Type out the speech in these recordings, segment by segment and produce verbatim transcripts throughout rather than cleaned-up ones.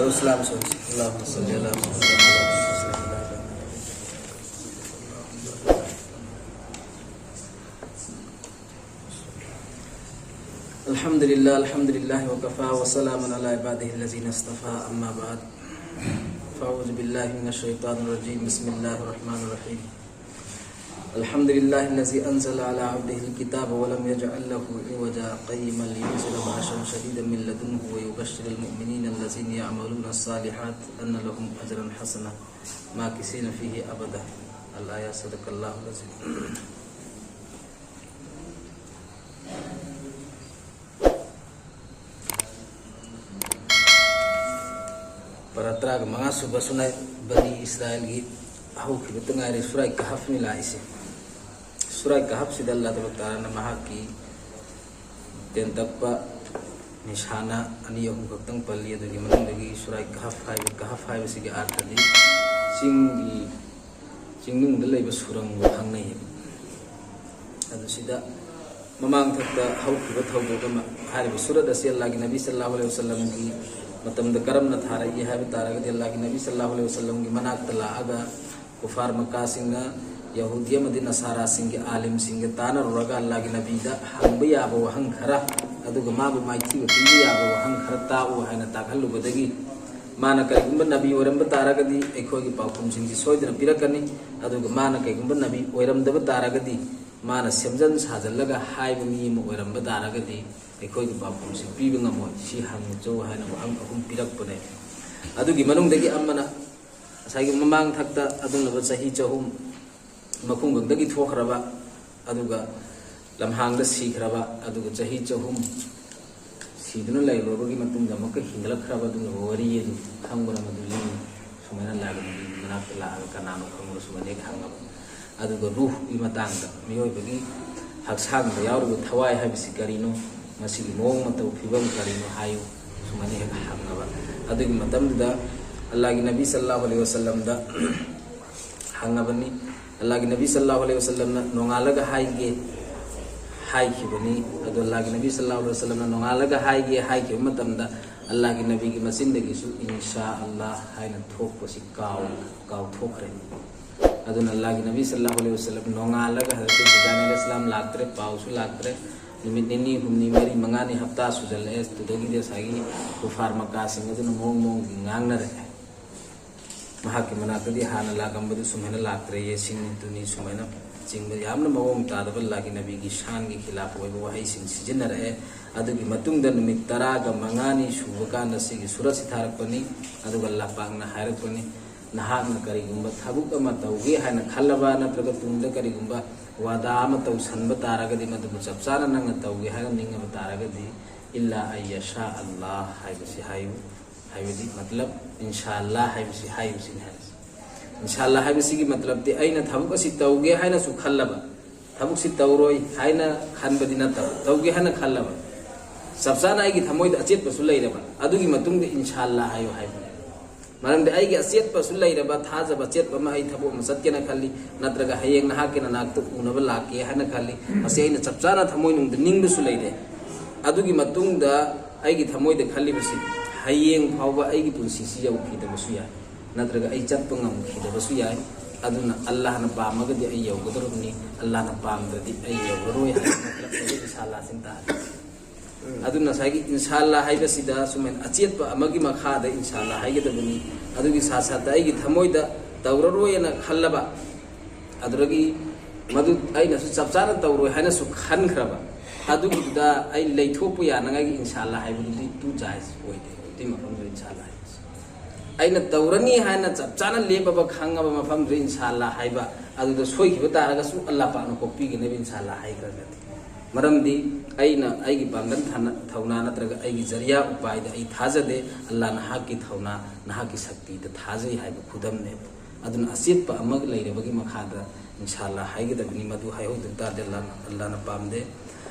Islam. اللهم صل على محمد وعلى آل محمد. الحمد لله، الحمد لله وكفى، وسلام على عباده الذين اصطفى، أما بعد. فأعوذ بالله من الشيطان الرجيم. بسم الله الرحمن الرحيم. الحمد لله الذي أنزل على عبده الكتاب ولم يجعل له عوجا قيما لينذر بأسا شديدا من لدنه ويبشر المؤمنين الذين يعملون الصالحات أن لهم أجرا حسنا ماكثين فيه أبدا. الآية. صدق الله العظيم. ꯄꯔꯥ ꯇꯔꯥꯒ ꯃꯉꯥ ꯁꯨꯕ ꯁꯨꯅꯥꯏ ꯕꯅꯤ ꯏꯁꯔꯥꯏꯜꯒꯤ ꯍꯧꯈꯤꯕꯇ ꯉꯥꯏꯔꯤ ꯁꯨꯔꯥꯏ ꯀꯍꯐꯅꯤ ꯂꯥꯛꯏꯁꯦ꯫ ꯁꯨꯔꯥꯏ ꯀꯍꯐꯁꯤꯗ ꯑꯜꯂꯥꯍ ꯇꯕꯥꯔꯛ ꯇꯥꯂꯥꯅ ꯃꯍꯥꯛꯀꯤ ꯇꯦꯟꯇꯛꯄ ꯅꯤꯁꯥꯅ ꯑꯅꯤ ꯑꯍꯨꯝ ꯈꯛꯇꯪ ꯄꯜꯂꯤ꯫ ꯑꯗꯨꯒꯤ ꯃꯅꯨꯡꯗꯒꯤ ꯁꯨꯔꯥꯏ ꯀꯍꯐ ꯍꯥꯏꯕ, ꯀꯍꯐ ꯍꯥꯏꯕꯁꯤꯒꯤ ꯑꯥꯔꯊꯗꯤ ꯆꯤꯡꯒꯤ, ꯆꯤꯡꯅꯨꯡꯗ ꯂꯩꯕ ꯁꯨꯔꯪꯕꯨ ꯈꯪꯅꯩ꯫ ꯑꯗꯨ ꯁꯤꯗ ꯃꯃꯥꯡ ꯊꯛꯇ ꯍꯧꯈꯤꯕ ꯊꯧꯗꯣꯛ ꯑꯃ, ꯍꯥꯏꯔꯤꯕ ꯁꯨꯔꯠ ꯑꯁꯤ ꯑꯜꯂꯥꯍꯒꯤ ꯅꯕꯤ ꯁꯜꯂꯥꯍꯨ ꯑꯂꯩꯍꯤ ꯋꯁꯜꯂꯝꯒꯤ ꯃꯇꯝꯗ ꯀꯔꯝꯅ ꯊꯥꯔꯛꯏ ꯍꯥꯏꯕ ꯇꯥꯔꯒꯗꯤ, ꯑꯜꯂꯥꯍꯒꯤ ꯅꯕꯤ ꯁꯜꯂꯥꯍꯨ ꯑꯂꯩꯍꯤ ꯋꯁꯜꯂꯝꯒꯤ ꯃꯅꯥꯛꯇ ꯂꯥꯛꯑꯒ ꯀꯨꯐꯥꯔ ꯃꯛꯀꯥꯁꯤꯡꯅ ꯌꯍꯨꯗꯤ ꯑꯃꯗꯤ ꯅꯁꯥꯔꯥꯁꯤꯡꯒꯤ ꯑꯥꯂꯤꯝꯁꯤꯡꯒ ꯇꯥꯟꯅꯔꯨꯔꯒ ꯑꯜꯂꯥꯍꯒꯤ ꯅꯕꯤꯗ ꯍꯪꯕ ꯌꯥꯕ ꯋꯥꯍꯪ ꯈꯔ, ꯑꯗꯨꯒ ꯃꯥꯕꯨ ꯃꯥꯏꯊꯤꯕ ꯄꯤꯕ ꯌꯥꯕ ꯋꯥꯍꯪ ꯈꯔ ꯇꯥꯛꯎ ꯍꯥꯏꯅ ꯇꯥꯛꯍꯜꯂꯨꯕꯗꯒꯤ, ꯃꯥꯅ ꯀꯔꯤꯒꯨꯝꯕ ꯅꯕꯤ ꯑꯣꯏꯔꯝꯕ ꯇꯥꯔꯒꯗꯤ ꯑꯩꯈꯣꯏꯒꯤ ꯄꯥꯎꯈꯨꯝꯁꯤꯡꯁꯤ ꯁꯣꯏꯗꯅ ꯄꯤꯔꯛꯀꯅꯤ, ꯑꯗꯨꯒ ꯃꯥꯅ ꯀꯔꯤꯒꯨꯝꯕ ꯅꯕꯤ ꯑꯣꯏꯔꯝꯗꯕ ꯇꯥꯔꯒꯗꯤ, ꯃꯥꯅ ꯁꯦꯝꯖꯤꯟ ꯁꯥꯖꯤꯜꯂꯒ ꯍꯥꯏꯕ ꯃꯤ ꯑꯃ ꯑꯣꯏꯔꯝꯕ ꯇꯥꯔꯒꯗꯤ ꯑꯩꯈꯣꯏꯒꯤ ꯄꯥꯎꯈꯨꯝꯁꯤ ꯄꯤꯕ ꯉꯝꯃꯣꯏ꯫ ꯁꯤ ꯍꯪꯆꯧ ꯍꯥꯏꯅ ꯋꯥꯍꯪ ꯑꯍꯨꯝ ꯄꯤꯔꯛꯄꯅꯦ꯫ ꯑꯗꯨꯒꯤ ꯃꯅꯨꯡꯗꯒꯤ ꯑꯃꯅ ꯉꯁꯥꯏꯒꯤ ꯃꯃꯥꯡ ꯊꯛꯇ ꯑꯗꯨꯒꯨꯝꯂꯕ ꯆꯍꯤ ꯆꯍꯨꯝ ꯃꯈꯨꯡꯒꯪꯗꯒꯤ ꯊꯣꯛꯈ꯭ꯔꯕ, ꯑꯗꯨꯒ ꯂꯝꯍꯥꯡꯗ ꯁꯤꯈ꯭ꯔꯕ, ꯑꯗꯨꯒ ꯆꯍꯤ ꯆꯍꯨꯝ ꯁꯤꯗꯨꯅ ꯂꯩꯔꯨꯔꯕꯒꯤ ꯃꯇꯨꯡꯗ ꯑꯃꯨꯛꯀ ꯍꯤꯡꯒꯠꯂꯛꯈ꯭ꯔꯕ ꯑꯗꯨꯒꯨꯝꯂꯕ ꯋꯥꯔꯤ ꯑꯗꯨ ꯈꯪꯕ꯭ꯔꯥ? ꯃꯗꯨ ꯂꯤꯌꯨ꯫ ꯁꯨꯃꯥꯏꯅ ꯂꯥꯛꯏ, ꯃꯅꯥꯛꯇ ꯂꯥꯛꯑꯒ ꯀꯅꯥꯅꯣ ꯈꯪꯕ꯭ꯔꯥ? ꯁꯨꯃꯥꯏꯅ ꯍꯦꯛ ꯍꯪꯉꯕ꯫ ꯑꯗꯨꯒ ꯔꯨꯍꯒꯤ ꯃꯇꯥꯡꯗ, ꯃꯤꯑꯣꯏꯕꯒꯤ ꯍꯛꯆꯥꯡꯗ ꯌꯥꯎꯔꯤꯕ ꯊꯋꯥꯏ ꯍꯥꯏꯕꯁꯤ ꯀꯔꯤꯅꯣ? ꯃꯁꯤꯒꯤ ꯃꯑꯣꯡ ꯃꯇꯧ, ꯐꯤꯕꯝ ꯀꯔꯤꯅꯣ ꯍꯥꯏꯌꯨ꯫ ꯁꯨꯃꯥꯏꯅ ꯍꯦꯛ ꯍꯪꯉꯕ꯫ ꯑꯗꯨꯒꯤ ꯃꯇꯝꯗꯨꯗ ꯑꯜꯂꯥꯍꯒꯤ ꯅꯕꯤ ꯁꯜꯂꯥꯍꯨ ꯑꯂꯩꯍꯤ ꯋꯁꯜꯂꯝꯗ ꯍꯪꯉꯕꯅꯤ꯫ ꯑꯜꯂꯥꯍꯒꯤ ꯅꯕꯤ ꯁꯜꯂꯥꯍꯨ ꯑꯂꯩꯍꯤ ꯋꯁꯜꯂꯝꯅ ꯅꯣꯡꯉꯥꯜꯂꯒ ꯍꯥꯏꯒꯦ ꯍꯥꯏꯈꯤꯕꯅꯤ꯫ ꯑꯗꯣ ꯑꯜꯂꯥꯍꯒꯤ ꯅꯕꯤ ꯁꯜꯂꯥꯍꯨ ꯑꯂꯩꯍꯤ ꯋꯁꯜꯂꯝꯅ ꯅꯣꯡꯉꯥꯜꯂꯒ ꯍꯥꯏꯒꯦ ꯍꯥꯏꯈꯤꯕ ꯃꯇꯝꯗ ꯑꯜꯂꯥꯍꯒꯤ ꯅꯕꯤꯒꯤ ꯃꯆꯤꯟꯗꯒꯤꯁꯨ "ꯏꯟꯁꯥ ꯑꯜꯂꯥꯍ" ꯍꯥꯏꯅ ꯊꯣꯛꯄꯁꯤ ꯀꯥꯎ-, ꯀꯥꯎꯊꯣꯛꯈ꯭ꯔꯦ꯫ ꯑꯗꯨꯅ ꯑꯜꯂꯥꯍꯒꯤ ꯅꯕꯤ ꯁꯜꯂꯜꯂꯥꯍꯨ ꯑꯂꯩꯍꯤ ꯋꯁꯜꯂꯝ ꯅꯣꯡꯉꯥꯜꯂꯒ ꯍꯖꯔꯠ ꯇꯤꯖꯥꯅꯤ ꯑꯂꯩꯍꯤ ꯁꯂꯥꯝ ꯂꯥꯛꯇ꯭ꯔꯦ, ꯄꯥꯎꯁꯨ ꯂꯥꯛꯇ꯭ꯔꯦ꯫ ꯅꯨꯃꯤꯠ ꯅꯤꯅꯤ, ꯍꯨꯝꯅꯤ, ꯃꯔꯤ, ꯃꯉꯥꯅꯤ, ꯍꯞꯇꯥ ꯁꯨꯖꯜꯂꯛꯑꯦ꯫ ꯑꯗꯨꯗꯒꯤꯗꯤ ꯉꯁꯥꯏꯒꯤ ꯀꯨꯐꯥꯔ ꯃꯀꯥꯁꯤꯡ ꯑꯗꯨꯅ ꯃꯑꯣꯡ ꯃꯑꯣꯡꯒꯤ ꯉꯥꯡꯅꯔꯛꯑꯦ꯫ ꯃꯍꯥꯛꯀꯤ ꯃꯅꯥꯛꯇꯗꯤ ꯍꯥꯟꯅ ꯂꯥꯛꯂꯝꯕꯗꯨ ꯁꯨꯃꯥꯏꯅ ꯂꯥꯛꯇ꯭ꯔꯦꯌꯦ, ꯁꯤꯅꯤ ꯇꯨꯅꯤ ꯁꯨꯃꯥꯏꯅ ꯆꯤꯡꯕ ꯌꯥꯝꯅ ꯃꯑꯣꯡ ꯇꯥꯗꯕ ꯑꯜꯂꯥꯍꯒꯤ ꯅꯕꯤꯒꯤ ꯁꯥꯟꯒꯤ ꯈꯤꯂꯥꯐ ꯑꯣꯏꯕ ꯋꯥꯍꯩꯁꯤꯡ ꯁꯤꯖꯤꯟꯅꯔꯛꯑꯦ꯫ ꯑꯗꯨꯒꯤ ꯃꯇꯨꯡꯗ ꯅꯨꯃꯤꯠ ꯇꯔꯥꯒ ꯃꯉꯥꯅꯤ ꯁꯨꯕ ꯀꯥꯟꯗ ꯁꯤꯒꯤ ꯁꯨꯔꯠꯁꯤ ꯊꯥꯔꯛꯄꯅꯤ꯫ ꯑꯗꯨꯒ ꯑꯜꯂꯥꯍ ꯄꯥꯛꯅ ꯍꯥꯏꯔꯛꯄꯅꯤ, "ꯅꯍꯥꯛꯅ ꯀꯔꯤꯒꯨꯝꯕ ꯊꯕꯛ ꯑꯃ ꯇꯧꯒꯦ ꯍꯥꯏꯅ ꯈꯜꯂꯕ ꯅꯠꯇ꯭ꯔꯒ ꯇꯨꯡꯗ ꯀꯔꯤꯒꯨꯝꯕ ꯋꯥꯗꯥ ꯑꯃ ꯇꯧꯁꯟꯕ ꯇꯥꯔꯒꯗꯤ, ꯃꯗꯨꯕꯨ ꯆꯞ ꯆꯥꯅ ꯅꯪꯅ ꯇꯧꯒꯦ ꯍꯥꯏꯅ ꯅꯤꯡꯉꯕ ꯇꯥꯔꯒꯗꯤ, ꯏꯜꯂꯥ ꯑꯟ ꯌꯁꯥ ꯑꯜꯂꯥꯍ ꯍꯥꯏꯕꯁꯤ ꯍꯥꯏꯌꯨ꯫ ꯍꯥꯏꯕꯗꯤ, ꯃꯇꯂꯕ, ꯏꯟꯁꯥ ꯑꯜꯂꯥꯍ ꯍꯥꯏꯕꯁꯤ ꯍꯥꯏꯌꯨ" ꯁꯤꯅꯤ ꯍꯥꯏꯔꯤꯁꯦ꯫ ꯏꯟꯁꯥ ꯑꯜꯂꯥꯍ ꯍꯥꯏꯕꯁꯤꯒꯤ ꯃꯇꯂꯕꯗꯤ, ꯑꯩꯅ ꯊꯕꯛ ꯑꯁꯤ ꯇꯧꯒꯦ ꯍꯥꯏꯅꯁꯨ ꯈꯜꯂꯕ, ꯊꯕꯛꯁꯤ ꯇꯧꯔꯣꯏ ꯍꯥꯏꯅ ꯈꯟꯕꯗꯤ ꯅꯠꯇꯕ, ꯇꯧꯒꯦ ꯍꯥꯏꯅ ꯈꯜꯂꯕ, ꯆꯞ ꯆꯥꯅ ꯑꯩꯒꯤ ꯊꯃꯣꯏꯗ ꯑꯆꯦꯠꯄꯁꯨ ꯂꯩꯔꯕ, ꯑꯗꯨꯒꯤ ꯃꯇꯨꯡꯗ "ꯏꯟꯁꯥ ꯑꯜꯂꯥꯍ" ꯍꯥꯏꯌꯨ ꯍꯥꯏꯕꯅꯤ꯫ ꯃꯔꯝꯗꯤ ꯑꯩꯒꯤ ꯑꯆꯦꯠꯄꯁꯨ ꯂꯩꯔꯕ, ꯊꯥꯖꯕ ꯑꯆꯦꯠꯄ ꯑꯃ, ꯑꯩ ꯊꯕꯛ ꯑꯃ ꯆꯠꯀꯦꯅ ꯈꯜꯂꯤ, ꯅꯠꯇ꯭ꯔꯒ ꯍꯌꯦꯡ ꯅꯍꯥꯛꯀꯤ ꯅꯅꯥꯛꯇ ꯎꯅꯕ ꯂꯥꯛꯀꯦ ꯍꯥꯏꯅ ꯈꯜꯂꯤ, ꯃꯁꯤ ꯑꯩꯅ ꯆꯞ ꯆꯥꯅ ꯊꯃꯣꯏꯅꯨꯡꯗ ꯅꯤꯡꯕꯁꯨ ꯂꯩꯔꯦ꯫ ꯑꯗꯨꯒꯤ ꯃꯇꯨꯡꯗ ꯑꯩꯒꯤ ꯊꯃꯣꯏꯗ ꯈꯜꯂꯤꯕꯁꯤ, ꯍꯌꯦꯡ ꯐꯥꯎꯕ ꯑꯩꯒꯤ ꯄꯨꯟꯁꯤꯁꯤ ꯌꯧꯈꯤꯗꯕꯁꯨ ꯌꯥꯏ, ꯅꯠꯇ꯭ꯔꯒ ꯑꯩ ꯆꯠꯄ ꯉꯝꯈꯤꯗꯕꯁꯨ ꯌꯥꯏ꯫ ꯑꯗꯨꯅ ꯑꯜꯂꯥꯍꯅ ꯄꯥꯝꯃꯒꯗꯤ ꯑꯩ ꯌꯧꯒꯗꯧꯔꯕꯅꯤ, ꯑꯜꯂꯥꯍꯅ ꯄꯥꯝꯗ꯭ꯔꯗꯤ ꯑꯩ ꯌꯧꯔꯔꯣꯏ ꯍꯥꯏꯕ ꯃꯇꯂꯕ ꯏꯟꯁꯥ ꯑꯜꯂꯥꯍ ꯁꯤꯅꯤ ꯇꯥꯔꯦ꯫ ꯑꯗꯨꯅ ꯉꯁꯥꯏꯒꯤ "ꯏꯟꯁꯥ ꯑꯜꯂꯥꯍ" ꯍꯥꯏꯕꯁꯤꯗ ꯁꯨꯃꯥꯏꯅ ꯑꯆꯦꯠꯄ ꯑꯃꯒꯤ ꯃꯈꯥꯗ "ꯏꯟꯁꯥ ꯑꯜꯂꯥꯍ" ꯍꯥꯏꯒꯗꯕꯅꯤ꯫ ꯑꯗꯨꯒꯤ ꯁꯥꯠ ꯁꯥꯠꯇ ꯑꯩꯒꯤ ꯊꯃꯣꯏꯗ ꯇꯧꯔꯔꯣꯏꯅ ꯈꯜꯂꯕ, ꯑꯗꯨꯗꯒꯤ ꯃꯗꯨ ꯑꯩꯅꯁꯨ ꯆꯞ ꯆꯥꯅ ꯇꯧꯔꯣꯏ ꯍꯥꯏꯅꯁꯨ ꯈꯟꯈ꯭ꯔꯕ, ꯑꯗꯨꯒꯤꯗꯨꯗ ꯑꯩ ꯂꯩꯊꯣꯛꯄ ꯌꯥꯅꯉꯥꯏꯒꯤ "ꯏꯟꯁꯥ ꯑꯜꯂꯥꯍ" ꯍꯥꯏꯕꯗꯨꯗꯤ ꯇꯨ ꯖꯥꯏꯖ ꯑꯣꯏꯗꯦ꯫ ꯑꯗꯨꯒꯤ ꯃꯐꯝꯗꯨꯗ "ꯏꯟꯁꯥ ꯑꯜꯂꯥꯍ" ꯍꯥꯏꯕꯁꯦ ꯑꯩꯅ ꯇꯧꯔꯅꯤ ꯍꯥꯏꯅ ꯆꯞ ꯆꯥꯅ ꯂꯦꯞꯄꯕ, ꯈꯪꯉꯕ ꯃꯐꯝꯗꯨꯗ "ꯏꯟꯁꯥ ꯑꯜꯂꯥꯍ" ꯍꯥꯏꯕ, ꯑꯗꯨꯗ ꯁꯣꯏꯈꯤꯕ ꯇꯥꯔꯒꯁꯨ ꯑꯜꯂꯥꯍ ꯄꯥꯛꯅ ꯀꯣꯛꯄꯤꯒꯅꯦꯕ "ꯏꯟꯁꯥ ꯑꯜꯂꯥꯍ" ꯍꯥꯏꯈ꯭ꯔꯒꯗꯤ꯫ ꯃꯔꯝꯗꯤ ꯑꯩꯅ ꯑꯩꯒꯤ ꯄꯥꯡꯒꯜ ꯊꯥꯅ-, ꯊꯧꯅꯥ ꯅꯠꯇ꯭ꯔꯒ ꯑꯩꯒꯤ ꯖꯔꯤꯌꯥ ꯎꯄꯥꯏꯗ ꯑꯩ ꯊꯥꯖꯗꯦ, ꯑꯜꯂꯥꯍ ꯅꯍꯥꯛꯀꯤ ꯊꯧꯅꯥ, ꯅꯍꯥꯛꯀꯤ ꯁꯛꯇꯤꯗ ꯊꯥꯖꯩ ꯍꯥꯏꯕ ꯈꯨꯗꯝꯅꯦꯕ꯫ ꯑꯗꯨꯅ ꯑꯆꯦꯠꯄ ꯑꯃ ꯂꯩꯔꯕꯒꯤ ꯃꯈꯥꯗ "ꯏꯟꯁꯥ ꯑꯜꯂꯥꯍ" ꯍꯥꯏꯒꯗꯕꯅꯤ꯫ ꯃꯗꯨ ꯍꯥꯏꯍꯧꯗꯕ ꯇꯥꯔꯗꯤ ꯑꯜꯂꯥꯍ, ꯑꯜꯂꯥꯍꯅ ꯄꯥꯝꯗꯦ꯫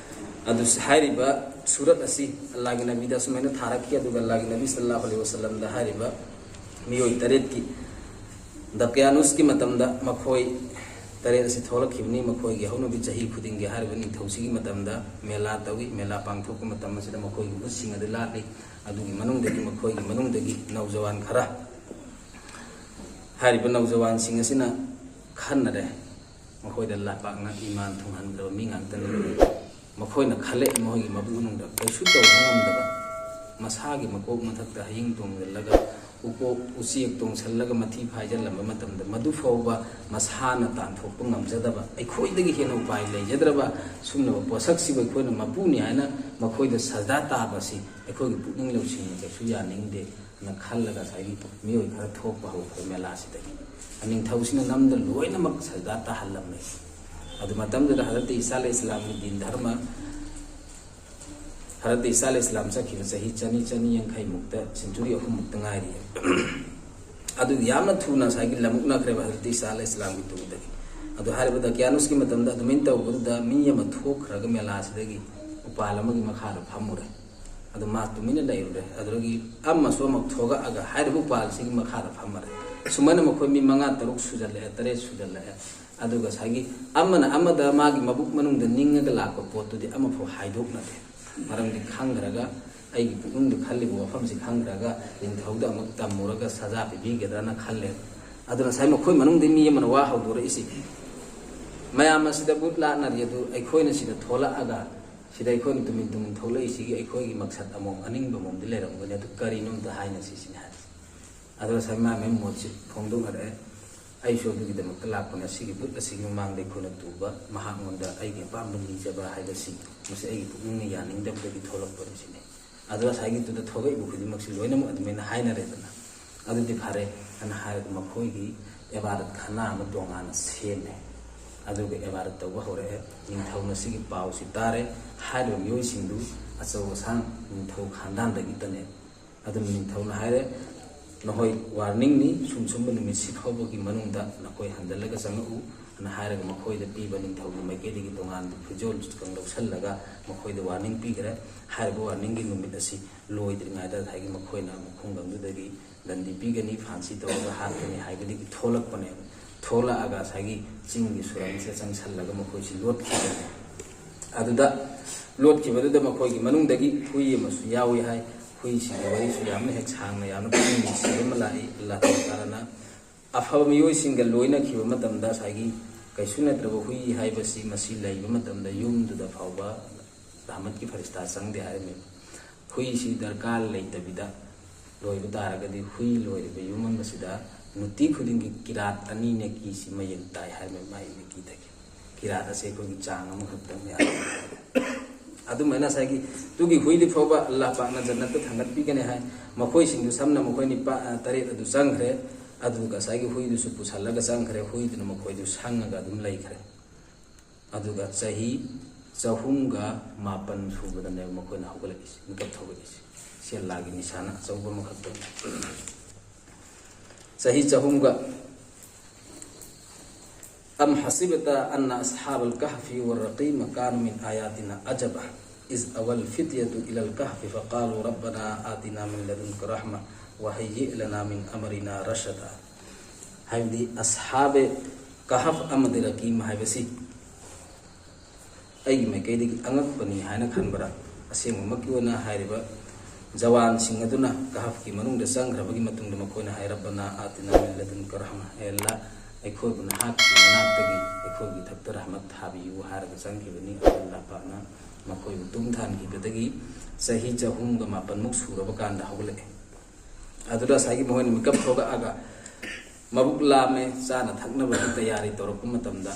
ꯑꯗꯨ ꯍꯥꯏꯔꯤꯕ ꯁꯨꯔꯠ ꯑꯁꯤ ꯑꯜꯂꯥꯍꯒꯤ ꯅꯕꯤꯗ ꯑꯁꯨꯃꯥꯏꯅ ꯊꯥꯔꯛꯈꯤ, ꯑꯗꯨꯒ ꯑꯜꯂꯥꯍꯒꯤ ꯅꯕꯤ ꯁꯜꯂꯜꯂꯥꯍꯨ ꯑꯂꯩꯍꯤ ꯋꯁꯜꯂꯝꯗ ꯍꯥꯏꯔꯤꯕ ꯃꯤꯑꯣꯏ ꯇꯔꯦꯠꯀꯤ ꯗꯛꯌꯥꯅꯨꯁꯀꯤ ꯃꯇꯝꯗ ꯃꯈꯣꯏ ꯇꯔꯦꯠ ꯑꯁꯤ ꯊꯣꯛꯂꯛꯈꯤꯕꯅꯤ꯫ ꯃꯈꯣꯏꯒꯤ ꯍꯧꯅꯕꯤ ꯆꯍꯤ ꯈꯨꯗꯤꯡꯒꯤ ꯍꯥꯏꯔꯤꯕ ꯅꯤꯡꯊꯧꯁꯤꯒꯤ ꯃꯇꯝꯗ ꯃꯦꯂꯥ ꯇꯧꯏ꯫ ꯃꯦꯂꯥ ꯄꯥꯡꯊꯣꯛꯄ ꯃꯇꯝ ꯑꯁꯤꯗ ꯃꯈꯣꯏꯒꯤ ꯃꯍꯨꯠꯁꯤꯡ ꯑꯗꯨ ꯂꯥꯠꯂꯤ꯫ ꯑꯗꯨꯒꯤ ꯃꯅꯨꯡꯗꯒꯤ, ꯃꯈꯣꯏꯒꯤ ꯃꯅꯨꯡꯗꯒꯤ ꯅꯧꯖꯋꯥꯟ ꯈꯔ, ꯍꯥꯏꯔꯤꯕ ꯅꯧꯖꯋꯥꯟꯁꯤꯡ ꯑꯁꯤꯅ ꯈꯟꯅꯔꯦ꯫ ꯃꯈꯣꯏꯗ ꯂꯩꯄꯥꯛꯅ ꯏꯃꯥꯟ ꯊꯨꯡꯍꯟꯗ꯭ꯔꯕ ꯃꯤ ꯉꯥꯛꯇꯅꯤ꯫ ꯃꯈꯣꯏꯅ ꯈꯜꯂꯛꯏ, ꯃꯈꯣꯏꯒꯤ ꯃꯕꯨꯛ ꯃꯅꯨꯡꯗ ꯀꯩꯁꯨ ꯇꯧꯕ ꯉꯝꯗꯕ, ꯃꯁꯥꯒꯤ ꯃꯀꯣꯛ ꯃꯊꯛꯇ ꯍꯌꯤꯡ ꯇꯣꯡꯁꯤꯜꯂꯒ, ꯎꯀꯣꯛ ꯎꯆꯦꯛ ꯇꯣꯡꯁꯤꯜꯂꯒ ꯃꯊꯤ ꯐꯥꯏꯖꯤꯜꯂꯝꯕ ꯃꯇꯝꯗ, ꯃꯗꯨ ꯐꯥꯎꯕ ꯃꯁꯥꯅ ꯇꯥꯟꯊꯣꯛꯄ ꯉꯝꯖꯗꯕ, ꯑꯩꯈꯣꯏꯗꯒꯤ ꯍꯦꯟꯅ ꯎꯄꯥꯏ ꯂꯩꯖꯗ꯭ꯔꯕ ꯁꯨꯝꯂꯕ ꯄꯣꯠꯁꯛꯁꯤꯕꯨ ꯑꯩꯈꯣꯏꯅ ꯃꯄꯨꯅꯤ ꯍꯥꯏꯅ ꯃꯈꯣꯏꯗ ꯁꯖꯗꯥ ꯇꯥꯕꯁꯤ ꯑꯩꯈꯣꯏꯒꯤ ꯄꯨꯛꯅꯤꯡ ꯂꯧꯁꯤꯡꯅ ꯀꯩꯁꯨ ꯌꯥꯅꯤꯡꯗꯦ꯫ ꯅ ꯈꯜꯂꯒ ꯉꯁꯥꯏꯒꯤ ꯃꯤꯑꯣꯏ ꯈꯔ ꯊꯣꯛꯄ ꯍꯧꯈ꯭ꯔꯦ ꯃꯦꯂꯥꯁꯤꯗꯒꯤ꯫ ꯅꯤꯡꯊꯧꯁꯤꯅ ꯅꯝꯗ ꯂꯣꯏꯅꯃꯛ ꯁꯖꯗꯥ ꯇꯥꯍꯜꯂꯝꯃꯦ꯫ ꯑꯗꯨ ꯃꯇꯝꯗꯨꯗ ꯍꯖꯔꯠ ꯏꯁꯥ ꯑꯂꯩꯍꯤ ꯏꯁꯂꯥꯝꯒꯤ ꯗꯤꯟ ꯙꯔꯃ, ꯍꯖꯔꯠ ꯏꯁꯥ ꯑꯂꯩꯍꯤ ꯏꯁꯂꯥꯝ ꯆꯠꯈꯤꯕ ꯆꯍꯤ ꯆꯅꯤ, ꯆꯅꯤ ꯌꯥꯡꯈꯩꯃꯨꯛꯇ, ꯁꯦꯟꯆꯨꯔꯤ ꯑꯍꯨꯝꯃꯨꯛꯇ ꯉꯥꯏꯔꯤ꯫ ꯑꯗꯨꯗꯤ ꯌꯥꯝꯅ ꯊꯨꯅ ꯉꯁꯥꯏꯒꯤ ꯂꯃꯨꯛꯅꯈ꯭ꯔꯦꯕ ꯍꯖꯔꯠ ꯏꯁꯥ ꯑꯂꯩꯍꯤ ꯏꯁꯂꯥꯝꯒꯤ ꯇꯨꯡꯗꯒꯤ꯫ ꯑꯗꯨ ꯍꯥꯏꯔꯤꯕ ꯗꯀꯤꯌꯥꯅꯨꯁꯀꯤ ꯃꯇꯝꯗ ꯑꯗꯨꯃꯥꯏꯅ ꯇꯧꯕꯗꯨꯗ ꯃꯤ ꯑꯃ ꯊꯣꯛꯈ꯭ꯔꯒ ꯃꯦꯂꯥꯁꯤꯗꯒꯤ ꯎꯄꯥꯜ ꯑꯃꯒꯤ ꯃꯈꯥꯗ ꯐꯝꯃꯨꯔꯦ꯫ ꯑꯗꯨ ꯃꯥ ꯇꯨꯃꯤꯟꯅ ꯂꯩꯔꯨꯔꯦ꯫ ꯑꯗꯨꯗꯒꯤ ꯑꯃꯁꯨ ꯑꯃꯨꯛ ꯊꯣꯛꯂꯛꯑꯒ ꯍꯥꯏꯔꯤꯕ ꯎꯄꯥꯜꯁꯤꯒꯤ ꯃꯈꯥꯗ ꯐꯝꯃꯔꯦ꯫ ꯁꯨꯃꯥꯏꯅ ꯃꯈꯣꯏ ꯃꯤ ꯃꯉꯥ, ꯇꯔꯨꯛ ꯁꯨꯖꯜꯂꯛꯑꯦ, ꯇꯔꯦꯠ ꯁꯨꯖꯜꯂꯛꯑꯦ꯫ ꯑꯗꯨꯒ ꯉꯁꯥꯏꯒꯤ ꯑꯃꯅ ꯑꯃꯗ ꯃꯥꯒꯤ ꯃꯕꯨꯛ ꯃꯅꯨꯡꯗ ꯅꯤꯡꯉꯒ ꯂꯥꯛꯄ ꯄꯣꯠꯇꯨꯗꯤ ꯑꯃꯐꯥꯎ ꯍꯥꯏꯗꯣꯛꯅꯗꯦ꯫ ꯃꯔꯝꯗꯤ ꯈꯪꯈ꯭ꯔꯒ, ꯑꯩꯒꯤ ꯄꯨꯛꯅꯤꯡꯗ ꯈꯜꯂꯤꯕ ꯋꯥꯐꯝꯁꯤ ꯈꯪꯈ꯭ꯔꯒ ꯅꯤꯡꯊꯧꯗ ꯑꯃꯨꯛ ꯇꯝꯃꯨꯔꯒ ꯁꯖꯥ ꯄꯤꯕꯤꯒꯗ꯭ꯔꯅ ꯈꯜꯂꯦ꯫ ꯑꯗꯨꯅ ꯉꯁꯥꯏ ꯃꯈꯣꯏ ꯃꯅꯨꯡꯗꯒꯤ ꯃꯤ ꯑꯃꯅ ꯋꯥ ꯍꯧꯗꯣꯔꯛꯏꯁꯤ, ꯃꯌꯥꯝ ꯑꯁꯤꯗ ꯕꯨꯠ ꯂꯥꯠꯅꯔꯤ, ꯑꯗꯨ ꯑꯩꯈꯣꯏꯅ ꯁꯤꯗ ꯊꯣꯛꯂꯛꯑꯒ, ꯁꯤꯗ ꯑꯩꯈꯣꯏꯅ ꯇꯨꯃꯤꯟ ꯇꯨꯃꯤꯟ ꯊꯣꯛꯂꯛꯏꯁꯤꯒꯤ ꯑꯩꯈꯣꯏꯒꯤ ꯃꯛꯁꯠ ꯑꯃꯣꯝ ꯑꯅꯤꯡꯕ ꯑꯃꯣꯝꯗꯤ ꯂꯩꯔꯝꯒꯅꯤ, ꯑꯗꯨ ꯀꯔꯤꯅꯣ ꯑꯝꯇ ꯍꯥꯏꯅꯁꯤ ꯁꯤꯅꯤ ꯍꯥꯏꯔꯤ꯫ ꯑꯗꯨ ꯉꯁꯥꯏ ꯃꯥ ꯃꯥꯏ ꯃꯣꯠꯁꯤ ꯐꯣꯡꯗꯣꯛꯅꯔꯛꯑꯦ꯫ ꯑꯩꯁꯨ ꯑꯗꯨꯒꯤꯗꯃꯛꯇ ꯂꯥꯛꯄꯅꯦ꯫ ꯑꯁꯤꯒꯤ ꯕꯨꯠ ꯑꯁꯤꯒꯤ ꯃꯃꯥꯡꯗ ꯑꯩꯈꯣꯏꯅ ꯇꯨꯕ, ꯃꯍꯥꯛꯉꯣꯟꯗ ꯑꯩꯒꯤ ꯑꯄꯥꯝꯕ ꯅꯤꯖꯕ ꯍꯥꯏꯕꯁꯤ, ꯃꯁꯤ ꯑꯩꯒꯤ ꯄꯨꯛꯅꯤꯡꯅ ꯌꯥꯅꯤꯡꯗꯕꯗꯒꯤ ꯊꯣꯛꯂꯛꯄꯅꯤ ꯁꯤꯅꯤ꯫ ꯑꯗꯨ ꯉꯁꯥꯏꯒꯤꯗꯨꯗ ꯊꯣꯛꯂꯛꯏꯕ ꯈꯨꯗꯤꯡꯃꯛꯁꯤ ꯂꯣꯏꯅꯃꯛ ꯑꯗꯨꯃꯥꯏꯅ ꯍꯥꯏꯅꯔꯦꯗꯅ꯫ ꯑꯗꯨꯗꯤ ꯐꯔꯦ ꯍꯥꯏꯅ ꯍꯥꯏꯔꯒ ꯃꯈꯣꯏꯒꯤ ꯏꯕꯥꯗꯠ ꯈꯥꯅꯥ ꯑꯃ ꯇꯣꯉꯥꯟꯅ ꯁꯦꯝꯃꯦ꯫ ꯑꯗꯨꯒ ꯏꯕꯥꯗꯠ ꯇꯧꯕ ꯍꯧꯔꯛꯑꯦ꯫ ꯅꯤꯡꯊꯧꯅ ꯁꯤꯒꯤ ꯄꯥꯎꯁꯤ ꯇꯥꯔꯦ꯫ ꯍꯥꯏꯔꯤꯕ ꯃꯤꯑꯣꯏꯁꯤꯡꯗꯨ ꯑꯆꯧ ꯑꯁꯥꯡ ꯅꯤꯡꯊꯧ ꯈꯥꯟꯗꯥꯟꯗꯒꯤꯇꯅꯦ꯫ ꯑꯗꯨꯅ ꯅꯤꯡꯊꯧꯅ ꯍꯥꯏꯔꯦ, "ꯅꯈꯣꯏ ꯋꯥꯔꯅꯤꯡꯅꯤ, ꯁꯨꯝ ꯁꯨꯝꯕ ꯅꯨꯃꯤꯠꯁꯤ ꯐꯥꯎꯕꯒꯤ ꯃꯅꯨꯡꯗ ꯅꯈꯣꯏ ꯍꯟꯖꯜꯂꯒ ꯆꯪꯉꯛꯎ" ꯑꯅ ꯍꯥꯏꯔꯒ ꯃꯈꯣꯏꯗ ꯄꯤꯕ ꯅꯤꯡꯊꯧꯒꯤ ꯃꯥꯏꯀꯩꯗꯒꯤ ꯇꯣꯉꯥꯟꯕ ꯐꯤꯖꯣꯜ ꯂꯧꯁꯜꯂꯒ ꯃꯈꯣꯏꯗ ꯋꯥꯔꯅꯤꯡ ꯄꯤꯈ꯭ꯔꯦ꯫ ꯍꯥꯏꯔꯤꯕ ꯋꯥꯔꯅꯤꯡꯒꯤ ꯅꯨꯃꯤꯠ ꯑꯁꯤ ꯂꯣꯏꯗ꯭ꯔꯤꯉꯩꯗ ꯉꯁꯥꯏꯒꯤ ꯃꯈꯣꯏꯅ ꯃꯈꯨꯡꯒꯪꯗꯨꯗꯒꯤ ꯗꯟꯗꯤ ꯄꯤꯒꯅꯤ, ꯐꯥꯟꯁꯤ ꯇꯧꯔꯒ ꯍꯥꯠꯀꯅꯤ ꯍꯥꯏꯕꯗꯒꯤ ꯊꯣꯛꯂꯛꯄꯅꯦꯕ꯫ ꯊꯣꯛꯂꯛꯑꯒ ꯉꯁꯥꯏꯒꯤ ꯆꯤꯡꯒꯤ ꯁꯨꯔꯪꯁꯤꯗ ꯆꯪꯁꯜꯂꯒ ꯃꯈꯣꯏꯁꯤ ꯂꯣꯠꯈꯤꯕꯅꯤ꯫ ꯑꯗꯨꯗ ꯂꯣꯠꯈꯤꯕꯗꯨꯗ ꯃꯈꯣꯏꯒꯤ ꯃꯅꯨꯡꯗꯒꯤ ꯍꯨꯏ ꯑꯃꯁꯨ ꯌꯥꯎꯏ ꯍꯥꯏ꯫ ꯍꯨꯏꯁꯤꯒꯤ ꯋꯥꯔꯤꯁꯨ ꯌꯥꯝꯅ ꯍꯦꯛ ꯁꯥꯡꯅ, ꯌꯥꯝꯅ ꯄꯨꯛꯅꯤꯡ ꯅꯨꯡꯁꯤꯕ ꯑꯃ ꯂꯥꯛꯏ꯫ ꯑꯜꯂꯥꯍ ꯇꯥꯂꯥꯅ ꯑꯐꯕ ꯃꯤꯑꯣꯏꯁꯤꯡꯒ ꯂꯣꯏꯅꯈꯤꯕ ꯃꯇꯝꯗ ꯉꯁꯥꯏꯒꯤ ꯀꯩꯁꯨ ꯅꯠꯇ꯭ꯔꯕ ꯍꯨꯏ ꯍꯥꯏꯕꯁꯤ ꯃꯁꯤ ꯂꯩꯕ ꯃꯇꯝꯗ ꯌꯨꯝꯗꯨꯗ ꯐꯥꯎꯕ ꯔꯍꯃꯠꯀꯤ ꯐꯔꯤꯁꯇꯥ ꯆꯪꯗꯦ ꯍꯥꯏꯔꯝꯃꯤ꯫ ꯍꯨꯏꯁꯤ ꯗꯔꯀꯥꯔ ꯂꯩꯇꯕꯤꯗ ꯂꯣꯏꯕ ꯇꯥꯔꯒꯗꯤ ꯍꯨꯏ ꯂꯣꯏꯔꯤꯕ ꯌꯨꯝ ꯑꯃꯁꯤꯗ ꯅꯨꯡꯇꯤ ꯈꯨꯗꯤꯡꯒꯤ ꯀꯤꯔꯥꯠ ꯑꯅꯤ ꯅꯦꯀꯤꯁꯤ ꯃꯌꯦꯡ ꯇꯥꯏ ꯍꯥꯏꯔꯝꯃꯤ꯫ ꯃꯥꯒꯤ ꯅꯦꯀꯤꯗꯒꯤ ꯀꯤꯔꯥꯠ ꯑꯁꯦ ꯑꯩꯈꯣꯏꯒꯤ ꯆꯥꯡ ꯑꯃꯈꯛꯇꯪꯅꯤ ꯍꯥꯏ꯫ ꯑꯗꯨꯃꯥꯏꯅ ꯉꯁꯥꯏꯒꯤ ꯇꯨꯒꯤ ꯍꯨꯏꯗꯤ ꯐꯥꯎꯕ ꯑꯜꯂꯥꯍ ꯄꯥꯛꯅ ꯖꯟꯅꯠꯇ ꯊꯥꯡꯒꯠꯄꯤꯒꯅꯤ ꯍꯥꯏ꯫ ꯃꯈꯣꯏꯁꯤꯡꯗꯨ ꯁꯝꯅ ꯃꯈꯣꯏ ꯅꯤꯄꯥ-, ꯑ, ꯇꯔꯦꯠ ꯑꯗꯨ ꯆꯪꯈ꯭ꯔꯦ꯫ ꯑꯗꯨꯒ ꯉꯁꯥꯏꯒꯤ ꯍꯨꯏꯗꯨꯁꯨ ꯄꯨꯁꯜꯂꯒ ꯆꯪꯈ꯭ꯔꯦ꯫ ꯍꯨꯏꯗꯨꯅ ꯃꯈꯣꯏꯗꯨ ꯁꯪꯉꯒ ꯑꯗꯨꯝ ꯂꯩꯈ꯭ꯔꯦ꯫ ꯑꯗꯨꯒ ꯆꯍꯤ ꯆꯍꯨꯝꯒ ꯃꯥꯄꯟ ꯁꯨꯕꯗꯅꯦꯕ ꯃꯈꯣꯏꯅ ꯍꯧꯒꯠꯂꯛꯏꯁꯦ, ꯃꯤꯀꯞ ꯊꯣꯛꯂꯛꯏꯁꯦ꯫ ꯁꯤ ꯑꯜꯂꯥꯍꯒꯤ ꯅꯤꯁꯥꯅ ꯑꯆꯧꯕ ꯑꯃꯈꯛꯇꯅꯤ꯫ ꯆꯍꯤ ꯆꯍꯨꯝꯒ أم حسبت أن أصحاب الكهف والرقيم كانوا من آياتنا عجبا إذ أوى الفتية إلى الكهف فقالوا ربنا آتنا من لدنك رحمة وهيئ لنا من أمرنا رشدا꯫ ꯍꯥꯏꯕꯗꯤ ꯑꯁꯍꯥꯕꯦ ꯀꯍꯐ ꯑꯃꯗꯤ ꯔꯀꯤꯝ ꯍꯥꯏꯕꯁꯤ ꯑꯩꯒꯤ ꯃꯥꯏꯀꯩꯗꯒꯤ ꯑꯉꯛꯄꯅꯤ ꯍꯥꯏꯅ ꯈꯟꯕ꯭ꯔꯥ? ꯑꯁꯦꯡꯕꯃꯛꯀꯤ ꯑꯣꯏꯅ ꯍꯥꯏꯔꯤꯕ ꯖꯋꯥꯟꯁꯤꯡ ꯑꯗꯨꯅ ꯀꯍꯐꯀꯤ ꯃꯅꯨꯡꯗ ꯆꯪꯈ꯭ꯔꯕꯒꯤ ꯃꯇꯨꯡꯗ ꯃꯈꯣꯏꯅ ꯍꯥꯏ, "ꯔꯕꯅꯥ ꯑꯥꯇꯤꯅꯥ ꯃꯤꯟ ꯂꯗꯨꯟꯀ ꯔꯍꯃ", "ꯍꯦ ꯑꯜꯂꯥ, ꯑꯩꯈꯣꯏꯕꯨ ꯅꯍꯥꯛꯀꯤ ꯃꯅꯥꯛꯇꯒꯤ ꯑꯩꯈꯣꯏꯒꯤ ꯏꯊꯛꯇ ꯔꯍꯃꯠ ꯊꯥꯕꯤꯌꯨ" ꯍꯥꯏꯔꯒ ꯆꯪꯈꯤꯕꯅꯤ꯫ ꯑꯗꯨ ꯑꯜꯂꯥ ꯄꯥꯛꯅ ꯃꯈꯣꯏꯕꯨ ꯇꯨꯝ ꯊꯥꯟꯈꯤꯕꯗꯒꯤ ꯆꯍꯤ ꯆꯍꯨꯝꯒ ꯃꯥꯄꯟꯃꯨꯛ ꯁꯨꯔꯕ ꯀꯥꯟꯗ ꯍꯧꯒꯠꯂꯛꯑꯦ꯫ ꯑꯗꯨꯗ ꯉꯁꯥꯏꯒꯤ ꯃꯈꯣꯏꯅ ꯃꯤꯀꯞ ꯊꯣꯛꯂꯛꯑꯒ ꯃꯕꯨꯛ ꯂꯥꯝꯃꯦ, ꯆꯥꯅ ꯊꯛꯅꯕꯒꯤ ꯇꯌꯥꯔꯤ ꯇꯧꯔꯛꯄ ꯃꯇꯝꯗ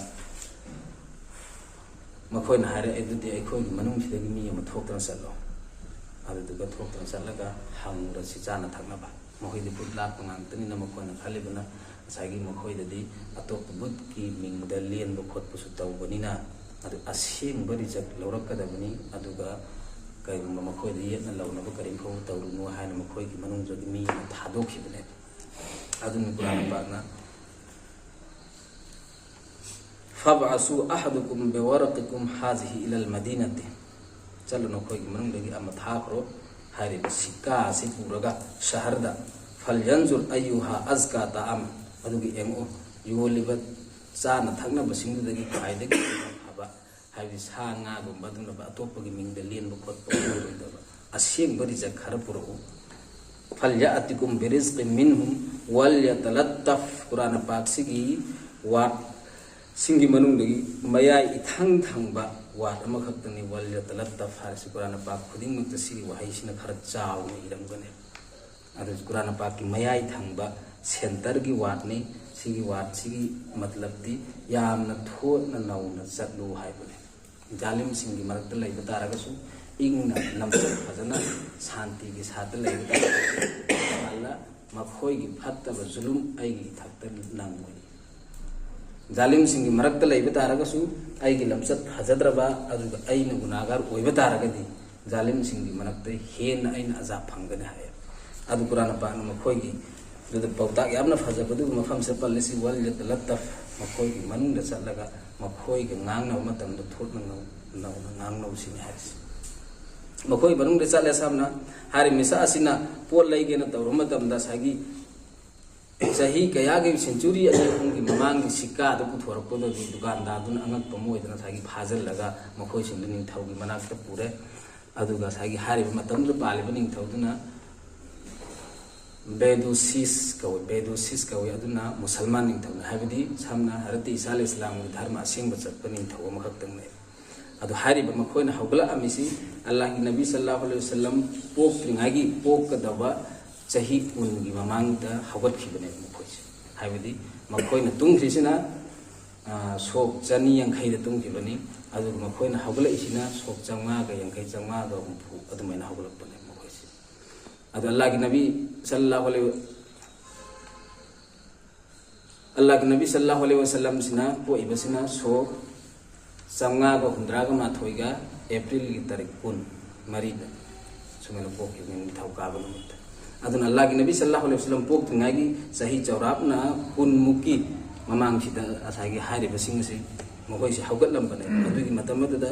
ꯃꯈꯣꯏꯅ ꯍꯥꯏꯔꯛꯑꯦ, "ꯑꯗꯨꯗꯤ ꯑꯩꯈꯣꯏꯒꯤ ꯃꯅꯨꯡꯁꯤꯗꯒꯤ ꯃꯤ ꯑꯃ ꯊꯣꯛꯇꯅ ꯆꯠꯂꯣ"꯫ ꯑꯗꯨꯗꯨꯒ ꯊꯣꯛꯇꯅ ꯆꯠꯂꯒ ꯍꯪꯉꯨꯔꯁꯤ ꯆꯥꯅ ꯊꯛꯅꯕ꯫ ꯃꯈꯣꯏꯗꯤ ꯚꯨꯠ ꯂꯥꯛꯄ ꯉꯥꯛꯇꯅꯤꯅ ꯃꯈꯣꯏꯅ ꯈꯜꯂꯤꯕꯅ ꯉꯁꯥꯏꯒꯤ ꯃꯈꯣꯏꯗꯗꯤ ꯑꯇꯣꯞꯄ ꯚꯨꯠꯀꯤ ꯃꯤꯡꯗ ꯂꯦꯟꯕ ꯈꯣꯠꯄꯁꯨ ꯇꯧꯕꯅꯤꯅ ꯑꯗꯨ ꯑꯁꯦꯡꯕ ꯔꯤꯖꯜ ꯂꯧꯔꯛꯀꯗꯕꯅꯤ꯫ ꯑꯗꯨꯒ ꯀꯔꯤꯒꯨꯝꯕ ꯃꯈꯣꯏꯗ ꯌꯦꯠꯅ ꯂꯧꯅꯕ ꯀꯔꯤꯝ ꯐꯥꯎꯕ ꯇꯧꯔꯨꯅꯨ ꯍꯥꯏꯅ ꯃꯈꯣꯏꯒꯤ ꯃꯅꯨꯡꯗꯒꯤ ꯃꯤ ꯑꯃ ꯊꯥꯗꯣꯛꯈꯤꯕꯅꯦ꯫ ꯑꯗꯨꯅ ꯀꯨꯔꯥꯟ ꯄꯥꯛꯅ "ꯐꯕꯑꯁꯨ ꯑꯍꯗꯨꯀꯨꯝ ꯕꯤꯋꯥꯔꯥꯀꯤꯀꯨꯝ ꯍꯥꯖꯤꯍꯤ ꯏꯂꯜ ꯃꯗꯤꯅꯥꯇꯤ", ꯆꯠꯂꯨ, ꯅꯈꯣꯏꯒꯤ ꯃꯅꯨꯡꯗꯒꯤ ꯑꯃ ꯊꯥꯈ꯭ꯔꯣ ꯍꯥꯏꯔꯤꯕ ꯁꯤꯛꯀꯥ ꯑꯁꯤ ꯄꯨꯔꯒ ꯁꯍꯔꯗ, "ꯐꯜꯌꯟꯖꯨꯔ ꯑꯌꯨꯍꯥ ꯑꯖꯀꯥ ꯇꯥꯑꯝ", ꯑꯗꯨꯒꯤ ꯌꯦꯡꯉꯛꯑꯣ, ꯌꯣꯜꯂꯤꯕ ꯆꯥꯅ ꯊꯛꯅꯕꯁꯤꯡꯗꯨꯗꯒꯤ ꯈ꯭ꯋꯥꯏꯗꯒꯤ ꯐꯕ, ꯍꯥꯏꯕꯗꯤ ꯁꯥ ꯉꯥꯒꯨꯝꯕ ꯑꯗꯨꯒꯨꯝꯂꯕ ꯑꯇꯣꯞꯄꯒꯤ ꯃꯤꯡꯗ ꯂꯦꯟꯕ ꯈꯣꯠꯄ ꯑꯣꯏꯔꯣꯏꯗꯕ ꯑꯁꯦꯡꯕ ꯔꯤꯖꯛ ꯈꯔ ꯄꯨꯔꯛꯎ꯫ ꯐꯜꯌꯥꯇꯤꯀꯨꯝ ꯕꯤꯔꯤꯖꯀꯤꯝ ꯃꯤꯟꯍꯨꯝ ꯋꯜꯌꯇꯂꯠꯇꯐ꯫ ꯀꯨꯔꯥꯟ ꯄꯥꯛꯁꯤꯒꯤ ꯋꯥꯔꯗꯁꯤꯡꯒꯤ ꯃꯅꯨꯡꯗꯒꯤ ꯃꯌꯥꯏ ꯏꯊꯪ ꯊꯪꯕ ꯋꯥꯔꯗ ꯑꯃꯈꯛꯇꯅꯤ ꯋꯜꯌꯇꯂꯠꯇꯐ ꯍꯥꯏꯔꯤꯁꯤ꯫ ꯀꯨꯔꯥꯟ ꯄꯥꯛ ꯈꯨꯗꯤꯡꯃꯛꯇ ꯁꯤꯒꯤ ꯋꯥꯍꯩꯁꯤꯅ ꯈꯔ ꯆꯥꯎꯅ ꯏꯔꯝꯒꯅꯤ꯫ ꯑꯗꯨ ꯀꯨꯔꯥꯟ ꯄꯥꯛꯀꯤ ꯃꯌꯥꯏ ꯊꯪꯕ ꯁꯦꯟꯇꯔꯒꯤ ꯋꯥꯔꯗꯅꯤ꯫ ꯁꯤꯒꯤ ꯋꯥꯔꯗꯁꯤꯒꯤ ꯃꯇꯂꯕꯇꯤ ꯌꯥꯝꯅ ꯊꯣꯠꯅ ꯅꯧꯅ ꯆꯠꯂꯨ ꯍꯥꯏꯕꯅꯤ꯫ ꯖꯥꯂꯤꯝꯁꯤꯡꯒꯤ ꯃꯔꯛꯇ ꯂꯩꯕ ꯇꯥꯔꯒꯁꯨ ꯏꯪꯅ ꯂꯝꯆꯠ ꯐꯖꯅ ꯁꯥꯟꯇꯤꯒꯤ ꯁꯥꯠꯇ ꯂꯩꯕ ꯇꯥꯔꯒꯁꯨ ꯑꯜꯂꯥ ꯃꯈꯣꯏꯒꯤ ꯐꯠꯇꯕ ꯖꯨꯂꯨꯝ ꯑꯩꯒꯤ ꯏꯊꯛꯇ ꯅꯪꯉꯣꯏ꯫ ꯖꯥꯂꯤꯝꯁꯤꯡꯒꯤ ꯃꯔꯛꯇ ꯂꯩꯕ ꯇꯥꯔꯒꯁꯨ ꯑꯩꯒꯤ ꯂꯝꯆꯠ ꯐꯖꯗ꯭ꯔꯕ ꯑꯗꯨꯒ ꯑꯩꯅ ꯒꯨꯅꯥꯒꯥꯔ ꯑꯣꯏꯕ ꯇꯥꯔꯒꯗꯤ ꯖꯥꯂꯤꯝꯁꯤꯡꯒꯤ ꯃꯔꯛꯇ ꯍꯦꯟꯅ ꯑꯩꯅ ꯑꯖꯥꯕ ꯐꯪꯒꯅꯤ ꯍꯥꯏ꯫ ꯑꯗꯨ ꯀꯨꯔꯥꯟ ꯄꯥꯛꯅ ꯃꯈꯣꯏꯒꯤ ꯑꯗꯨꯗ ꯄꯥꯎꯇꯥꯛ ꯌꯥꯝꯅ ꯐꯖꯕꯗꯨꯒꯤ ꯃꯐꯝꯁꯤꯗ ꯄꯜꯂꯤꯁꯤ ꯋꯜ ꯌꯇꯂꯠꯇꯐ꯫ ꯃꯈꯣꯏꯒꯤ ꯃꯅꯨꯡꯗ ꯆꯠꯂꯒ ꯃꯈꯣꯏꯒ ꯉꯥꯡꯅꯕ ꯃꯇꯝꯗ ꯊꯣꯠꯅ ꯅꯧ-, ꯅꯧꯅ ꯉꯥꯡꯅꯧꯁꯤꯅꯤ ꯍꯥꯏꯔꯤꯁꯤ꯫ ꯃꯈꯣꯏ ꯃꯅꯨꯡꯗ ꯆꯠꯂꯦ ꯁꯝꯅ ꯍꯥꯏꯔꯤꯕ ꯃꯤꯁꯛ ꯑꯁꯤꯅ ꯄꯣꯠ ꯂꯩꯒꯦꯅ ꯇꯧꯔꯨꯕ ꯃꯇꯝꯗ ꯉꯁꯥꯏꯒꯤ ꯆꯍꯤ ꯀꯌꯥꯒꯤ ꯁꯦꯟꯆꯨꯔꯤ ꯑꯅꯤ ꯑꯍꯨꯝꯒꯤ ꯃꯃꯥꯡꯒꯤ ꯁꯤꯛꯀꯥꯗꯨ ꯄꯨꯊꯣꯔꯛꯄꯗꯒꯤ ꯗꯨꯀꯥꯟꯗꯥꯔꯗꯨꯅ ꯑꯉꯛꯄ ꯑꯃ ꯑꯣꯏꯗꯅ ꯉꯁꯥꯏꯒꯤ ꯐꯥꯖꯤꯜꯂꯒ ꯃꯈꯣꯏꯁꯤꯡꯗꯨ ꯅꯤꯡꯊꯧꯒꯤ ꯃꯅꯥꯛꯇ ꯄꯨꯔꯦ꯫ ꯑꯗꯨꯒ ꯉꯁꯥꯏꯒꯤ ꯍꯥꯏꯔꯤꯕ ꯃꯇꯝꯗꯨꯗ ꯄꯥꯜꯂꯤꯕ ꯅꯤꯡꯊꯧꯗꯨꯅ ꯕꯦꯗꯨꯁꯤꯁ ꯀꯧꯏ꯫ ꯕꯦꯗꯨꯁꯤꯁ ꯀꯧꯏ꯫ ꯑꯗꯨꯅ ꯃꯨꯁꯜꯃꯥꯟ ꯅꯤꯡꯊꯧꯅꯤ, ꯍꯥꯏꯕꯗꯤ ꯁꯝꯅ ꯍꯥꯏꯔꯕꯗ ꯏꯁꯥ ꯏꯁꯂꯥꯝꯒꯤ ꯙꯔꯃ ꯑꯁꯦꯡꯕ ꯆꯠꯄ ꯅꯤꯡꯊꯧ ꯑꯃꯈꯛꯇꯪꯅꯤ꯫ ꯑꯗꯨ ꯍꯥꯏꯔꯤꯕ ꯃꯈꯣꯏꯅ ꯍꯧꯒꯠꯂꯛꯑꯝꯃꯤꯁꯤ ꯑꯜꯂꯥꯍꯒꯤ ꯅꯕꯤ ꯁꯜꯂꯥꯍꯨ ꯑꯂꯩꯍꯤ ꯋꯁꯜꯂꯝ ꯄꯣꯛꯇ꯭ꯔꯤꯉꯩꯒꯤ ꯄꯣꯛꯀꯗꯕ ꯆꯍꯤ ꯀꯨꯟꯒꯤ ꯃꯃꯥꯡꯗ ꯍꯧꯒꯠꯈꯤꯕꯅꯦꯕ ꯃꯈꯣꯏꯁꯦ꯫ ꯍꯥꯏꯕꯗꯤ ꯃꯈꯣꯏꯅ ꯇꯨꯝꯈ꯭ꯔꯤꯁꯤꯅ, ꯑ, ꯁꯣꯛ ꯆꯅꯤ ꯌꯥꯡꯈꯩꯗ ꯇꯨꯝꯈꯤꯕꯅꯤ, ꯑꯗꯨꯒ ꯃꯈꯣꯏꯅ ꯍꯧꯒꯠꯂꯛꯏꯁꯤꯅ ꯁꯣꯛ ꯆꯥꯝꯃꯉꯥꯒ ꯌꯥꯡꯈꯩ, ꯆꯥꯝꯃꯉꯥꯒ ꯍꯨꯝꯐꯨ ꯑꯗꯨꯃꯥꯏꯅ ꯍꯧꯒꯠꯂꯛꯄꯅꯦ ꯃꯈꯣꯏꯁꯦ꯫ ꯑꯗꯣ ꯑꯜꯂꯥꯍꯒꯤ ꯅꯕꯤ ꯁꯜꯂꯥꯍꯨ ꯑꯂꯩꯍꯤ ꯑꯜꯂꯥꯍꯒꯤ ꯅꯕꯤ ꯁꯜꯂꯥꯍꯨ ꯑꯂꯩꯍꯤ ꯋꯁꯜꯂꯝꯁꯤꯅ ꯄꯣꯛꯏꯕꯁꯤꯅ ꯁꯣꯛ ꯆꯥꯝꯃꯉꯥꯒ ꯍꯨꯝꯗ꯭ꯔꯥꯒ ꯃꯥꯊꯣꯏꯒ ꯑꯦꯄ꯭ꯔꯤꯜꯒꯤ ꯇꯥꯔꯤꯛ ꯀꯨꯟ ꯃꯔꯤꯗ ꯁꯨꯃꯥꯏꯅ ꯄꯣꯛꯈꯤꯕꯅꯤ, ꯅꯤꯡꯊꯧꯀꯥꯕ ꯅꯨꯃꯤꯠꯇ꯫ ꯑꯗꯨꯅ ꯑꯜꯂꯥꯍꯒꯤ ꯅꯕꯤ ꯁꯜꯂꯥꯍꯨ ꯑꯂꯩꯍꯤ ꯋꯁꯜꯂꯝ ꯄꯣꯛꯇ꯭ꯔꯤꯉꯩꯒꯤ ꯆꯍꯤ ꯆꯥꯎꯔꯥꯛꯅ ꯀꯨꯟꯃꯨꯛꯀꯤ ꯃꯃꯥꯡꯁꯤꯗ ꯉꯁꯥꯏꯒꯤ ꯍꯥꯏꯔꯤꯕꯁꯤꯡ ꯑꯁꯤ ꯃꯈꯣꯏꯁꯤ ꯍꯧꯒꯠꯂꯝꯕꯅꯦ꯫ ꯑꯗꯨꯒꯤ ꯃꯇꯝ ꯑꯗꯨꯗ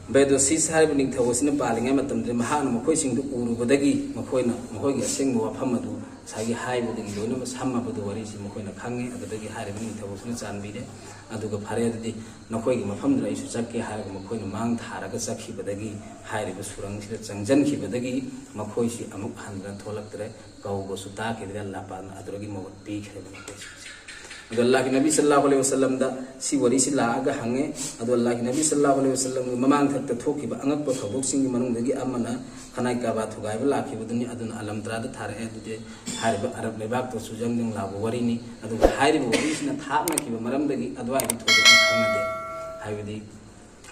ꯕꯦꯗꯣꯁꯤꯁ ꯍꯥꯏꯔꯤꯕ ꯅꯤꯡꯊꯧ ꯑꯁꯤꯅ ꯄꯥꯜꯂꯤꯉꯩ ꯃꯇꯝꯗ ꯃꯍꯥꯛꯅ ꯃꯈꯣꯏꯁꯤꯡꯗꯨ ꯎꯔꯨꯕꯗꯒꯤ ꯃꯈꯣꯏꯅ ꯃꯈꯣꯏꯒꯤ ꯑꯁꯦꯡꯕ ꯋꯥꯐꯝ ꯑꯗꯨ ꯉꯁꯥꯏꯒꯤ ꯍꯥꯏꯕꯗꯒꯤ ꯂꯣꯏꯅꯃꯛ ꯁꯝꯃꯕꯗꯨ ꯋꯥꯔꯤꯁꯤ ꯃꯈꯣꯏꯅ ꯈꯪꯉꯤ꯫ ꯑꯗꯨꯗꯒꯤ ꯍꯥꯏꯔꯤꯕ ꯅꯤꯡꯊꯧ ꯑꯁꯤꯅ ꯆꯥꯟꯕꯤꯔꯦ꯫ ꯑꯗꯨꯒ ꯐꯔꯦ, ꯑꯗꯨꯗꯤ ꯅꯈꯣꯏꯒꯤ ꯃꯐꯝꯗꯨꯗ ꯑꯩꯁꯨ ꯆꯠꯀꯦ ꯍꯥꯏꯔꯒ ꯃꯈꯣꯏꯅ ꯃꯥꯡ ꯊꯥꯔꯒ ꯆꯠꯈꯤꯕꯗꯒꯤ, ꯍꯥꯏꯔꯤꯕ ꯁꯨꯔꯪꯁꯤꯗ ꯆꯪꯁꯤꯟꯈꯤꯕꯗꯒꯤ ꯃꯈꯣꯏꯁꯤ ꯑꯃꯨꯛ ꯍꯟꯗꯨꯅ ꯊꯣꯛꯂꯛꯇ꯭ꯔꯦ꯫ ꯀꯧꯕꯁꯨ ꯇꯥꯈꯤꯗ꯭ꯔꯦ꯫ ꯑꯜꯂꯥꯍ ꯄꯥꯛꯅ ꯑꯗꯨꯗꯒꯤ ꯃꯍꯨꯠ ꯄꯤꯈ꯭ꯔꯦꯕ ꯃꯈꯣꯏꯁꯤꯡꯁꯦ꯫ ꯑꯗꯣ ꯑꯜꯂꯥꯍꯒꯤ ꯅꯕꯤ ꯁꯜꯂꯜꯂꯥꯍꯨ ꯑꯂꯩꯍꯤ ꯋꯥꯁꯜꯂꯝꯗ ꯁꯤ ꯋꯥꯔꯤꯁꯤ ꯂꯥꯛꯑꯒ ꯍꯪꯉꯦ꯫ ꯑꯗꯣ ꯑꯜꯂꯥꯍꯒꯤ ꯅꯕꯤ ꯁꯜꯂꯜꯂꯥꯍꯨ ꯑꯂꯩꯍꯤ ꯋꯥꯁꯜꯂꯝꯒꯤ ꯃꯃꯥꯡꯊꯛꯇ ꯊꯣꯛꯈꯤꯕ ꯑꯉꯛꯄ ꯊꯧꯗꯣꯛꯁꯤꯡꯒꯤ ꯃꯅꯨꯡꯗꯒꯤ ꯑꯃꯅ ꯈꯅꯥꯏ ꯀꯥꯕꯥ ꯊꯨꯒꯥꯏꯕ ꯂꯥꯛꯈꯤꯕꯗꯨꯅꯤ꯫ ꯑꯗꯨꯅ ꯑꯂꯝ ꯇꯔꯥꯗ ꯊꯥꯔꯛꯑꯦ꯫ ꯑꯗꯨꯗꯤ ꯍꯥꯏꯔꯤꯕ ꯑꯔꯕ ꯂꯩꯕꯥꯛꯇꯁꯨ ꯖꯪ ꯖꯪ ꯂꯥꯎꯕ ꯋꯥꯔꯤꯅꯤ꯫ ꯑꯗꯨꯒ ꯍꯥꯏꯔꯤꯕ ꯋꯥꯔꯤꯁꯤꯅ ꯊꯥꯛꯅꯈꯤꯕ ꯃꯔꯝꯗꯒꯤ ꯑꯗꯨꯋꯥꯏꯒꯤ ꯊꯧꯗꯣꯛꯇꯨ ꯈꯪꯅꯗꯦ꯫ ꯍꯥꯏꯕꯗꯤ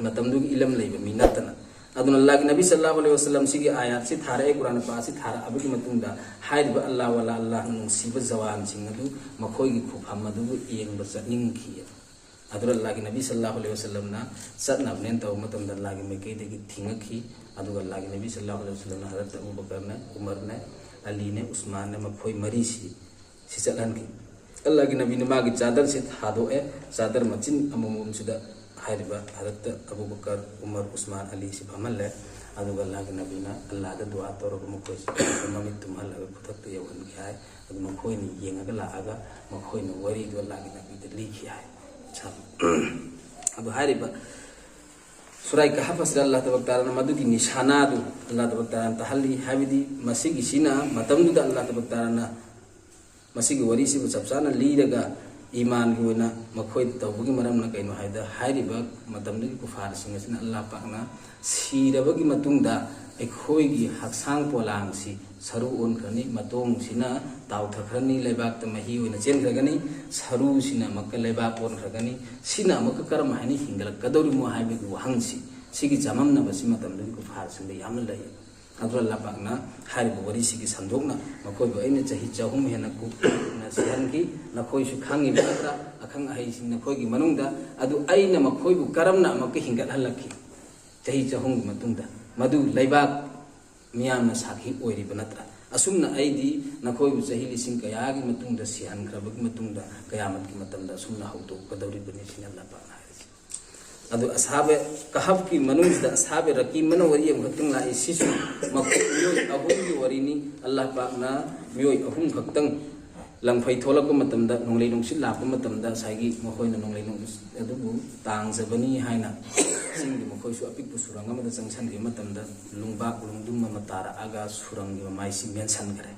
ꯃꯇꯝꯗꯨꯒꯤ ꯏꯂꯝ ꯂꯩꯕ ꯃꯤ ꯅꯠꯇꯅ꯫ ꯑꯗꯨꯅ ꯑꯜꯂꯥꯍꯒꯤ ꯅꯕꯤ ꯁꯜꯂꯜꯂꯥꯍꯨ ꯑꯂꯩꯍꯤ ꯋꯥꯁꯜꯂꯝ ꯁꯤꯒꯤ ꯑꯥꯌꯥꯠꯁꯤ ꯊꯥꯔꯛꯑꯦ, ꯀꯨꯔꯥꯟ ꯄꯥꯛ ꯑꯁꯤ ꯊꯥꯔꯛꯑꯕꯒꯤ ꯃꯇꯨꯡꯗ ꯍꯥꯏꯔꯤꯕ ꯑꯜꯂꯥꯍ ꯋꯥꯂꯥ, ꯑꯜꯂꯥꯍꯅ ꯅꯨꯡꯁꯤꯕ ꯖꯋꯥꯟꯁꯤꯡ ꯑꯗꯨ ꯃꯈꯣꯏꯒꯤ ꯈꯨꯐꯝ ꯑꯗꯨꯕꯨ ꯌꯦꯡꯕ ꯆꯠꯅꯤꯡꯈꯤ꯫ ꯑꯗꯨꯅ ꯑꯜꯂꯥꯍꯒꯤ ꯅꯕꯤ ꯁꯜꯂꯜꯂꯥꯍꯨ ꯑꯂꯩꯍꯤ ꯋꯥꯁꯜꯂꯝꯅ ꯆꯠꯅꯕꯅꯦꯅ ꯇꯧꯕ ꯃꯇꯝꯗ ꯑꯜꯂꯥꯍꯒꯤ ꯃꯥꯏꯀꯩꯗꯒꯤ ꯊꯤꯡꯉꯛꯈꯤ꯫ ꯑꯗꯨꯒ ꯑꯜꯂꯥꯍꯒꯤ ꯅꯕꯤ ꯁꯜꯂꯜꯂꯥꯍꯨ ꯑꯂꯩꯍꯤ ꯋꯥꯁꯜꯂꯝꯅ ꯍꯖꯔꯠ ꯑꯕꯨ ꯕꯀꯔꯅꯦ, ꯎꯃꯔꯅꯦ, ꯑꯂꯤꯅꯦ, ꯎꯁꯃꯥꯟꯅꯦ, ꯃꯈꯣꯏ ꯃꯔꯤꯁꯤ ꯁꯤ ꯆꯠꯍꯟꯈꯤ꯫ ꯑꯜꯂꯥꯍꯒꯤ ꯅꯕꯤꯅ ꯃꯥꯒꯤ ꯆꯥꯗꯔꯁꯤ ꯊꯥꯗꯣꯛꯑꯦ꯫ ꯆꯥꯗꯔ ꯃꯆꯤꯟ ꯑꯃꯃꯝꯁꯤꯗ ꯍꯥꯏꯔꯤꯕ ꯍꯖꯔꯠ ꯑꯕꯨ ꯕꯀꯔ, ꯎꯃꯔ, ꯎꯁꯃꯥꯟ, ꯑꯂꯤꯁꯤ ꯐꯝꯍꯜꯂꯦ꯫ ꯑꯗꯨꯒ ꯑꯜꯂꯥꯍꯒꯤ ꯅꯕꯤꯅ ꯑꯜꯂꯥꯍꯗ ꯗꯨꯋꯥ ꯇꯧꯔꯒ ꯃꯈꯣꯏꯁꯤ ꯃꯃꯤꯠ ꯇꯨꯝꯍꯜꯂꯒ ꯈꯨꯗꯛꯇ ꯌꯧꯍꯟꯈꯤ ꯍꯥꯏ꯫ ꯑꯗꯨ ꯃꯈꯣꯏꯅ ꯌꯦꯡꯉꯒ ꯂꯥꯛꯑꯒ ꯃꯈꯣꯏꯅ ꯋꯥꯔꯤꯗꯨ ꯑꯜꯂꯥꯍꯒꯤ ꯅꯕꯤꯗ ꯂꯤꯈꯤ ꯍꯥꯏ꯫ ꯑꯗꯨ ꯍꯥꯏꯔꯤꯕ ꯁꯨꯔꯥꯏ ꯀꯍꯐ ꯑꯁꯤꯗ ꯑꯜꯂꯥꯍ ꯇꯕꯥꯔꯛ ꯇꯥꯂꯥꯅ ꯃꯗꯨꯒꯤ ꯅꯤꯁꯥꯅꯥꯗꯨ ꯑꯜꯂꯥꯍ ꯇꯕꯥꯔꯛ ꯇꯥꯂꯥꯅ ꯇꯥꯍꯜꯂꯤ꯫ ꯍꯥꯏꯕꯗꯤ ꯃꯁꯤꯒꯤꯁꯤꯅ, ꯃꯇꯝꯗꯨꯗ ꯑꯜꯂꯥꯍ ꯇꯕꯥꯔꯛ ꯇꯥꯂꯥꯅ ꯃꯁꯤꯒꯤ ꯋꯥꯔꯤꯁꯤꯕꯨ ꯆꯞ ꯆꯥꯅ ꯂꯤꯔꯒ ꯏꯃꯥꯟꯒꯤ ꯑꯣꯏꯅ ꯃꯈꯣꯏꯗ ꯇꯧꯕꯒꯤ ꯃꯔꯝꯅ ꯀꯩꯅꯣ ꯍꯥꯏꯕꯗ, ꯍꯥꯏꯔꯤꯕ ꯃꯇꯝꯗꯨꯒꯤ ꯀꯨꯐꯥꯔꯁꯤꯡ ꯑꯁꯤꯅ ꯑꯜꯂꯥꯍ ꯄꯥꯛꯅ ꯁꯤꯔꯕꯒꯤ ꯃꯇꯨꯡꯗ ꯑꯩꯈꯣꯏꯒꯤ ꯍꯛꯆꯥꯡ ꯄꯣꯂꯥꯡꯁꯤ ꯁꯔꯨ ꯑꯣꯟꯈ꯭ꯔꯅꯤ, ꯃꯇꯣꯡꯁꯤꯅ ꯇꯥꯎꯊꯈ꯭ꯔꯅꯤ, ꯂꯩꯕꯥꯛꯇ ꯃꯍꯤ ꯑꯣꯏꯅ ꯆꯦꯟꯈ꯭ꯔꯒꯅꯤ, ꯁꯔꯨꯁꯤꯅ ꯑꯃꯨꯛꯀ ꯂꯩꯕꯥꯛ ꯑꯣꯟꯈ꯭ꯔꯒꯅꯤ꯫ ꯁꯤꯅ ꯑꯃꯨꯛꯀ ꯀꯔꯝ ꯍꯥꯏꯅ ꯍꯤꯡꯒꯠꯂꯛꯀꯗꯧꯔꯤꯃꯣ ꯍꯥꯏꯕꯒꯤ ꯋꯥꯍꯪꯁꯤ, ꯁꯤꯒꯤ ꯆꯃꯝꯅꯕꯁꯤ ꯃꯇꯝꯗꯨꯒꯤ ꯀꯨꯐꯥꯔꯁꯤꯡꯗ ꯌꯥꯝꯅ ꯂꯩ꯫ ꯑꯗꯨꯅ ꯑꯜꯂꯥꯍ ꯄꯥꯛꯅ ꯍꯥꯏꯔꯤꯕ ꯋꯥꯔꯤꯁꯤꯒꯤ ꯁꯟꯗꯣꯛꯅ, ꯃꯈꯣꯏꯕꯨ ꯑꯩꯅ ꯆꯍꯤ ꯆꯍꯨꯝ ꯍꯦꯟꯅ ꯀꯨꯞꯅ ꯁꯤꯍꯟꯈꯤ, ꯅꯈꯣꯏꯁꯨ ꯈꯪꯉꯤꯕ ꯅꯠꯇ꯭ꯔꯥ, ꯑꯈꯪ ꯑꯍꯩꯁꯤꯡ ꯅꯈꯣꯏꯒꯤ ꯃꯅꯨꯡꯗ, ꯑꯗꯨ ꯑꯩꯅ ꯃꯈꯣꯏꯕꯨ ꯀꯔꯝꯅ ꯑꯃꯨꯛꯀ ꯍꯤꯡꯒꯠꯍꯜꯂꯛꯈꯤ ꯆꯍꯤ ꯆꯍꯨꯝꯒꯤ ꯃꯇꯨꯡꯗ? ꯃꯗꯨ ꯂꯩꯕꯥꯛ ꯃꯤꯌꯥꯝꯅ ꯁꯥꯈꯤ ꯑꯣꯏꯔꯤꯕ ꯅꯠꯇ꯭ꯔꯥ? ꯑꯁꯨꯝꯅ ꯑꯩꯗꯤ ꯅꯈꯣꯏꯕꯨ ꯆꯍꯤ ꯂꯤꯁꯤꯡ ꯀꯌꯥꯒꯤ ꯃꯇꯨꯡꯗ ꯁꯤꯍꯟꯈ꯭ꯔꯕꯒꯤ ꯃꯇꯨꯡꯗ ꯀꯌꯥꯃꯠꯀꯤ ꯃꯇꯝꯗ ꯑꯁꯨꯝꯅ ꯍꯧꯗꯣꯛꯀꯗꯧꯔꯤꯕꯅꯤ, ꯁꯤꯅꯤ ꯑꯜꯂꯥꯍ ꯄꯥꯛꯅ ꯍꯥꯏꯔꯤꯁꯤ꯫ ꯑꯗꯨ ꯑꯁꯥꯕ ꯀꯍꯐꯀꯤ ꯃꯅꯨꯡꯁꯤꯗ ꯑꯁꯥꯕ ꯔꯀꯤꯝ ꯑꯃꯅ ꯋꯥꯔꯤ ꯑꯃꯈꯛꯇꯪ ꯂꯥꯛꯏ꯫ ꯁꯤꯁꯨ ꯃꯈꯣꯏ ꯃꯤꯑꯣꯏ ꯑꯍꯨꯝꯒꯤ ꯋꯥꯔꯤꯅꯤ꯫ ꯑꯜꯂꯥꯍ ꯄꯥꯛꯅ ꯃꯤꯑꯣꯏ ꯑꯍꯨꯝ ꯈꯛꯇꯪ ꯂꯪꯐꯩ ꯊꯣꯛꯂꯛꯄ ꯃꯇꯝꯗ, ꯅꯣꯡꯂꯩ ꯅꯨꯡꯁꯤꯠ ꯂꯥꯛꯄ ꯃꯇꯝꯗ, ꯉꯁꯥꯏꯒꯤ ꯃꯈꯣꯏꯅ ꯅꯣꯡꯂꯩ ꯅꯨꯡꯁꯤꯠ ꯑꯗꯨꯕꯨ ꯇꯥꯡꯖꯕꯅꯤ ꯍꯥꯏꯅ ꯆꯤꯡꯒꯤ ꯃꯈꯣꯏꯁꯨ ꯑꯄꯤꯛꯄ ꯁꯨꯔꯪ ꯑꯃꯗ ꯆꯪꯁꯤꯟꯈꯤꯕ ꯃꯇꯝꯗ, ꯂꯨꯡꯕꯥꯛ ꯂꯨꯡꯗꯨꯝ ꯑꯃ ꯇꯥꯔꯛꯑꯒ ꯁꯨꯔꯪꯒꯤ ꯃꯃꯥꯏꯁꯤ ꯃꯦꯟꯁꯤꯟꯈ꯭ꯔꯦ꯫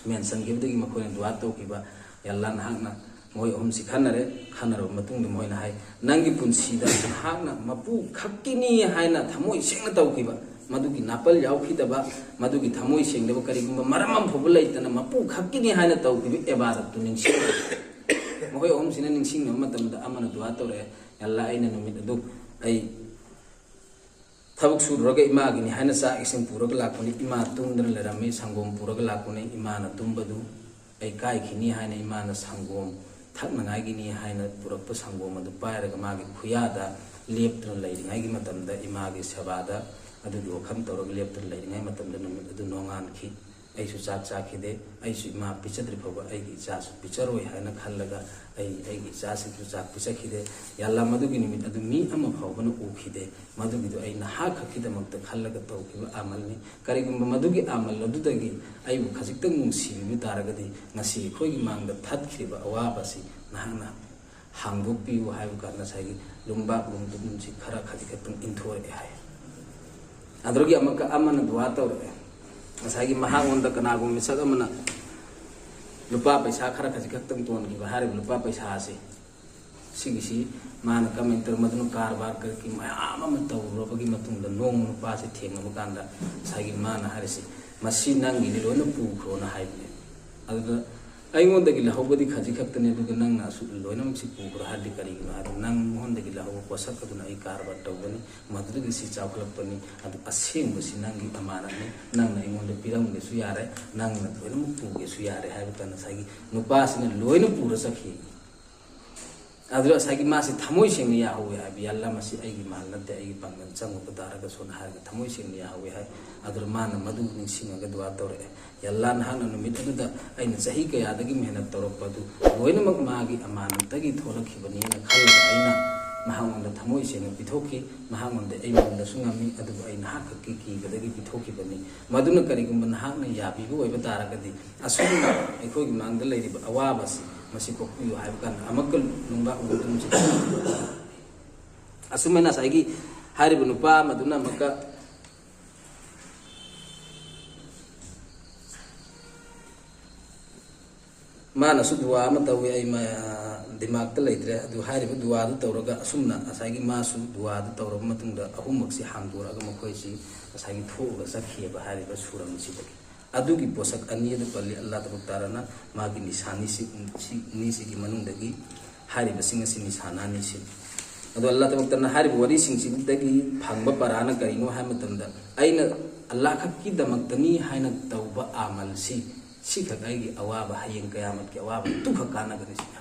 ꯃꯦꯟꯁꯤꯟꯈꯤꯕꯗꯒꯤ ꯃꯈꯣꯏꯅ ꯗꯨꯋꯥ ꯇꯧꯈꯤꯕ, "ꯌꯥ ꯑꯜꯂꯥꯍ, ꯅꯍꯥꯛꯅ ꯃꯈꯣꯏ ꯑꯍꯨꯝꯁꯤ ꯈꯟꯅꯔꯦ꯫ ꯈꯟꯅꯔꯕ ꯃꯇꯨꯡꯗ ꯃꯈꯣꯏꯅ ꯍꯥꯏ, ꯅꯪꯒꯤ ꯄꯨꯟꯁꯤꯗ ꯅꯍꯥꯛꯅ ꯃꯄꯨ ꯈꯛꯀꯤꯅꯤ ꯍꯥꯏꯅ ꯊꯃꯣꯏ ꯁꯦꯡꯅ ꯇꯧꯈꯤꯕ, ꯃꯗꯨꯒꯤ ꯅꯥꯄꯜ ꯌꯥꯎꯈꯤꯗꯕ, ꯃꯗꯨꯒꯤ ꯊꯃꯣꯏ ꯁꯦꯡꯗꯕ, ꯀꯔꯤꯒꯨꯝꯕ ꯃꯔꯝ ꯑꯃ ꯐꯥꯎꯕ ꯂꯩꯇꯅ ꯃꯄꯨ ꯈꯛꯀꯤꯅꯤ ꯍꯥꯏꯅ ꯇꯧꯈꯤꯕ ꯏꯕꯥꯗꯠꯇꯨ ꯅꯤꯡꯁꯤꯡꯉꯨ꯫" ꯃꯈꯣꯏ ꯑꯍꯨꯝꯁꯤꯅ ꯅꯤꯡꯁꯤꯡꯅꯕ ꯃꯇꯝꯗ ꯑꯃꯅ ꯗꯨꯋꯥ ꯇꯧꯔꯛꯑꯦ, "ꯌꯥ ꯑꯜꯂꯥꯍ, ꯑꯩꯅ ꯅꯨꯃꯤꯠ ꯑꯗꯨ ꯑꯩ ꯊꯕꯛ ꯁꯨꯔꯨꯔꯒ ꯏꯃꯥꯒꯤꯅꯤ ꯍꯥꯏꯅ ꯆꯥꯛ ꯏꯁꯤꯡ ꯄꯨꯔꯒ ꯂꯥꯛꯄꯅꯤ꯫ ꯏꯃꯥ ꯇꯨꯝꯗꯨꯅ ꯂꯩꯔꯝꯃꯤ꯫ ꯁꯪꯒꯣꯝ ꯄꯨꯔꯒ ꯂꯥꯛꯄꯅꯤ꯫ ꯏꯃꯥꯅ ꯇꯨꯝꯕꯗꯨ ꯑꯩ ꯀꯥꯏꯈꯤꯅꯤ ꯍꯥꯏꯅ ꯏꯃꯥꯅ ꯁꯪꯒꯣꯝ ꯊꯛꯅꯉꯥꯏꯒꯤꯅꯤ ꯍꯥꯏꯅ ꯄꯨꯔꯛꯄ ꯁꯪꯒꯣꯝ ꯑꯗꯨ ꯄꯥꯏꯔꯒ ꯃꯥꯒꯤ ꯈꯨꯌꯥꯗ ꯂꯦꯞꯇꯨꯅ ꯂꯩꯔꯤꯉꯩꯒꯤ ꯃꯇꯝꯗ, ꯏꯃꯥꯒꯤ ꯁꯦꯕꯥꯗ ꯑꯗꯨꯒꯤ ꯋꯥꯈꯜ ꯇꯧꯔꯒ ꯂꯦꯞꯇꯨꯅ ꯂꯩꯔꯤꯉꯩ ꯃꯇꯝꯗ ꯅꯨꯃꯤꯠ ꯑꯗꯨ ꯅꯣꯡꯉꯥꯟꯈꯤ꯫ ꯑꯩꯁꯨ ꯆꯥꯛ ꯆꯥꯈꯤꯗꯦ꯫ ꯑꯩꯁꯨ ꯏꯃꯥ ꯄꯤꯖꯗ꯭ꯔꯤ ꯐꯥꯎꯕ ꯑꯩꯒꯤ ꯏꯆꯥꯁꯨ ꯄꯤꯖꯔꯣꯏ ꯍꯥꯏꯅ ꯈꯜꯂꯒ ꯑꯩ ꯑꯩꯒꯤ ꯏꯆꯥꯁꯤꯡꯁꯨ ꯆꯥꯛ ꯄꯤꯖꯈꯤꯗꯦ꯫ ꯌꯥ ꯑꯜꯂꯥꯍ, ꯃꯗꯨꯒꯤ ꯅꯨꯃꯤꯠ ꯑꯗꯨ ꯃꯤ ꯑꯃ ꯐꯥꯎꯕꯅ ꯎꯈꯤꯗꯦ꯫ ꯃꯗꯨꯒꯤꯗꯨ ꯑꯩ ꯅꯍꯥꯛ ꯈꯛꯀꯤꯗꯃꯛꯇ ꯈꯜꯂꯒ ꯇꯧꯈꯤꯕ ꯑꯃꯜꯅꯤ꯫ ꯀꯔꯤꯒꯨꯝꯕ ꯃꯗꯨꯒꯤ ꯑꯃꯜ ꯑꯗꯨꯗꯒꯤ ꯑꯩꯕꯨ ꯈꯖꯤꯛꯇꯪ ꯅꯨꯡꯁꯤꯕꯤꯕ ꯇꯥꯔꯒꯗꯤ, ꯉꯁꯤ ꯑꯩꯈꯣꯏꯒꯤ ꯃꯥꯡꯗ ꯊꯠꯈ꯭ꯔꯤꯕ ꯑꯋꯥꯕ ꯑꯁꯤ ꯅꯍꯥꯛꯅ ꯍꯥꯡꯗꯣꯛꯄꯤꯌꯨ" ꯍꯥꯏꯕ ꯀꯥꯟꯗ ꯉꯁꯥꯏꯒꯤ ꯂꯨꯡꯕꯥꯛ ꯂꯨꯡꯗꯨꯝꯁꯤ ꯈꯔ ꯈꯖꯤꯛ ꯈꯛꯇꯪ ꯏꯟꯊꯣꯔꯛꯑꯦ ꯍꯥꯏ꯫ ꯑꯗꯨꯗꯒꯤ ꯑꯃꯨꯛꯀ ꯑꯃꯅ ꯗꯨꯋꯥ ꯇꯧꯔꯛꯑꯦ꯫ ꯉꯁꯥꯏꯒꯤ ꯃꯍꯥꯛꯉꯣꯟꯗ ꯀꯅꯥꯒꯨꯝꯕ ꯃꯤꯁꯛ ꯑꯃꯅ ꯂꯨꯄꯥ ꯄꯩꯁꯥ ꯈꯔ ꯈꯖꯤꯛ ꯈꯛꯇꯪ ꯇꯣꯟꯈꯤꯕ, ꯍꯥꯏꯔꯤꯕ ꯂꯨꯄꯥ ꯄꯩꯁꯥ ꯑꯁꯤ, ꯁꯤꯒꯤꯁꯤ ꯃꯥꯅ ꯀꯃꯥꯏꯅ ꯇꯧꯔ, ꯃꯗꯨꯅ ꯀꯔꯕꯥꯔ ꯀꯔꯤ ꯀꯔꯤ ꯃꯌꯥꯝ ꯑꯃ ꯇꯧꯔꯨꯔꯕꯒꯤ ꯃꯇꯨꯡꯗ ꯅꯣꯡꯃ ꯅꯨꯄꯥꯁꯤ ꯊꯦꯡꯅꯕ ꯀꯥꯟꯗ ꯉꯁꯥꯏꯒꯤ ꯃꯥꯅ ꯍꯥꯏꯔꯤꯁꯤ, "ꯃꯁꯤ ꯅꯪꯒꯤꯗꯤ ꯂꯣꯏꯅ ꯄꯨꯈ꯭ꯔꯣꯅ" ꯍꯥꯏꯕꯅꯦ꯫ ꯑꯗꯨꯗ ꯑꯩꯉꯣꯟꯗꯒꯤ ꯂꯧꯍꯧꯕꯗꯤ ꯈꯖꯤꯛ ꯈꯛꯇꯅꯤ, ꯑꯗꯨꯒ ꯅꯪꯅ ꯑꯁꯨꯛ ꯂꯣꯏꯅꯃꯛꯁꯤ ꯄꯨꯈ꯭ꯔꯣ ꯍꯥꯏꯔꯗꯤ ꯀꯔꯤꯒꯤꯅꯣ ꯍꯥꯏꯕꯗ, ꯅꯪꯉꯣꯟꯗꯒꯤ ꯂꯧꯍꯧꯕ ꯄꯣꯠꯁꯛ ꯑꯗꯨꯅ ꯑꯩ ꯀꯔꯕꯥꯔ ꯇꯧꯒꯅꯤ, ꯃꯗꯨꯗꯒꯤ ꯁꯤ ꯆꯥꯎꯈꯠꯂꯛꯄꯅꯤ꯫ ꯑꯗꯨ ꯑꯁꯦꯡꯕꯁꯤ ꯅꯪꯒꯤ ꯑꯃꯥꯅꯠꯅꯤ, ꯅꯪꯅ ꯑꯩꯉꯣꯟꯗ ꯄꯤꯔꯝꯒꯦꯁꯨ ꯌꯥꯔꯦ, ꯅꯪꯅ ꯂꯣꯏꯅꯃꯛ ꯄꯨꯒꯦꯁꯨ ꯌꯥꯔꯦ ꯍꯥꯏꯕ ꯀꯥꯟꯗ ꯉꯁꯥꯏꯒꯤ ꯅꯨꯄꯥꯁꯤꯅ ꯂꯣꯏꯅ ꯄꯨꯔ ꯆꯠꯈꯤ꯫ ꯑꯗꯨꯗ ꯉꯁꯥꯏꯒꯤ ꯃꯥꯁꯤ ꯊꯃꯣꯏ ꯁꯦꯡꯅ ꯌꯥꯍꯧꯋꯦ ꯍꯥꯏꯕ, "ꯌꯥ ꯑꯜꯂꯥꯍ, ꯃꯁꯤ ꯑꯩꯒꯤ ꯃꯥꯜ ꯅꯠꯇꯦ, ꯑꯩꯒꯤ ꯄꯥꯡꯒꯜ ꯆꯪꯉꯨꯕ ꯇꯥꯔꯒꯁꯨꯅ" ꯍꯥꯏꯔꯒ ꯊꯃꯣꯏ ꯁꯦꯡꯅ ꯌꯥꯍꯧꯋꯦ ꯍꯥꯏ꯫ ꯑꯗꯨꯗ ꯃꯥꯅ ꯃꯗꯨ ꯅꯤꯡꯁꯤꯡꯉꯒ ꯗꯨꯋꯥ ꯇꯧꯔꯛꯑꯦ, "ꯌꯥ ꯑꯜꯂꯥꯍ, ꯅꯍꯥꯛꯅ ꯅꯨꯃꯤꯠ ꯑꯗꯨꯗ ꯑꯩꯅ ꯆꯍꯤ ꯀꯌꯥꯗꯒꯤ ꯃꯦꯍꯅꯠ ꯇꯧꯔꯛꯄ ꯑꯗꯨ ꯂꯣꯏꯅꯃꯛ ꯃꯥꯒꯤ ꯑꯃꯥꯅꯠꯇꯒꯤ ꯊꯣꯛꯂꯛꯈꯤꯕꯅꯤꯅ ꯈꯜꯂꯒ ꯑꯩꯅ ꯃꯍꯥꯛꯉꯣꯟꯗ ꯊꯃꯣꯏ ꯁꯦꯡꯅ ꯄꯤꯊꯣꯛꯈꯤ꯫ ꯃꯍꯥꯛꯉꯣꯟꯗ ꯑꯩ ꯉꯝꯗꯁꯨ ꯉꯝꯃꯤ, ꯑꯗꯨꯕꯨ ꯑꯩ ꯅꯍꯥꯛ ꯈꯛꯀꯤ ꯀꯤꯕꯗꯒꯤ ꯄꯤꯊꯣꯛꯈꯤꯕꯅꯤ꯫ ꯃꯗꯨꯅ ꯀꯔꯤꯒꯨꯝꯕ ꯅꯍꯥꯛꯅ ꯌꯥꯕꯤꯕ ꯑꯣꯏꯕ ꯇꯥꯔꯒꯗꯤ, ꯑꯁꯨꯝꯅ ꯑꯩꯈꯣꯏꯒꯤ ꯃꯥꯡꯗ ꯂꯩꯔꯤꯕ ꯑꯋꯥꯕ ꯑꯁꯤ ꯃꯁꯤ ꯀꯣꯛꯄꯤꯌꯨ ꯍꯥꯏꯕ ꯀꯥꯟꯗ ꯑꯃꯨꯛꯀ ꯅꯨꯡꯕꯥꯛ ꯅꯨꯡꯗꯨꯝꯁꯤ ꯑꯁꯨꯃꯥꯏꯅ ꯉꯁꯥꯏꯒꯤ ꯍꯥꯏꯔꯤꯕ ꯅꯨꯄꯥ ꯑꯃꯗꯨꯅ ꯑꯃꯨꯛꯀ ꯃꯥꯅꯁꯨ ꯗꯨꯋꯥ ꯑꯃ ꯇꯧꯋꯤ, ꯑꯩ ꯃ-, ꯗꯤꯃꯥꯛꯇ ꯂꯩꯇ꯭ꯔꯦ꯫ ꯑꯗꯨ ꯍꯥꯏꯔꯤꯕ ꯗꯨꯋꯥꯗꯨ ꯇꯧꯔꯒ ꯑꯁꯨꯝꯅ ꯉꯁꯥꯏꯒꯤ ꯃꯥꯁꯨ ꯗꯨꯋꯥꯗꯨ ꯇꯧꯔꯕ ꯃꯇꯨꯡꯗ ꯑꯍꯨꯝꯃꯛꯁꯤ ꯍꯥꯡꯗꯣꯔꯛꯑꯒ ꯃꯈꯣꯏꯁꯤ ꯉꯁꯥꯏꯒꯤ ꯊꯣꯛꯑꯒ ꯆꯠꯈꯤꯑꯕ ꯍꯥꯏꯔꯤꯕ ꯁꯨꯔ ꯑꯁꯤꯗꯒꯤ꯫ ꯑꯗꯨꯒꯤ ꯄꯣꯠꯁꯛ ꯑꯅꯤ ꯑꯗꯨ ꯄꯜꯂꯤ꯫ ꯑꯜꯂꯥꯍ ꯇꯕꯥꯔꯛ ꯇꯥꯂꯥꯅ ꯃꯥꯒꯤ ꯅꯤꯁꯥꯅꯤꯁꯤ-, ꯁꯤ-, ꯅꯤꯁꯤꯒꯤ ꯃꯅꯨꯡꯗꯒꯤ ꯍꯥꯏꯔꯤꯕꯁꯤꯡ ꯑꯁꯤ ꯅꯤꯁꯥꯅꯥꯅꯤꯁꯤ꯫ ꯑꯗꯣ ꯑꯜꯂꯥꯍ ꯇꯕꯥꯔꯛ ꯇꯥꯂꯥꯅ ꯍꯥꯏꯔꯤꯕ ꯋꯥꯔꯤꯁꯤꯡꯁꯤꯗꯒꯤ ꯐꯪꯕ ꯄꯔꯥꯅ ꯀꯔꯤꯅꯣ ꯍꯥꯏꯕ ꯃꯇꯝꯗ, ꯑꯩꯅ ꯑꯜꯂꯥꯍ ꯈꯛꯀꯤꯗꯃꯛꯇꯅꯤ ꯍꯥꯏꯅ ꯇꯧꯕ ꯑꯃꯜꯁꯤ, ꯁꯤꯈꯛ ꯑꯩꯒꯤ ꯑꯋꯥꯕ, ꯍꯌꯦꯡ ꯀꯌꯥꯃꯠꯀꯤ ꯑꯋꯥꯕ ꯇꯨꯈꯛ ꯀꯥꯟꯅꯒꯅꯤ ꯁꯤꯅꯤ꯫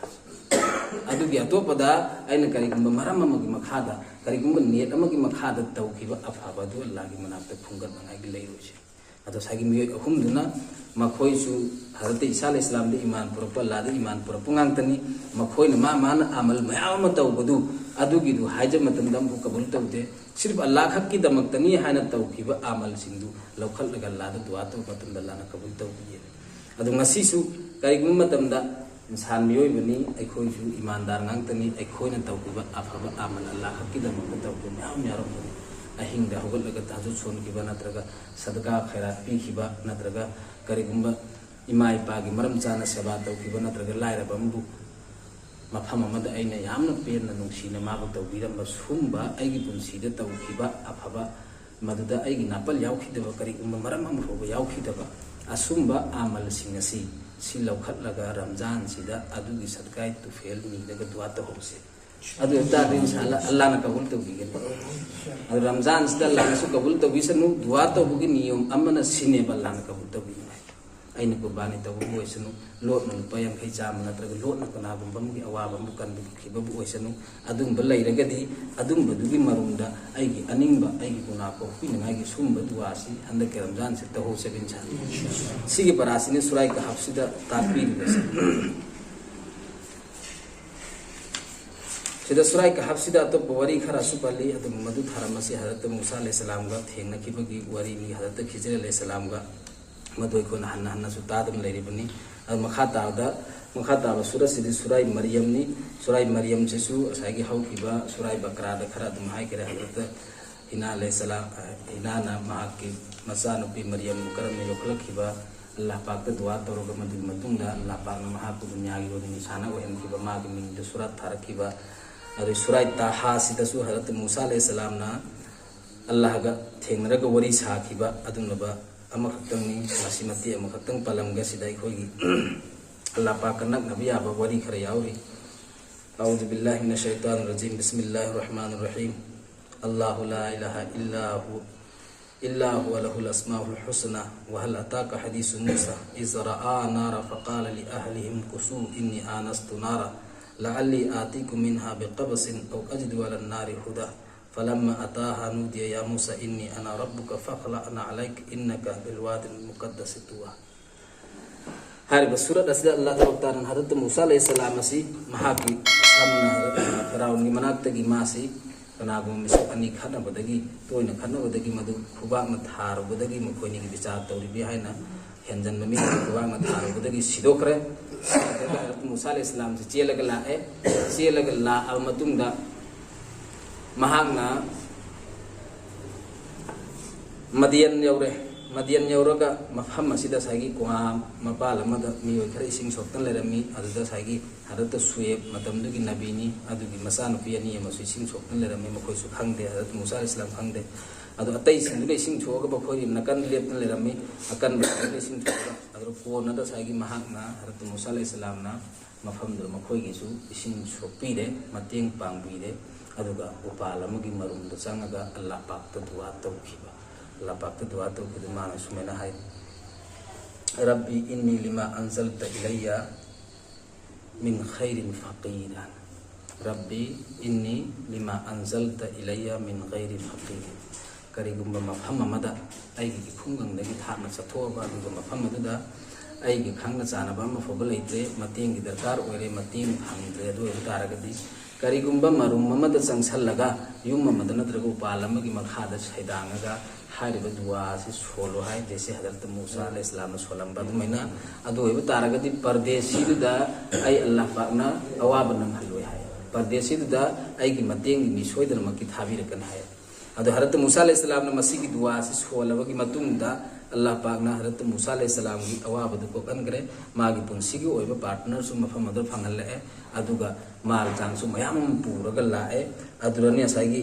ꯑꯗꯨꯒꯤ ꯑꯇꯣꯞꯄꯗ ꯑꯩꯅ ꯀꯔꯤꯒꯨꯝꯕ ꯃꯔꯝ ꯑꯃꯒꯤ ꯃꯈꯥꯗ, ꯀꯔꯤꯒꯨꯝꯕ ꯅꯤꯌꯠ ꯑꯃꯒꯤ ꯃꯈꯥꯗ ꯇꯧꯈꯤꯕ ꯑꯐꯕ ꯑꯗꯨ ꯑꯜꯂꯥꯍꯒꯤ ꯃꯅꯥꯛꯇ ꯈꯨꯝꯒꯠꯅꯉꯥꯏꯒꯤ ꯂꯩꯔꯣꯏꯁꯤ꯫ ꯑꯗꯣ ꯉꯁꯥꯏꯒꯤ ꯃꯤꯑꯣꯏ ꯑꯍꯨꯝꯗꯨꯅ ꯃꯈꯣꯏꯁꯨ ꯍꯖꯔꯠ ꯏꯁꯥ ꯑꯂꯩꯍꯤ ꯏꯁꯂꯥꯝꯗ ꯏꯃꯥꯟ ꯄꯨꯔꯛꯄ, ꯑꯜꯂꯥꯍꯗ ꯏꯃꯥꯟ ꯄꯨꯔꯛꯄ ꯉꯥꯛꯇꯅꯤ꯫ ꯃꯈꯣꯏꯅ ꯃꯥ ꯃꯥꯅ ꯑꯃꯜ ꯃꯌꯥꯝ ꯑꯃ ꯇꯧꯕꯗꯨ, ꯑꯗꯨꯒꯤꯗꯨ ꯍꯥꯏꯖꯕ ꯃꯇꯝꯗ ꯑꯃꯨꯛ ꯀꯕꯨꯜ ꯇꯧꯗꯦ꯫ ꯁꯤꯔꯐ ꯑꯜꯂꯥꯍ ꯈꯛꯀꯤꯗꯃꯛꯇꯅꯤ ꯍꯥꯏꯅ ꯇꯧꯈꯤꯕ ꯑꯃꯜꯁꯤꯡꯗꯨ ꯂꯧꯈꯠꯂꯒ ꯑꯜꯂꯥꯍꯗ ꯗꯨꯋꯥ ꯇꯧꯕ ꯃꯇꯝꯗ ꯑꯜꯂꯥꯍꯅ ꯀꯕꯨꯜ ꯇꯧꯕꯤꯌꯦ꯫ ꯑꯗꯣ ꯉꯁꯤꯁꯨ ꯀꯔꯤꯒꯨꯝꯕ ꯃꯇꯝꯗ ꯏꯟꯁꯥꯟ ꯃꯤꯑꯣꯏꯕꯅꯤ, ꯑꯩꯈꯣꯏꯁꯨ ꯏꯃꯥꯟꯗꯥꯔ ꯉꯥꯛꯇꯅꯤ꯫ ꯑꯩꯈꯣꯏꯅ ꯇꯧꯈꯤꯕ ꯑꯐꯕ ꯑꯃꯜ, ꯑꯜꯂꯥꯍ ꯈꯛꯀꯤꯗꯃꯛꯇ ꯇꯧꯈꯤꯕ ꯃꯌꯥꯝ ꯌꯥꯎꯔꯝꯒꯅꯤ꯫ ꯑꯍꯤꯡꯗ ꯍꯧꯒꯠꯂꯒ ꯇꯍꯖꯨꯗ ꯁꯣꯟꯈꯤꯕ, ꯅꯠꯇ꯭ꯔꯒ ꯁꯗꯀꯥ ꯈꯩꯔꯥꯠ ꯄꯤꯈꯤꯕ, ꯅꯠꯇ꯭ꯔꯒ ꯀꯔꯤꯒꯨꯝꯕ ꯏꯃꯥ ꯏꯄꯥꯒꯤ ꯃꯔꯝ ꯆꯥꯅ ꯁꯦꯕꯥ ꯇꯧꯈꯤꯕ, ꯅꯠꯇ꯭ꯔꯒ ꯂꯥꯏꯔꯕ ꯑꯃꯕꯨ ꯃꯐꯝ ꯑꯃꯗ ꯑꯩꯅ ꯌꯥꯝꯅ ꯄꯦꯟꯅ ꯅꯨꯡꯁꯤꯅ ꯃꯥꯕꯨ ꯇꯧꯕꯤꯔꯝꯕ, ꯁꯨꯝꯕ ꯑꯩꯒꯤ ꯄꯨꯟꯁꯤꯗ ꯇꯧꯈꯤꯕ ꯑꯐꯕ, ꯃꯗꯨꯗ ꯑꯩꯒꯤ ꯅꯥꯄꯜ ꯌꯥꯎꯈꯤꯗꯕ, ꯀꯔꯤꯒꯨꯝꯕ ꯃꯔꯝ ꯑꯃ ꯐꯥꯎꯕ ꯌꯥꯎꯈꯤꯗꯕ, ꯑꯁꯨꯝꯕ ꯑꯃꯜꯁꯤꯡ ꯑꯁꯤ, ꯁꯤ ꯂꯧꯈꯠꯂꯒ ꯔꯝꯖꯥꯟꯁꯤꯗ ꯑꯗꯨꯒꯤ ꯁꯗꯀꯥꯏ ꯇꯨꯐꯦꯜ ꯅꯤꯔꯒ ꯗꯨꯋꯥ ꯇꯧꯍꯧꯁꯦ꯫ ꯑꯗꯨ ꯑꯣꯏꯇꯥꯔꯗꯤ ꯏꯟꯁꯥ ꯑꯜꯂꯥ, ꯑꯜꯂꯥꯍꯅ ꯀꯕꯨꯜ ꯇꯧꯕꯤꯒꯅꯤ꯫ ꯑꯗꯨ ꯔꯝꯖꯥꯟꯁꯤꯗ ꯑꯜꯂꯥꯍꯅꯁꯨ ꯀꯕꯨꯜ ꯇꯧꯕꯤꯁꯅꯨ, ꯗꯨꯋꯥ ꯇꯧꯕꯒꯤ ꯅꯤꯌꯣꯝ ꯑꯃꯅ ꯁꯤꯅꯦꯕ ꯑꯜꯂꯥꯍꯅ ꯀꯕꯨꯜ ꯇꯧꯕꯤꯅꯤꯡꯉꯥꯏ꯫ ꯑꯩꯅ ꯀꯨꯔꯕꯥꯅꯤ ꯇꯧꯕꯕꯨ ꯑꯣꯏꯁꯅꯨ, ꯂꯣꯠꯅ ꯂꯨꯄꯥ ꯌꯥꯡꯈꯩ, ꯆꯥꯝꯃ ꯅꯠꯇ꯭ꯔꯒ ꯂꯣꯠꯅ ꯀꯅꯥꯒꯨꯝꯕ ꯑꯃꯒꯤ ꯑꯋꯥꯕ ꯑꯃꯕꯨ ꯀꯟꯕꯤꯈꯤꯕꯕꯨ ꯑꯣꯏꯁꯅꯨ, ꯑꯗꯨꯒꯨꯝꯕ ꯂꯩꯔꯒꯗꯤ ꯑꯗꯨꯒꯨꯝꯕꯗꯨꯒꯤ ꯃꯔꯨꯝꯗ ꯑꯩꯒꯤ ꯑꯅꯤꯡꯕ, ꯑꯩꯒꯤ ꯒꯨꯅꯥ ꯀꯣꯛꯄꯤꯅꯉꯥꯏꯒꯤ ꯁꯨꯝꯕ ꯗꯨꯋꯥꯁꯤ ꯍꯟꯗꯛꯀꯤ ꯔꯝꯖꯥꯟꯁꯤ ꯇꯧꯍꯧꯁꯦꯕ ꯏꯟꯁꯥ ꯑꯜꯂꯥ꯫ ꯁꯤꯒꯤ ꯄꯔꯥꯁꯤꯅꯤ ꯁꯨꯔꯥꯏ ꯀꯍꯐꯁꯤꯗ ꯇꯥꯛꯄꯤꯔꯤꯕꯁꯤ꯫ ꯁꯤꯗ ꯁꯨꯔꯥꯏ ꯀꯍꯐꯁꯤꯗ ꯑꯇꯣꯞꯄ ꯋꯥꯔꯤ ꯈꯔꯁꯨ ꯄꯜꯂꯤ꯫ ꯑꯗꯨꯕꯨ ꯃꯗꯨ ꯊꯥꯔꯝ ꯑꯁꯤ ꯍꯖꯔꯠ ꯃꯨꯁꯥ ꯑꯂꯩꯍꯤꯁꯁꯂꯥꯝꯒ ꯊꯦꯡꯅꯈꯤꯕꯒꯤ ꯋꯥꯔꯤꯅꯤ꯫ ꯍꯖꯔꯠ ꯈꯤꯖꯤꯔ ꯑꯂꯩꯍꯤꯁꯁꯂꯥꯝꯒ ꯃꯗꯨ ꯑꯩꯈꯣꯏꯅ ꯍꯟꯅ ꯍꯟꯅꯁꯨ ꯇꯥꯗꯨꯅ ꯂꯩꯔꯤꯕꯅꯤ꯫ ꯑꯗꯨ ꯃꯈꯥ ꯇꯥꯕꯗ, ꯃꯈꯥ ꯇꯥꯕ ꯁꯨꯔꯥꯁꯤꯗꯤ ꯁꯨꯔꯥꯏ ꯃꯔꯤꯌꯝꯅꯤ꯫ ꯁꯨꯔꯥꯏ ꯃꯔꯤꯌꯝꯁꯤꯁꯨ ꯉꯁꯥꯏꯒꯤ ꯍꯧꯈꯤꯕ ꯁꯨꯔꯥꯏ ꯕꯀꯔꯥꯗ ꯈꯔ ꯑꯗꯨꯝ ꯍꯥꯏꯈ꯭ꯔꯦ꯫ ꯍꯖꯔꯠ ꯍꯤꯅꯥ ꯑꯂꯩꯍꯤꯁꯁꯂꯥꯝ, ꯍꯤꯅꯥꯅ ꯃꯍꯥꯛꯀꯤ ꯃꯆꯥꯅꯨꯄꯤ ꯃꯔꯤꯌꯝꯕꯨ ꯀꯔꯝꯅ ꯌꯣꯛꯈꯠꯂꯛꯈꯤꯕ, ꯑꯜꯂꯥꯍ ꯄꯥꯛꯇ ꯗꯨꯋꯥ ꯇꯧꯔꯒ ꯃꯗꯨꯒꯤ ꯃꯇꯨꯡꯗ ꯑꯜꯂꯥꯍ ꯄꯥꯛꯅ ꯃꯍꯥꯛꯄꯨ ꯗꯨꯅꯤꯌꯥꯒꯤ ꯑꯣꯏꯅ ꯅꯤꯁꯥꯅ ꯑꯣꯏꯍꯟꯈꯤꯕ, ꯃꯥꯒꯤ ꯃꯤꯡꯗ ꯁꯨꯔꯥꯠ ꯊꯥꯔꯛꯈꯤꯕ, ꯑꯗꯩ ꯁꯨꯔꯥꯏ ꯇꯥꯍꯥꯁꯤꯗꯁꯨ ꯍꯖꯔꯠ ꯃꯨꯁꯥ ꯑꯂꯩꯍꯤꯁꯁꯂꯥꯝꯅ ꯑꯜꯂꯥꯍꯒ ꯊꯦꯡꯅꯔꯒ ꯋꯥꯔꯤ ꯁꯥꯈꯤꯕ ꯑꯗꯨꯒꯨꯝꯂꯕ ꯑꯃꯈꯛꯇꯪꯅꯤ꯫ ꯃꯁꯤ ꯃꯇꯦꯛ ꯑꯃꯈꯛꯇꯪ ꯄꯜꯂꯝꯒ ꯁꯤꯗ ꯑꯩꯈꯣꯏꯒꯤ ꯑꯜꯂꯥꯍ ꯄꯥꯛꯀ ꯅꯛꯅꯕ ꯌꯥꯕ ꯋꯥꯔꯤ ꯈꯔ ꯌꯥꯎꯔꯤ꯫ أعوذ بالله من الشيطان الرجيم. بسم الله الرحمن الرحيم. الله لا إله إلا هو، إلا هو له الأسماء الحسنى. وهل أتاك حديث موسى إذ رأى نارا فقال لأهله امكثوا إني آنست نارا لعلي آتيكم منها بقبس أو أجد على النار هدى. فلما أتاها نودي يا موسى إني أنا ربك فاخلع نعليك إنك بالواد المقدس طوى. ꯍꯥꯏꯔꯤꯕ ꯁꯨꯔꯠ ꯑꯁꯤꯗ ꯑꯜꯂꯥꯍ ꯇꯕꯥꯔꯛ ꯇꯥꯂꯥꯅ ꯍꯖꯔꯠ ꯃꯨꯁꯥ ꯑꯂꯩꯍꯤꯁꯁꯂꯥꯝ ꯑꯁꯤ ꯃꯍꯥꯛꯀꯤ ꯁꯝꯅ ꯐꯤꯔꯥꯎꯟꯒꯤ ꯃꯅꯥꯛꯇꯒꯤ ꯃꯥꯁꯤ ꯀꯅꯥꯒꯨꯝꯕ ꯃꯤꯁꯛ ꯑꯅꯤ ꯈꯠꯅꯕꯗꯒꯤ, ꯇꯣꯏꯅ ꯈꯠꯅꯕꯗꯒꯤ ꯃꯗꯨ ꯈꯨꯕꯥꯛꯅ ꯊꯥꯔꯨꯕꯗꯒꯤ ꯃꯈꯣꯏꯅꯤꯒꯤ ꯕꯤꯆꯥꯔ ꯇꯧꯔꯤꯕꯤ ꯍꯥꯏꯅ ꯍꯦꯟꯖꯟꯕ ꯃꯤ ꯈꯨꯕꯥꯛꯅ ꯊꯥꯔꯨꯕꯗꯒꯤ ꯁꯤꯗꯣꯛꯈ꯭ꯔꯦ꯫ ꯑꯗꯨꯒ ꯍꯖꯔꯠ ꯃꯨꯁꯥ ꯑꯂꯩꯍꯤꯁꯁꯂꯥꯝꯁꯤ ꯆꯦꯜꯂꯒ ꯂꯥꯛꯑꯦ꯫ ꯆꯦꯜꯂꯒ ꯂꯥꯛꯑꯕ ꯃꯇꯨꯡꯗ ꯃꯍꯥꯛꯅ ꯃꯗꯤꯌꯟ ꯌꯧꯔꯦ꯫ ꯃꯗꯤꯌꯟ ꯌꯧꯔꯒ ꯃꯐꯝ ꯑꯁꯤꯗ ꯉꯁꯥꯏꯒꯤ ꯀ꯭ꯋꯥ ꯃꯄꯥꯜ ꯑꯃꯗ ꯃꯤꯑꯣꯏ ꯈꯔ ꯏꯁꯤꯡ ꯁꯣꯛꯇꯅ ꯂꯩꯔꯝꯃꯤ꯫ ꯑꯗꯨꯗ ꯉꯁꯥꯏꯒꯤ ꯍꯖꯔꯠ ꯁꯨꯑꯦꯕ, ꯃꯇꯝꯗꯨꯒꯤ ꯅꯕꯤꯅꯤ, ꯑꯗꯨꯒꯤ ꯃꯆꯥꯅꯨꯄꯤ ꯑꯅꯤ ꯑꯃꯁꯨ ꯏꯁꯤꯡ ꯁꯣꯛꯇꯅ ꯂꯩꯔꯝꯃꯤ꯫ ꯃꯈꯣꯏꯁꯨ ꯈꯪꯗꯦ, ꯍꯖꯔꯠ ꯃꯨꯁꯥ ꯑꯂꯩꯍꯤꯁꯁꯂꯥꯝ ꯈꯪꯗꯦ꯫ ꯑꯗꯣ ꯑꯇꯩꯁꯤꯡꯗꯨꯅ ꯏꯁꯤꯡ ꯁꯣꯛꯑꯒ ꯃꯈꯣꯏ ꯅꯥꯀꯟ ꯂꯦꯞꯇꯅ ꯂꯩꯔꯝꯃꯤ꯫ ꯑꯀꯟꯕꯁꯤꯡꯗꯨꯅ ꯏꯁꯤꯡ ꯁꯣꯛꯑꯒ, ꯑꯗꯨ ꯀꯣꯟꯅꯗ ꯉꯁꯥꯏꯒꯤ ꯃꯍꯥꯛꯅ, ꯍꯖꯔꯠ ꯃꯨꯁꯥ ꯑꯂꯩꯍꯤꯁꯁꯂꯥꯝꯅ ꯃꯐꯝꯗꯨꯗ ꯃꯈꯣꯏꯒꯤꯁꯨ ꯏꯁꯤꯡ ꯁꯣꯛꯄꯤꯔꯦ, ꯃꯇꯦꯡ ꯄꯥꯡꯕꯤꯔꯦ꯫ ꯑꯗꯨꯒ ꯎꯄꯥꯜ ꯑꯃꯒꯤ ꯃꯔꯨꯝꯗ ꯆꯪꯉꯒ ꯑꯜꯂꯥꯍ ꯄꯥꯛꯇ ꯗꯨꯋꯥ ꯇꯧꯈꯤꯕ꯫ ꯑꯜꯂꯥꯍ ꯄꯥꯛꯇ ꯗꯨꯋꯥ ꯇꯧꯈꯤꯕꯗ ꯃꯥꯅ ꯁꯨꯃꯥꯏꯅ ꯍꯥꯏ, "ꯔꯕꯤ ꯏꯟꯅꯤ ꯂꯤꯃꯥ ꯑꯟꯖꯜꯇ ꯏꯂꯩꯌꯥ ꯃꯤꯟ ꯈꯩꯔꯤꯟ ꯐꯀꯤꯔ꯫ ꯔꯕꯤ ꯏꯟꯅꯤ ꯂꯤꯃꯥ ꯑꯟꯖꯜꯇ ꯏꯂꯩꯌꯥ ꯃꯤꯟ ꯈꯩꯔꯤ ꯐꯀꯤꯔ"꯫ ꯀꯔꯤꯒꯨꯝꯕ ꯃꯐꯝ ꯑꯃꯗ ꯑꯩꯒꯤ ꯏꯈꯨꯡꯒꯪꯗꯒꯤ ꯊꯥꯞꯅ ꯆꯠꯊꯣꯛꯑꯕ, ꯑꯗꯨꯒ ꯃꯐꯝ ꯑꯗꯨꯗ ꯑꯩꯒꯤ ꯈꯪꯅ ꯆꯥꯟꯅꯕ ꯑꯃ ꯐꯥꯎꯕ ꯂꯩꯇ꯭ꯔꯦ, ꯃꯇꯦꯡꯒꯤ ꯗꯔꯀꯥꯔ ꯑꯣꯏꯔꯦ, ꯃꯇꯦꯡ ꯐꯪꯗ꯭ꯔꯦ, ꯑꯗꯨ ꯑꯣꯏꯕ ꯇꯥꯔꯒꯗꯤ ꯀꯔꯤꯒꯨꯝꯕ ꯃꯔꯨꯝ ꯑꯃꯗ ꯆꯪꯁꯜꯂꯒ ꯌꯨꯝ ꯑꯃꯗ ꯅꯠꯇ꯭ꯔꯒ ꯎꯄꯥꯜ ꯑꯃꯒꯤ ꯃꯈꯥꯗ ꯁꯩꯗꯥꯡꯉꯒ ꯍꯥꯏꯔꯤꯕ ꯗꯨꯋꯥ ꯑꯁꯤ ꯁꯣꯜꯂꯨ ꯍꯥꯏ, ꯖꯩꯁꯦ ꯍꯖꯔꯠ ꯃꯨꯁꯥ ꯑꯂꯩꯍꯤ ꯏꯁꯂꯥꯝꯅ ꯁꯣꯜꯂꯝꯕ ꯑꯗꯨꯃꯥꯏꯅ꯫ ꯑꯗꯨ ꯑꯣꯏꯕ ꯇꯥꯔꯒꯗꯤ ꯄꯔꯗꯦꯁꯤꯗꯨꯗ ꯑꯩ ꯑꯜꯂꯥꯍ ꯄꯥꯛꯅ ꯑꯋꯥꯕ ꯅꯪꯍꯜꯂꯣꯏ ꯍꯥꯏ, ꯄꯔꯗꯦꯁꯤꯗꯨꯗ ꯑꯩꯒꯤ ꯃꯇꯦꯡꯒꯤ ꯃꯤ ꯁꯣꯏꯗꯅꯃꯛꯀꯤ ꯊꯥꯕꯤꯔꯛꯀꯅꯤ ꯍꯥꯏ꯫ ꯑꯗꯣ ꯍꯖꯔꯠ ꯃꯨꯁꯥ ꯑꯂꯩꯍꯤ ꯏꯁꯂꯥꯝꯅ ꯃꯁꯤꯒꯤ ꯗꯨꯋꯥ ꯑꯁꯤ ꯁꯣꯜꯂꯕꯒꯤ ꯃꯇꯨꯡꯗ ꯑꯜꯂꯥꯍ ꯄꯥꯛꯅ ꯍꯖꯔꯠ ꯃꯨꯁꯥ ꯑꯂꯩꯍꯤ ꯏꯁꯂꯥꯝꯒꯤ ꯑꯋꯥꯕꯗꯨ ꯀꯣꯛꯍꯟꯈ꯭ꯔꯦ꯫ ꯃꯥꯒꯤ ꯄꯨꯟꯁꯤꯒꯤ ꯑꯣꯏꯕ ꯄꯥꯔꯠꯅꯔꯁꯨ ꯃꯐꯝ ꯑꯗꯨꯗ ꯐꯪꯍꯜꯂꯛꯑꯦ꯫ ꯑꯗꯨꯒ ꯃꯥꯜ ꯆꯥꯡꯁꯨ ꯃꯌꯥꯝ ꯑꯃ ꯄꯨꯔꯒ ꯂꯥꯛꯑꯦ꯫ ꯑꯗꯨꯗꯅꯤ ꯉꯁꯥꯏꯒꯤ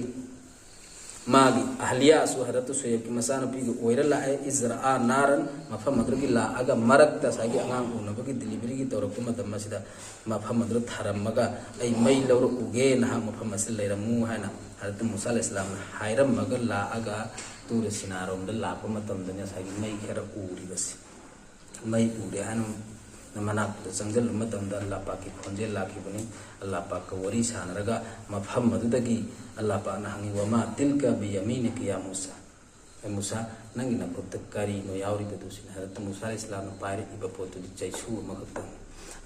ꯃꯥꯒꯤ ꯑꯍꯂꯤꯌꯥꯁꯨ ꯍꯖꯔꯠ ꯁꯨꯍꯩꯕꯀꯤ ꯃꯆꯥꯅꯨꯄꯤꯒꯤ ꯑꯣꯏꯔ ꯂꯥꯛꯑꯦ꯫ ꯏꯖꯔꯥ ꯅꯥꯔꯟ, ꯃꯐꯝ ꯑꯗꯨꯗꯒꯤ ꯂꯥꯛꯑꯒ ꯃꯔꯛꯇ ꯉꯁꯥꯏꯒꯤ ꯑꯉꯥꯡ ꯎꯅꯕꯒꯤ ꯗꯤꯂꯤꯚꯔꯤꯒꯤ ꯇꯧꯔꯛꯄ ꯃꯇꯝ ꯑꯁꯤꯗ ꯃꯐꯝ ꯑꯗꯨꯗ ꯊꯥꯔꯝꯃꯒ, "ꯑꯩ ꯃꯩ ꯂꯧꯔꯛꯎꯒꯦ, ꯅꯍꯥꯛ ꯃꯐꯝ ꯑꯁꯤꯗ ꯂꯩꯔꯝꯃꯨ" ꯍꯥꯏꯅ ꯍꯖꯔꯠ ꯃꯨꯁꯥ ꯑꯂꯩꯍꯤ ꯏꯁꯂꯥꯝꯅ ꯍꯥꯏꯔꯝꯃꯒ ꯂꯥꯛꯑꯒ ꯇꯨꯔ ꯁꯤꯅꯥꯔꯣꯝꯗ ꯂꯥꯛꯄ ꯃꯇꯝꯗꯅꯤ ꯉꯁꯥꯏꯒꯤ ꯃꯩ ꯈꯔ ꯎꯔꯤꯕꯁꯤ꯫ ꯃꯩ ꯎꯔꯦ ꯍꯥꯏꯅ ꯃꯅꯥꯛꯇ ꯆꯪꯁꯤꯜꯂꯨꯕ ꯃꯇꯝꯗ ꯑꯜꯂꯥꯍ ꯄꯥꯛꯀꯤ ꯈꯣꯟꯖꯦꯜ ꯂꯥꯛꯈꯤꯕꯅꯤ꯫ ꯑꯜꯂꯥꯍ ꯄꯥꯛꯀ ꯋꯥꯔꯤ ꯁꯥꯟꯅꯔꯒ ꯃꯐꯝ ꯑꯗꯨꯗꯒꯤ ꯑꯜꯂꯥꯍ ꯄꯥꯛꯅ ꯍꯪꯉꯤ, "ꯋꯃꯥ ꯇꯤꯜꯀ ꯕꯤꯌꯃꯤꯅꯤꯀ ꯌꯥ ꯃꯨꯁꯥ?" "ꯑꯦ ꯃꯨꯁꯥ, ꯅꯪꯒꯤ ꯅꯈꯨꯠꯇ ꯀꯔꯤꯅꯣ ꯌꯥꯎꯔꯤꯕꯗꯨ?" ꯁꯤꯅꯤ꯫ ꯍꯖꯔꯠ ꯃꯨꯁꯥ ꯑꯂꯩꯍꯤ ꯏꯁꯂꯥꯝꯅ ꯄꯥꯏꯔꯛꯏꯕ ꯄꯣꯠꯇꯨꯗꯤ ꯆꯩꯁꯨ ꯑꯃꯈꯛꯇꯪ꯫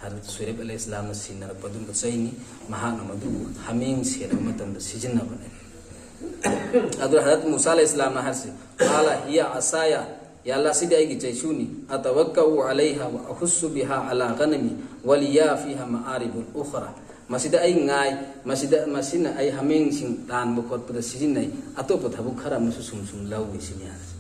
ꯍꯖꯔꯠ ꯁꯨꯍꯩꯕ ꯑꯂꯩꯍꯤ ꯏꯁꯂꯥꯝꯅ ꯁꯤꯟꯅꯔꯛꯄ ꯑꯗꯨꯒꯨꯝꯕ ꯆꯩꯅꯤ꯫ ꯃꯍꯥꯛꯅ ꯃꯗꯨꯕꯨ ꯍꯥꯃꯦꯡ ꯁꯦꯟꯅꯕ ꯃꯇꯝꯗ ꯁꯤꯖꯤꯟꯅꯕꯅꯤ꯫ ꯑꯗꯨ ꯍꯖꯔꯠ ꯃꯨꯁꯥ ꯑꯂꯩꯍꯤ ꯏꯁꯂꯥꯝꯅ ꯍꯥꯏꯔꯤꯁꯤ, "ꯀꯥꯂ ꯍꯤꯌ ꯑꯁꯥꯌ, ꯌꯥ ꯑꯜꯂꯥꯍ, ꯁꯤꯗꯤ ꯑꯩꯒꯤ ꯆꯩꯁꯨꯅꯤ, ꯑꯇꯋꯛꯀꯎ ꯑꯂꯩꯍ ꯋ ꯑꯍꯨꯁꯁꯨ ꯕꯤꯍꯥ ꯑꯂꯥ ꯒꯅꯃꯤ ꯋꯂꯤꯌꯥ ꯐꯤꯍ ꯃꯥꯔꯤꯕꯨꯟ ꯎꯈꯔꯥ꯫ ꯃꯁꯤꯗ ꯑꯩ ꯉꯥꯏ, ꯃꯁꯤꯗ, ꯃꯁꯤꯅ ꯑꯩ ꯍꯥꯃꯦꯡꯁꯤꯡ ꯇꯥꯟꯕ ꯈꯣꯠꯄꯗ ꯁꯤꯖꯤꯟꯅꯩ, ꯑꯇꯣꯞꯄ ꯊꯕꯛ ꯈꯔ ꯑꯃꯁꯨ ꯁꯨꯝ ꯁꯨꯝ ꯂꯧꯏ" ꯁꯤꯅꯤ ꯍꯥꯏꯔꯤꯁꯤ꯫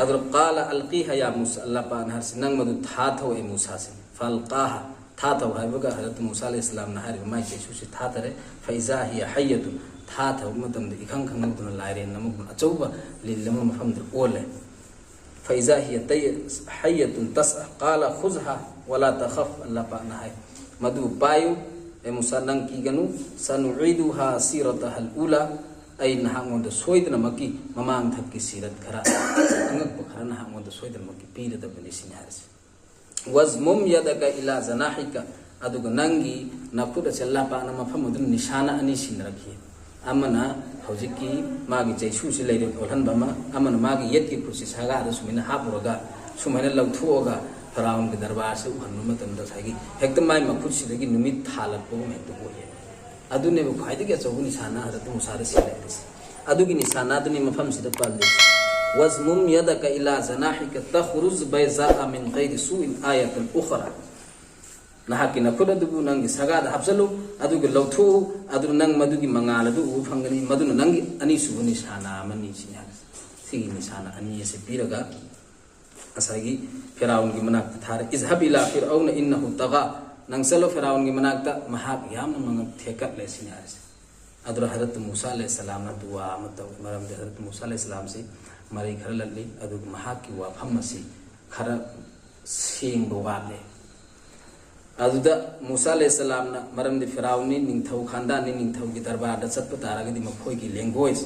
ꯑꯗꯨ ꯀꯥꯂ ꯑꯜꯀꯤꯍ ꯌꯥ ꯃꯨꯁꯥ, ꯑꯜꯂꯥꯍ ꯄꯥꯛꯅ ꯍꯥꯏꯔꯤꯁꯤ, "ꯅꯪ ꯃꯗꯨ ꯊꯥꯊꯧ ꯑꯦ ꯃꯨꯁꯥꯁꯦ"꯫ ꯐꯜꯀꯥꯍ, ꯊꯥꯊꯧ ꯍꯥꯏꯕꯒ ꯍꯖꯔꯠ ꯃꯨꯁꯥ ꯑꯂꯩꯍꯤ ꯏꯁꯂꯥꯝꯅ ꯍꯥꯏꯔꯤꯕ ꯃꯥꯏ ꯆꯩꯁꯨꯁꯤ ꯊꯥꯊꯔꯦ꯫ ꯐꯩꯖꯥ ꯍꯤꯌ ꯍꯩꯌꯠꯇꯨꯟ, ꯊꯥꯊꯕ ꯃꯇꯝꯗ ꯏꯈꯪ ꯈꯪꯍꯧꯗꯅ ꯂꯥꯏꯔꯦꯟ ꯑꯃꯒꯨꯝ ꯑꯆꯧꯕ ꯂꯤꯟ ꯑꯃ ꯃꯐꯝꯗ ꯑꯣꯜꯂꯦ꯫ ꯐꯩꯖꯥ ꯍꯤꯌ ꯇꯩ-, ꯍꯩꯌꯠꯇꯨꯟ ꯇꯁ, ꯀꯥꯂ ꯈꯨꯖꯍ ꯋꯂꯥ ꯇꯈꯐ, ꯑꯜꯂꯥꯍ ꯄꯥꯛꯅ ꯍꯥꯏ, "ꯃꯗꯨ ꯄꯥꯏꯌꯨ ꯑꯦ ꯃꯨꯁꯥ, ꯅꯪ ꯀꯤꯒꯅꯨ, ꯁꯅꯨꯏꯗꯨꯍꯥ ꯁꯤꯔꯇꯍꯜ ꯎꯂꯥ, ꯑꯩ ꯅꯍꯥꯛꯉꯣꯟꯗ ꯁꯣꯏꯗꯅꯃꯛꯀꯤ ꯃꯃꯥꯡ ꯊꯛꯀꯤ ꯁꯤꯔꯠ ꯈꯔ, ꯑꯉꯛꯄ ꯈꯔ ꯅꯍꯥꯛꯉꯣꯟꯗ ꯁꯣꯏꯗꯅꯃꯛꯀꯤ ꯄꯤꯔꯗꯕꯅꯤ" ꯁꯤꯅꯤ ꯍꯥꯏꯔꯤꯁꯦ꯫ "ꯋꯥꯖꯃꯨꯝ ꯌꯗꯀ ꯏꯂꯥ ꯖꯅꯥꯍꯤꯀ", ꯑꯗꯨꯒ ꯅꯪꯒꯤ ꯅꯈꯨꯠ ꯑꯁꯦ ꯑꯜꯂꯥꯍ ꯄꯥꯛꯅ ꯃꯐꯝ ꯑꯗꯨꯗ ꯅꯤꯁꯥꯅ ꯑꯅꯤ ꯁꯤꯟꯅꯔꯛꯈꯤ꯫ ꯑꯃꯅ ꯍꯧꯖꯤꯛꯀꯤ ꯃꯥꯒꯤ ꯆꯩꯁꯨꯁꯤ ꯂꯩꯔꯦ ꯑꯣꯜꯍꯟꯕ ꯑꯃ, ꯑꯃꯅ ꯃꯥꯒꯤ ꯌꯦꯠꯀꯤ ꯈꯨꯠꯁꯤ ꯁꯥꯒꯥꯗ ꯁꯨꯃꯥꯏꯅ ꯍꯥꯞꯄꯨꯔꯒ, ꯁꯨꯃꯥꯏꯅ ꯂꯧꯊꯣꯛꯑꯒ, ꯐꯤꯔꯥꯎꯟꯒꯤ ꯗꯔꯕꯥꯔꯁꯦ ꯎꯍꯟꯕ ꯃꯇꯝꯗ ꯉꯁꯥꯏꯒꯤ ꯍꯦꯛꯇ ꯃꯥꯏ ꯃꯈꯨꯠꯁꯤꯗꯒꯤ ꯅꯨꯃꯤꯠ ꯊꯥꯜꯂꯛꯄꯒꯨꯝ ꯍꯦꯛꯇ ꯑꯣꯏꯌꯦ꯫ ꯑꯗꯨꯅꯦꯕ ꯈ꯭ꯋꯥꯏꯗꯒꯤ ꯑꯆꯧꯕ ꯅꯤꯁꯥꯅ ꯍꯖꯔꯠ ꯃꯨꯁꯥꯗ ꯁꯤꯜꯂꯛꯏꯁꯦ꯫ ꯑꯗꯨꯒꯤ ꯅꯤꯁꯥꯅꯗꯨꯅꯤ ꯃꯐꯝꯁꯤꯗ ꯄꯜꯂꯤ: "ꯋꯥꯖꯃꯨꯝ ꯌꯗꯀ ꯏꯂꯥ ꯖꯅꯥꯍꯤꯀ ꯇꯈꯔꯨꯖ ꯕꯩꯖꯥꯑ ꯃꯤꯟ ꯒꯩꯔꯤ ꯁꯨꯏꯟ ꯑꯥꯌꯥꯇꯟ ꯎꯈꯔꯥ"꯫ ꯅꯍꯥꯛꯀꯤ ꯅꯈꯨꯠ ꯑꯗꯨꯕꯨ ꯅꯪꯒꯤ ꯁꯒꯥꯗ ꯍꯥꯞꯆꯜꯂꯨ, ꯑꯗꯨꯒ ꯂꯧꯊꯣꯛꯎ, ꯑꯗꯨꯅ ꯅꯪ ꯃꯗꯨꯒꯤ ꯃꯉꯥꯜ ꯑꯗꯨ ꯎꯕ ꯐꯪꯒꯅꯤ, ꯃꯗꯨꯅ ꯅꯪꯒꯤ ꯑꯅꯤꯁꯨꯕ ꯅꯤꯁꯥꯅ ꯑꯃꯅꯤ ꯁꯤꯅꯤ ꯍꯥꯏꯔꯤꯁꯦ꯫ ꯁꯤꯒꯤ ꯅꯤꯁꯥꯅ ꯑꯅꯤ ꯑꯁꯤ ꯄꯤꯔꯒ ꯉꯁꯥꯏꯒꯤ ꯐꯤꯔꯥꯎꯟꯒꯤ ꯃꯅꯥꯛꯇ ꯊꯥꯔꯦ꯫ "ꯏꯖꯍꯕ ꯏꯂꯥ ꯐꯤꯔꯑꯧꯅ ꯏꯟꯅꯍꯨ ꯇꯒꯥ", ꯅꯪ ꯆꯠꯂꯣ ꯐꯤꯔꯥꯎꯟꯒꯤ ꯃꯅꯥꯛꯇ, ꯃꯍꯥꯛ ꯌꯥꯝꯅ ꯃꯉꯛ ꯊꯦꯛꯀꯠꯂꯦ ꯁꯤꯅꯤ ꯍꯥꯏꯔꯤꯁꯦ꯫ ꯑꯗꯨꯅ ꯍꯖꯔꯠ ꯃꯨꯁꯥ ꯑꯂꯩꯍꯤꯁꯁꯂꯥꯝꯅ ꯗꯨꯋꯥ ꯑꯃ ꯇꯧꯏ꯫ ꯃꯔꯝꯗꯤ ꯍꯖꯔꯠ ꯃꯨꯁꯥ ꯑꯂꯩꯍꯤꯁꯁꯂꯥꯝꯁꯤ ꯃꯔꯩ ꯈꯔ ꯂꯠꯂꯤ, ꯑꯗꯨꯒ ꯃꯍꯥꯛꯀꯤ ꯋꯥꯐꯝ ꯑꯁꯤ ꯈꯔ ꯁꯦꯡꯕ ꯋꯥꯠꯂꯦ꯫ ꯑꯗꯨꯗ ꯃꯨꯁꯥ ꯑꯂꯩꯍꯤꯁꯁꯂꯥꯝꯅ, ꯃꯔꯝꯗꯤ ꯐꯤꯔꯥꯎꯟꯅꯤ, ꯅꯤꯡꯊꯧ ꯈꯥꯟꯗꯥꯟꯅꯤ, ꯅꯤꯡꯊꯧꯒꯤ ꯗꯔꯕꯥꯔꯗ ꯆꯠꯄ ꯇꯥꯔꯒꯗꯤ ꯃꯈꯣꯏꯒꯤ language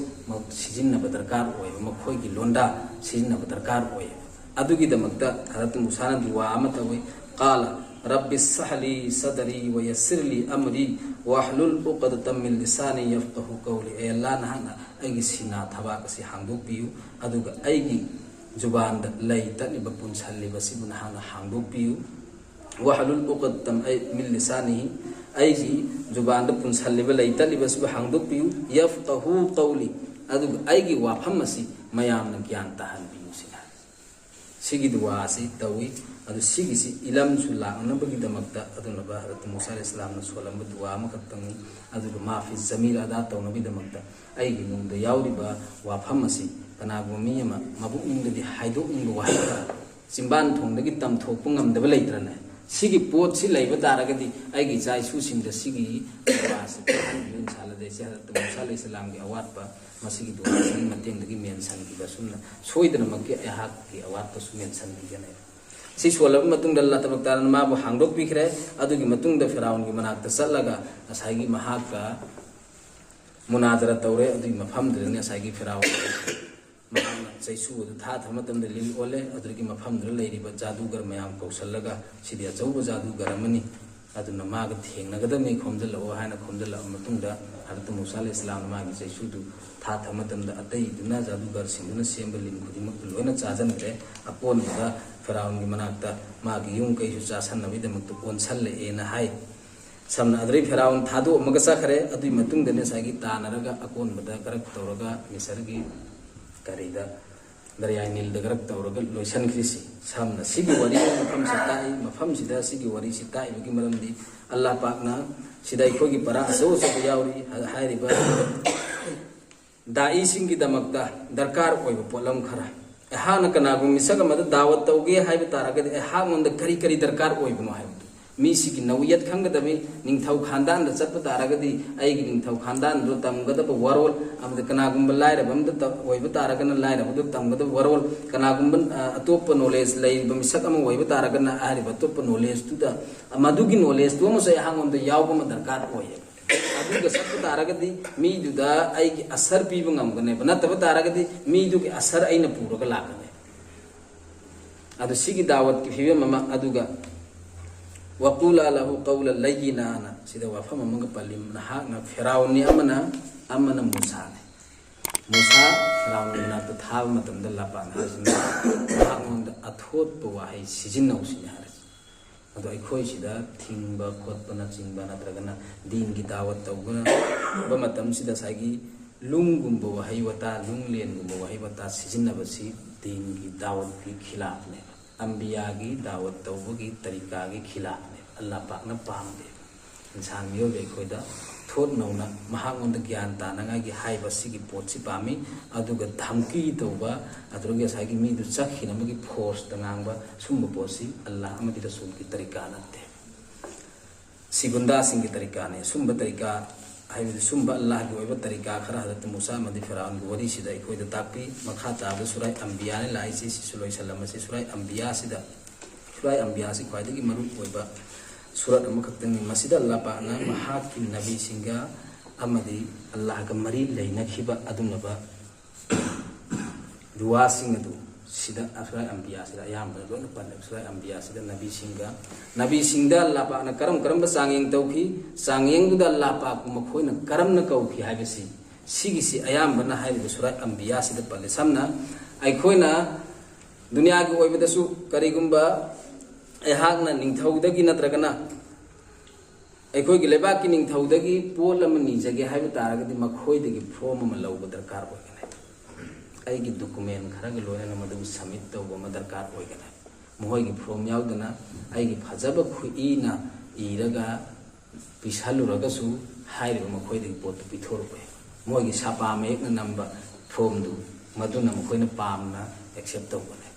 ꯁꯤꯖꯤꯟꯅꯕ ꯗꯔꯀꯥꯔ ꯑꯣꯏꯕ, ꯃꯈꯣꯏꯒꯤ ꯂꯣꯟꯗꯥ ꯁꯤꯖꯤꯟꯅꯕ ꯗꯔꯀꯥꯔ ꯑꯣꯏꯌꯦ꯫ ꯑꯗꯨꯒꯤꯗꯃꯛꯇ ꯍꯖꯔꯠ ꯃꯨꯁꯥꯅ ꯗꯨꯋꯥ ꯑꯃ ꯇꯧꯏ꯫ "ꯀꯥꯂ ꯔꯕꯤ ꯁꯍꯂꯤ ꯁꯗꯔꯤ ꯋꯌꯁꯤꯔꯂꯤ ꯑꯃꯔꯤ ꯋꯥꯍꯂꯨꯜ ꯎꯀꯗꯇꯝ ꯃꯤꯟ ꯂꯤꯁꯥꯅꯤ ꯌꯐꯀꯍꯨ ꯀꯧꯂꯤ"꯫ "ꯑꯦ ꯑꯜꯂꯥ, ꯅꯍꯥꯛꯅ ꯑꯩꯒꯤ ꯁꯤꯅꯥ ꯊꯕꯥꯛ ꯑꯁꯤ ꯍꯥꯡꯗꯣꯛꯄꯤꯌꯨ, ꯑꯗꯨꯒ ꯑꯩꯒꯤ ꯖꯨꯕꯥꯟꯗ ꯂꯩ ꯇꯠꯂꯤꯕ, ꯄꯨꯟꯁꯜꯂꯤꯕꯁꯤꯕꯨ ꯅꯍꯥꯛꯅ ꯍꯥꯡꯗꯣꯛꯄꯤꯌꯨ꯫ ꯋꯥꯍꯂꯨꯜ ꯎꯀꯗꯇꯝ ꯑꯩ ꯃꯤꯟ ꯂꯤꯁꯥꯅꯤꯍꯤ, ꯑꯩꯒꯤ ꯖꯨꯕꯥꯟꯗ ꯄꯨꯟꯁꯜꯂꯤꯕ, ꯂꯩ ꯇꯠꯂꯤꯕꯁꯤꯕꯨ ꯍꯥꯡꯗꯣꯛꯄꯤꯌꯨ꯫ ꯌꯐꯀꯍꯨ ꯀꯧꯂꯤ, ꯑꯗꯨꯒ ꯑꯩꯒꯤ ꯋꯥꯐꯝ ꯑꯁꯤ ꯃꯌꯥꯝꯅ ꯒ꯭ꯌꯥꯟ ꯇꯥꯍꯟꯕꯤꯌꯨ" ꯁꯤꯅꯤ꯫ ꯁꯤꯒꯤ ꯗꯨꯋꯥ ꯑꯁꯤ ꯇꯧꯏ꯫ ꯑꯗꯨ ꯁꯤꯒꯤꯁꯤ ꯏꯂꯝꯁꯨ ꯂꯥꯛꯅꯅꯕꯒꯤꯗꯃꯛꯇ ꯑꯗꯨꯅꯕ ꯍꯖꯔꯠ ꯃꯨꯁꯥ ꯑꯂꯩꯍꯤꯁꯁꯂꯥꯝꯅ ꯁꯣꯜꯂꯝꯕ ꯗꯨꯋꯥ ꯑꯃꯈꯛꯇꯪꯅꯤ꯫ ꯑꯗꯨꯒ ꯃꯥꯐꯤ ꯖꯃꯤꯔ ꯑꯗꯥ ꯇꯧꯅꯕꯒꯤꯗꯃꯛꯇ ꯑꯩꯒꯤ ꯅꯨꯡꯗ ꯌꯥꯎꯔꯤꯕ ꯋꯥꯐꯝ ꯑꯁꯤ ꯀꯅꯥꯒꯨꯝꯕ ꯃꯤ ꯑꯃ ꯃꯕꯨꯛꯅꯤꯡꯗꯗꯤ ꯍꯥꯏꯗꯣꯛꯅꯤꯡꯕ ꯋꯥꯍꯩ ꯈꯔ, ꯆꯤꯝꯕꯥꯟ ꯊꯣꯡꯗꯒꯤ ꯇꯝꯊꯣꯛꯄ ꯉꯝꯗꯕ ꯂꯩꯇ꯭ꯔꯅꯦ? ꯁꯤꯒꯤ ꯄꯣꯠꯁꯤ ꯂꯩꯕ ꯇꯥꯔꯒꯗꯤ ꯑꯩꯒꯤ ꯏꯆꯥ ꯏꯁꯨꯁꯤꯡꯗ ꯁꯤꯒꯤ ꯗꯨꯋꯥꯁꯤ ꯇꯥꯍꯟꯕꯤꯌꯨ, ꯏꯟꯁꯥ ꯑꯜꯂꯥ꯫ ꯑꯗꯩ ꯁꯤ ꯍꯖꯔꯠ ꯃꯨꯁꯥ ꯑꯂꯩꯍꯤꯁꯁꯂꯥꯝꯒꯤ ꯑꯋꯥꯠꯄ ꯃꯁꯤꯒꯤ ꯗꯨꯋꯥꯁꯤꯒꯤ ꯃꯇꯦꯡꯗꯒꯤ ꯃꯦꯟꯁꯟꯈꯤꯕ ꯑꯁꯨꯝꯅ ꯁꯣꯏꯗꯅꯃꯛꯀꯤ ꯑꯩꯍꯥꯛꯀꯤ ꯑꯋꯥꯠꯄꯁꯨ ꯃꯦꯟꯁꯟꯕꯤꯒꯅꯤ꯫ ꯁꯤ ꯁꯣꯜꯂꯕ ꯃꯇꯨꯡꯗ ꯑꯜꯂꯥ ꯇꯕꯥꯔꯛ ꯇꯥꯂꯥꯅ ꯃꯥꯕꯨ ꯍꯥꯡꯗꯣꯛꯄꯤꯈ꯭ꯔꯦ꯫ ꯑꯗꯨꯒꯤ ꯃꯇꯨꯡꯗ ꯐꯤꯔꯥꯎꯟꯒꯤ ꯃꯅꯥꯛꯇ ꯆꯠꯂꯒ ꯉꯁꯥꯏꯒꯤ ꯃꯍꯥꯛꯀ ꯃꯨꯅꯥꯖꯔꯥ ꯇꯧꯔꯦ꯫ ꯑꯗꯨꯒꯤ ꯃꯐꯝꯗꯨꯗꯅꯤ ꯉꯁꯥꯏꯒꯤ ꯐꯤꯔꯥꯎꯟ ꯃꯍꯥꯛꯅ ꯆꯩꯁꯨ ꯑꯗꯨ ꯊꯥꯊꯕ ꯃꯇꯝꯗ ꯂꯤꯟ ꯑꯣꯜꯂꯦ꯫ ꯑꯗꯨꯗꯒꯤ ꯃꯐꯝꯗꯨꯗ ꯂꯩꯔꯤꯕ ꯖꯥꯗꯨꯒꯔ ꯃꯌꯥꯝ ꯀꯧꯁꯜꯂꯒ, "ꯁꯤꯗꯤ ꯑꯆꯧꯕ ꯖꯥꯗꯨꯒꯔ ꯑꯃꯅꯤ, ꯑꯗꯨꯅ ꯃꯥꯒ ꯊꯦꯡꯅꯒꯗꯕꯅꯤ, ꯈꯣꯝꯖꯤꯜꯂꯛꯑꯣ" ꯍꯥꯏꯅ ꯈꯣꯝꯖꯤꯜꯂꯛꯑꯕ ꯃꯇꯨꯡꯗ ꯍꯖꯔꯠ ꯃꯨꯁꯥ ꯑꯂꯩꯍꯤ ꯏꯁꯂꯥꯝꯅ ꯃꯥꯒꯤ ꯆꯩꯁꯨꯗꯨ ꯊꯥꯊꯕ ꯃꯇꯝꯗ, ꯑꯇꯩꯗꯨꯅ, ꯖꯥꯗꯨꯒꯔꯁꯤꯡꯗꯨꯅ ꯁꯦꯝꯕ ꯂꯤꯟ ꯈꯨꯗꯤꯡꯃꯛꯇꯨ ꯂꯣꯏꯅ ꯆꯥꯁꯤꯟꯈ꯭ꯔꯦ꯫ ꯑꯀꯣꯟꯕꯗ ꯐꯤꯔꯥꯎꯟꯒꯤ ꯃꯅꯥꯛꯇ ꯃꯥꯒꯤ ꯌꯨꯝ ꯀꯩꯁꯨ ꯆꯥꯁꯟꯅꯕꯒꯤꯗꯃꯛꯇ ꯑꯣꯟꯁꯜꯂꯛꯑꯦꯅ ꯍꯥꯏ꯫ ꯁꯝꯅ ꯑꯗꯨꯗꯩ ꯐꯤꯔꯥꯎꯟ ꯊꯥꯗꯣꯛꯑꯝꯃꯒ ꯆꯠꯈ꯭ꯔꯦ꯫ ꯑꯗꯨꯒꯤ ꯃꯇꯨꯡꯗꯅꯦ ꯉꯁꯥꯏꯒꯤ ꯇꯥꯟꯅꯔꯒ ꯑꯀꯣꯟꯕꯗ ꯒꯔꯛ ꯇꯧꯔꯒ ꯃꯤꯁꯔꯒꯤ ꯀꯔꯤꯗ, ꯗꯔꯌꯥ ꯅꯤꯜꯗ ꯒꯔꯛ ꯇꯧꯔꯒ ꯂꯣꯏꯁꯤꯟꯈ꯭ꯔꯤꯁꯤ꯫ ꯁꯝꯅ ꯁꯤꯒꯤ ꯋꯥꯔꯤ ꯃꯐꯝꯁꯤ ꯇꯥꯛꯏ꯫ ꯃꯐꯝꯁꯤꯗ ꯁꯤꯒꯤ ꯋꯥꯔꯤꯁꯤ ꯇꯥꯛꯏꯕꯒꯤ ꯃꯔꯝꯗꯤ, ꯑꯜꯂꯥꯍ ꯄꯥꯛꯅ ꯁꯤꯗ ꯑꯩꯈꯣꯏꯒꯤ ꯄꯔꯥ ꯑꯆꯧ ꯑꯆꯧꯕ ꯌꯥꯎꯔꯤ꯫ ꯍꯥꯏꯔꯤꯕ ꯗꯥꯏꯁꯤꯡꯒꯤꯗꯃꯛꯇ ꯗꯔꯀꯥꯔ ꯑꯣꯏꯕ ꯄꯣꯠꯂꯝ ꯈꯔ, ꯑꯩꯍꯥꯛꯅ ꯀꯅꯥꯒꯨꯝꯕ ꯃꯤꯁꯛ ꯑꯃꯗ ꯗꯥꯋꯠ ꯇꯧꯒꯦ ꯍꯥꯏꯕ ꯇꯥꯔꯒꯗꯤ, ꯑꯩꯍꯥꯛꯉꯣꯟꯗ ꯀꯔꯤ ꯀꯔꯤ ꯗꯔꯀꯥꯔ ꯑꯣꯏꯕꯅꯣ ꯍꯥꯏꯕꯗꯨ꯫ ꯃꯤꯁꯤꯒꯤ ꯅꯧꯌꯠ ꯈꯪꯒꯗꯕꯅꯤ꯫ ꯅꯤꯡꯊꯧ ꯈꯥꯟꯗꯥꯟꯗ ꯆꯠꯄ ꯇꯥꯔꯒꯗꯤ, ꯑꯩꯒꯤ ꯅꯤꯡꯊꯧ ꯈꯥꯟꯗꯥꯟꯗꯨꯗ ꯇꯝꯒꯗꯕ ꯋꯥꯔꯣꯜ, ꯑꯃꯗꯤ ꯀꯅꯥꯒꯨꯝꯕ ꯂꯥꯏꯔꯕ ꯑꯃꯗ ꯇ-, ꯑꯣꯏꯕ ꯇꯥꯔꯒꯅ, ꯂꯥꯏꯔꯕꯗꯨ ꯇꯝꯒꯗꯕ ꯋꯥꯔꯣꯜ, ꯀꯅꯥꯒꯨꯝꯕ, ꯑ, ꯑꯇꯣꯞꯄ ꯅꯣꯂꯦꯖ ꯂꯩꯕ ꯃꯤꯁꯛ ꯑꯃ ꯑꯣꯏꯕ ꯇꯥꯔꯒꯅ, ꯍꯥꯏꯔꯤꯕ ꯑꯇꯣꯞꯄ ꯅꯣꯂꯦꯖꯇꯨꯗ, ꯃꯗꯨꯒꯤ ꯅꯣꯂꯦꯖꯇꯨ ꯑꯃꯁꯨ ꯑꯩꯍꯥꯛꯉꯣꯟꯗ ꯌꯥꯎꯕ ꯑꯃ ꯗꯔꯀꯥꯔ ꯑꯣꯏꯌꯦꯕ꯫ ꯑꯗꯨꯒ ꯆꯠꯄ ꯇꯥꯔꯒꯗꯤ, ꯃꯤꯗꯨꯗ ꯑꯩꯒꯤ ꯑꯁꯔ ꯄꯤꯕ ꯉꯝꯒꯅꯦꯕ꯫ ꯅꯠꯇꯕ ꯇꯥꯔꯒꯗꯤ, ꯃꯤꯗꯨꯒꯤ ꯑꯁꯔ ꯑꯩꯅ ꯄꯨꯔꯒ ꯂꯥꯛꯀꯅꯦꯕ꯫ ꯑꯗꯨ ꯁꯤꯒꯤ ꯗꯥꯋꯠꯀꯤ ꯐꯤꯕꯝ ꯑꯃ, ꯑꯗꯨꯒ "ꯋꯥꯀꯨꯂꯥ ꯂꯍꯨ ꯀꯧꯂ ꯂꯩꯌꯤꯅꯥꯅ" ꯁꯤꯗ ꯋꯥꯐꯝ ꯑꯃꯒ ꯄꯜꯂꯤ꯫ ꯅꯍꯥꯛꯅ ꯐꯤꯔꯥꯎꯟꯅꯤ ꯑꯃꯅ, ꯑꯃꯅ ꯃꯨꯁꯥꯅꯤ꯫ ꯃꯨꯁꯥ ꯐꯤꯔꯥꯎꯟꯒꯤ ꯃꯅꯥꯛꯇ ꯊꯥꯕ ꯃꯇꯝꯗ ꯂꯥꯄꯥꯟ ꯍꯥꯏꯁꯤꯅ ꯃꯍꯥꯛꯉꯣꯟꯗ ꯑꯊꯣꯠꯄ ꯋꯥꯍꯩ ꯁꯤꯖꯤꯟꯅꯧ ꯁꯤꯅꯤ ꯍꯥꯏꯔꯤꯁꯤ꯫ ꯑꯗꯣ ꯑꯩꯈꯣꯏ ꯁꯤꯗ ꯊꯤꯡꯕ ꯈꯣꯠꯄꯅꯆꯤꯡꯕ, ꯅꯠꯇ꯭ꯔꯒꯅ ꯗꯤꯟꯒꯤ ꯗꯥꯋꯠ ꯇꯧꯕ ꯃꯇꯝꯁꯤꯗ ꯉꯁꯥꯏꯒꯤ ꯂꯨꯡꯒꯨꯝꯕ ꯋꯥꯍꯩ ꯋꯥꯇꯥ, ꯂꯨꯡꯂꯦꯟꯒꯨꯝꯕ ꯋꯥꯍꯩ ꯋꯥꯇꯥ ꯁꯤꯖꯤꯟꯅꯕꯁꯤ ꯗꯤꯟꯒꯤ ꯗꯥꯋꯠꯀꯤ ꯈꯤꯂꯥꯐꯅꯦꯕ꯫ ꯑꯝꯕꯤꯌꯥꯒꯤ ꯗꯥꯋꯠ ꯇꯧꯕꯒꯤ ꯇꯔꯤꯀꯥꯒꯤ ꯈꯤꯂꯥꯐꯅꯦꯕ꯫ ꯑꯜꯂꯥꯍ ꯄꯥꯛꯅ ꯄꯥꯝꯗꯦꯕ꯫ ꯏꯟꯁꯥꯟ ꯃꯤꯑꯣꯏꯕ ꯑꯩꯈꯣꯏꯗ ꯊꯣꯠ ꯅꯧꯅ ꯃꯍꯥꯛꯉꯣꯟꯗ ꯒ꯭ꯌꯥꯟ ꯇꯥꯅꯉꯥꯏꯒꯤ ꯍꯥꯏꯕ ꯁꯤꯒꯤ ꯄꯣꯠꯁꯤ ꯄꯥꯝꯃꯤ꯫ ꯑꯗꯨꯒ ꯙꯝꯀꯤ ꯇꯧꯕ, ꯑꯗꯨꯗꯒꯤ ꯉꯁꯥꯏꯒꯤ ꯃꯤꯗꯨ ꯆꯠꯈꯤꯅꯕꯒꯤ ꯐꯣꯔꯁꯇ ꯉꯥꯡꯕ, ꯁꯨꯝꯕ ꯄꯣꯠꯁꯤ ꯑꯜꯂꯥꯍ ꯑꯃꯗꯤ ꯔꯁꯨꯜꯒꯤ ꯇꯔꯤꯀꯥ ꯅꯠꯇꯦ꯫ ꯁꯤ ꯒꯨꯟꯗꯥꯁꯤꯡꯒꯤ ꯇꯔꯤꯀꯥꯅꯦ꯫ ꯁꯨꯝꯕ ꯇꯔꯤꯀꯥ ꯍꯥꯏꯕꯗꯤ ꯁꯨꯝꯕ ꯑꯜꯂꯥꯍꯒꯤ ꯑꯣꯏꯕ ꯇꯔꯤꯀꯥ ꯈꯔ ꯍꯖꯔꯠ ꯃꯨꯁꯥ ꯑꯃꯗꯤ ꯐꯤꯔꯥꯎꯟꯒꯤ ꯋꯥꯔꯤꯁꯤꯗ ꯑꯩꯈꯣꯏꯗ ꯇꯥꯛꯄꯤ꯫ ꯃꯈꯥ ꯇꯥꯕꯗ ꯁꯨꯔꯥꯏ ꯑꯝꯕꯤꯌꯥꯅ ꯂꯥꯛꯏꯁꯤ꯫ ꯁꯤꯁꯨ ꯂꯣꯏꯁꯤꯜꯂꯝꯃꯁꯤ꯫ ꯁꯨꯔꯥꯏ ꯑꯝꯕꯤꯌꯥꯁꯤꯗ, ꯁꯨꯔꯥꯏ ꯑꯝꯕꯤꯌꯥꯁꯤ ꯈ꯭ꯋꯥꯏꯗꯒꯤ ꯃꯔꯨ ꯑꯣꯏꯕ ꯁꯨꯔꯠ ꯑꯃꯈꯛꯇꯪꯅꯤ꯫ ꯃꯁꯤꯗ ꯑꯜꯂꯥꯍ ꯄꯥꯛꯅ ꯃꯍꯥꯛꯀꯤ ꯅꯕꯤꯁꯤꯡꯒ ꯑꯃꯗꯤ ꯑꯜꯂꯥꯍꯒ ꯃꯔꯤ ꯂꯩꯅꯈꯤꯕ ꯑꯗꯨꯒꯨꯝꯂꯕ ꯗꯨꯋꯥꯁꯤꯡ ꯑꯗꯨ ꯁꯤꯗ ꯁꯨꯔꯥꯏ ꯑꯝꯕꯤꯌꯥꯁꯤꯗ ꯑꯌꯥꯝꯕꯅ ꯂꯣꯏꯅ ꯄꯜꯂꯦꯕ꯫ ꯁꯨꯔꯥꯏ ꯑꯝꯕꯤꯌꯥꯁꯤꯗ ꯅꯕꯤꯁꯤꯡꯒ, ꯅꯕꯤꯁꯤꯡꯗ ꯑꯜꯂꯥꯍ ꯄꯥꯛꯅ ꯀꯔꯝ ꯀꯔꯝꯕ ꯆꯥꯡꯌꯦꯡ ꯇꯧꯈꯤ, ꯆꯥꯡꯌꯦꯡꯗꯨꯗ ꯑꯜꯂꯥꯍ ꯄꯥꯛꯄꯨ ꯃꯈꯣꯏꯅ ꯀꯔꯝꯅ ꯀꯧꯈꯤ ꯍꯥꯏꯕꯁꯤ, ꯁꯤꯒꯤꯁꯤ ꯑꯌꯥꯝꯕꯅ ꯍꯥꯏꯔꯤꯕ ꯁꯨꯔꯥꯏ ꯑꯝꯕꯤꯌꯥꯁꯤꯗ ꯄꯜꯂꯦ꯫ ꯁꯝꯅ ꯑꯩꯈꯣꯏꯅ ꯗꯨꯅꯤꯌꯥꯒꯤ ꯑꯣꯏꯕꯗꯁꯨ ꯀꯔꯤꯒꯨꯝꯕ ꯑꯩꯍꯥꯛꯅ ꯅꯤꯡꯊꯧꯗꯒꯤ ꯅꯠꯇ꯭ꯔꯒꯅ ꯑꯩꯈꯣꯏꯒꯤ ꯂꯩꯕꯥꯛꯀꯤ ꯅꯤꯡꯊꯧꯗꯒꯤ ꯄꯣꯠ ꯑꯃ ꯅꯤꯖꯒꯦ ꯍꯥꯏꯕ ꯇꯥꯔꯒꯗꯤ ꯃꯈꯣꯏꯗꯒꯤ ꯐꯣꯝ ꯑꯃ ꯂꯧꯕ ꯗꯔꯀꯥꯔ ꯑꯣꯏꯒꯅꯤ꯫ ꯑꯩꯒꯤ ꯗꯣꯀꯨꯃꯦꯟ ꯈꯔꯒ ꯂꯣꯏꯅꯅ ꯃꯗꯨ ꯁꯕꯃꯤꯠ ꯇꯧꯕ ꯑꯃ ꯗꯔꯀꯥꯔ ꯑꯣꯏꯒꯅꯤ꯫ ꯃꯈꯣꯏꯒꯤ ꯐꯣꯝ ꯌꯥꯎꯗꯅ ꯑꯩꯒꯤ ꯐꯖꯕ ꯈꯨꯠꯏꯅ ꯏꯔꯒ ꯄꯤꯁꯜꯂꯨꯔꯒꯁꯨ ꯍꯥꯏꯔꯤꯕ ꯃꯈꯣꯏꯗꯒꯤ ꯄꯣꯠꯇꯨ ꯄꯤꯊꯣꯔꯛꯑꯣꯏ꯫ ꯃꯣꯏꯒꯤ ꯁꯥꯄꯥ ꯃꯌꯦꯛꯅ ꯅꯝꯕ ꯐꯣꯝꯗꯨ ꯃꯗꯨꯅ ꯃꯈꯣꯏꯅ ꯄꯥꯝꯅ ꯑꯦꯛꯁꯦꯞ ꯇꯧꯒꯅꯤ꯫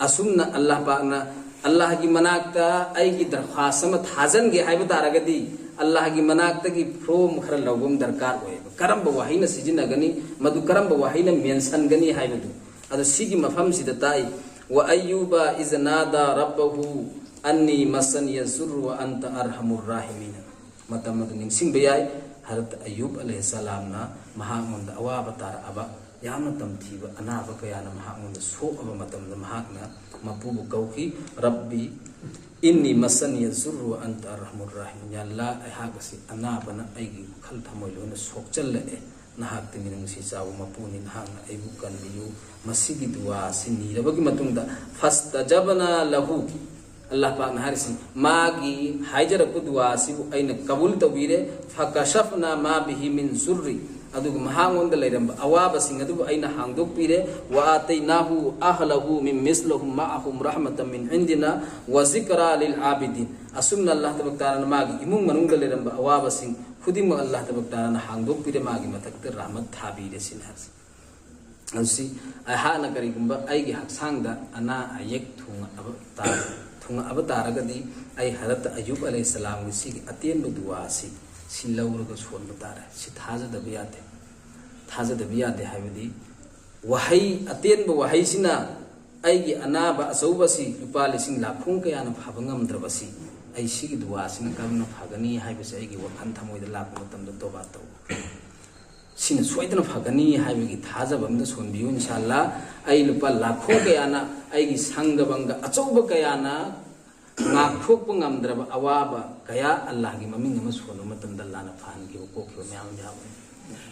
ꯑꯁꯨꯝꯅ ꯑꯜꯂꯥꯍ ꯄꯥꯛꯅ ꯑꯜꯂꯥꯍꯒꯤ ꯃꯅꯥꯛꯇ ꯑꯩꯒꯤ ꯗꯔꯈ꯭ꯋꯥꯁ ꯑꯃ ꯊꯥꯖꯟꯒꯦ ꯍꯥꯏꯕ ꯇꯥꯔꯒꯗꯤ ꯑꯜꯂꯥꯍꯒꯤ ꯃꯅꯥꯛꯇꯒꯤ ꯐꯣꯝ ꯈꯔ ꯂꯧꯕ ꯑꯃ ꯗꯔꯀꯥꯔ ꯑꯣꯏꯌꯦꯕ꯫ ꯀꯔꯝꯕ ꯋꯥꯍꯩꯅ ꯁꯤꯖꯤꯟꯅꯒꯅꯤ, ꯃꯗꯨ ꯀꯔꯝꯕ ꯋꯥꯍꯩꯅ ꯃꯦꯟꯁꯟꯒꯅꯤ ꯍꯥꯏꯕꯗꯨ꯫ ꯑꯗꯣ ꯁꯤꯒꯤ ꯃꯐꯝꯁꯤꯗ ꯇꯥꯛꯏ, "ꯋꯥ ꯑꯌꯨꯕ ꯏꯖ ꯅꯥꯗꯥ ꯔꯕꯍꯨ ꯑꯟꯅꯤ ꯃꯁꯟ ꯌꯁꯨꯔ ꯋꯥ ꯑꯟꯇ ꯑꯔꯍꯃꯨꯔ ꯔꯥꯍꯤꯃꯤꯅ"꯫ ꯃꯇꯝ ꯑꯗꯨ ꯅꯤꯡꯁꯤꯡꯕ ꯌꯥꯏ꯫ ꯍꯔꯠ ꯑꯌꯨꯕ ꯑꯂꯩꯍꯤꯁꯁꯂꯥꯝꯅ ꯃꯍꯥꯛꯉꯣꯟꯗ ꯑꯋꯥꯕ ꯇꯥꯔꯛꯑꯕ, ꯌꯥꯝꯅ ꯇꯝꯊꯤꯕ ꯑꯅꯥꯕ ꯀꯌꯥꯅ ꯃꯍꯥꯛꯉꯣꯟꯗ ꯁꯣꯛꯑꯕ ꯃꯇꯝꯗ ꯃꯍꯥꯛꯅ ꯃꯄꯨꯕꯨ ꯀꯧꯈꯤ, "ꯔꯕꯤ ꯏꯟꯅꯤ ꯃꯁꯟ ꯌꯁꯨꯔ ꯋꯥ ꯑꯟꯇ ꯑꯔꯍꯃꯨꯔ ꯔꯥꯍꯤꯃꯤꯟ"꯫ "ꯌꯥ ꯑꯜꯂꯥ, ꯑꯩꯍꯥꯛ ꯑꯁꯤ ꯑꯅꯥꯕꯅ ꯑꯩꯒꯤ ꯋꯥꯈꯜ ꯊꯃꯣꯏ ꯂꯣꯏꯅ ꯁꯣꯛꯆꯜꯂꯛꯑꯦ꯫ ꯅꯍꯥꯛꯇꯤ ꯃꯤꯅꯨꯡꯁꯤ ꯆꯥꯎꯕ ꯃꯄꯨꯅꯤ, ꯅꯍꯥꯛꯅ ꯑꯩꯕꯨ ꯀꯟꯕꯤꯌꯨ"꯫ ꯃꯁꯤꯒꯤ ꯗꯨꯋꯥ ꯑꯁꯤ ꯅꯤꯔꯕꯒꯤ ꯃꯇꯨꯡꯗ, "ꯐꯁꯇꯖꯕꯅ ꯂꯍꯨ", ꯑꯜꯂꯥꯍ ꯄꯥꯛꯅ ꯍꯥꯏꯔꯤꯁꯤ, "ꯃꯥꯒꯤ ꯍꯥꯏꯖꯔꯛꯄ ꯗꯨꯋꯥ ꯑꯁꯤꯕꯨ ꯑꯩꯅ ꯀꯕꯨꯜ ꯇꯧꯕꯤꯔꯦ꯫ ꯐꯀꯁꯐꯅ ꯃꯥ ꯕꯤꯍꯤ ꯃꯤꯟ ꯖꯨꯔꯔꯤ", ꯑꯗꯨꯒ ꯃꯍꯥꯛꯉꯣꯟꯗ ꯂꯩꯔꯝꯕ ꯑꯋꯥꯕꯁꯤꯡ ꯑꯗꯨꯕꯨ ꯑꯩꯅ ꯍꯥꯡꯗꯣꯛꯄꯤꯔꯦ꯫ "ꯋꯥ ꯑꯇꯩꯅꯥꯍꯨ ꯑꯍꯂꯍꯨ ꯃꯤꯟ ꯃꯤꯁꯂꯍꯨꯝ ꯃꯥꯑꯍꯨꯝ ꯔꯍꯃꯇꯝ ꯃꯤꯟ ꯏꯟꯗꯤꯅ ꯋꯥ ꯖꯤꯀꯔꯥ ꯂꯤꯜ ꯑꯥꯕꯤꯗꯤꯟ"꯫ ꯑꯁꯨꯝꯅ ꯑꯜꯂꯥꯍ ꯇꯕꯥꯔꯛ ꯇꯥꯂꯥꯅ ꯃꯥꯒꯤ ꯏꯃꯨꯡ ꯃꯅꯨꯡꯗ ꯂꯩꯔꯝꯕ ꯑꯋꯥꯕꯁꯤꯡ ꯈꯨꯗꯤꯡꯃꯛ ꯑꯜꯂꯥꯍ ꯇꯕꯥꯔꯛ ꯇꯥꯂꯥꯅ ꯍꯥꯡꯗꯣꯛꯄꯤꯔꯦ, ꯃꯥꯒꯤ ꯃꯊꯛꯇ ꯔꯍꯃꯠ ꯊꯥꯕꯤꯔꯦ ꯁꯤꯅꯤ ꯍꯥꯏꯁꯦ꯫ ꯑꯗꯨꯁꯤ ꯑꯩꯍꯥꯛꯅ ꯀꯔꯤꯒꯨꯝꯕ ꯑꯩꯒꯤ ꯍꯛꯆꯥꯡꯗ ꯑꯅꯥ ꯑꯌꯦꯛ ꯊꯨꯡꯉꯛꯑꯕ ꯇꯥ-, ꯊꯨꯡꯉꯛꯑꯕ ꯇꯥꯔꯒꯗꯤ ꯑꯩ ꯍꯔꯠ ꯑꯌꯨꯕ ꯑꯂꯩꯍꯤꯁꯁꯂꯥꯝꯒꯤ ꯁꯤꯒꯤ ꯑꯇꯦꯟꯕ ꯗꯨꯋꯥ ꯑꯁꯤ ꯁꯤ ꯂꯧꯔꯒ ꯁꯣꯟꯕ ꯇꯥꯔꯦ꯫ ꯁꯤ ꯊꯥꯖꯗꯕ ꯌꯥꯗꯦ꯫ ꯊꯥꯖꯗꯕ ꯌꯥꯗꯦ ꯍꯥꯏꯕꯗꯤ ꯋꯥꯍꯩ, ꯑꯇꯦꯟꯕ ꯋꯥꯍꯩꯁꯤꯅ ꯑꯩꯒꯤ ꯑꯅꯥꯕ ꯑꯆꯧꯕꯁꯤ ꯂꯨꯄꯥ ꯂꯤꯁꯤꯡ ꯂꯥꯈꯣꯡ ꯀꯌꯥꯅ ꯐꯕ ꯉꯝꯗ꯭ꯔꯕꯁꯤ ꯑꯩ ꯁꯤꯒꯤ ꯗꯨꯋꯥꯁꯤꯅ ꯀꯔꯝꯅ ꯐꯒꯅꯤ ꯍꯥꯏꯕꯁꯤ ꯑꯩꯒꯤ ꯋꯥꯈꯜ ꯊꯃꯣꯏꯗ ꯂꯥꯛꯄ ꯃꯇꯝꯗ ꯇꯣꯕꯥ ꯇꯧꯕ꯫ ꯁꯤꯅ ꯁꯣꯏꯗꯅ ꯐꯒꯅꯤ ꯍꯥꯏꯕꯒꯤ ꯊꯥꯖꯕ ꯑꯃꯗ ꯁꯣꯟꯕꯤꯌꯨ, ꯏꯟꯁꯥ ꯑꯜꯂꯥ꯫ ꯑꯩ ꯂꯨꯄꯥ ꯂꯥꯈꯣꯡ ꯀꯌꯥꯅ, ꯑꯩꯒꯤ ꯁꯪꯒ ꯕꯪꯒ ꯑꯆꯧꯕ ꯀꯌꯥꯅ ꯉꯥꯛꯊꯣꯛꯄ ꯉꯝꯗ꯭ꯔꯕ ꯑꯋꯥꯕ ꯀꯌꯥ ꯑꯜꯂꯥꯍꯒꯤ ꯃꯃꯤꯡ ꯑꯃ ꯁꯣꯟꯕ ꯃꯇꯝꯗ ꯑꯜꯂꯥꯍꯅ ꯐꯍꯟꯈꯤꯕ, ꯀꯣꯛꯈꯤꯕ ꯃꯌꯥꯝ ꯑꯃ ꯌꯥꯎꯏ꯫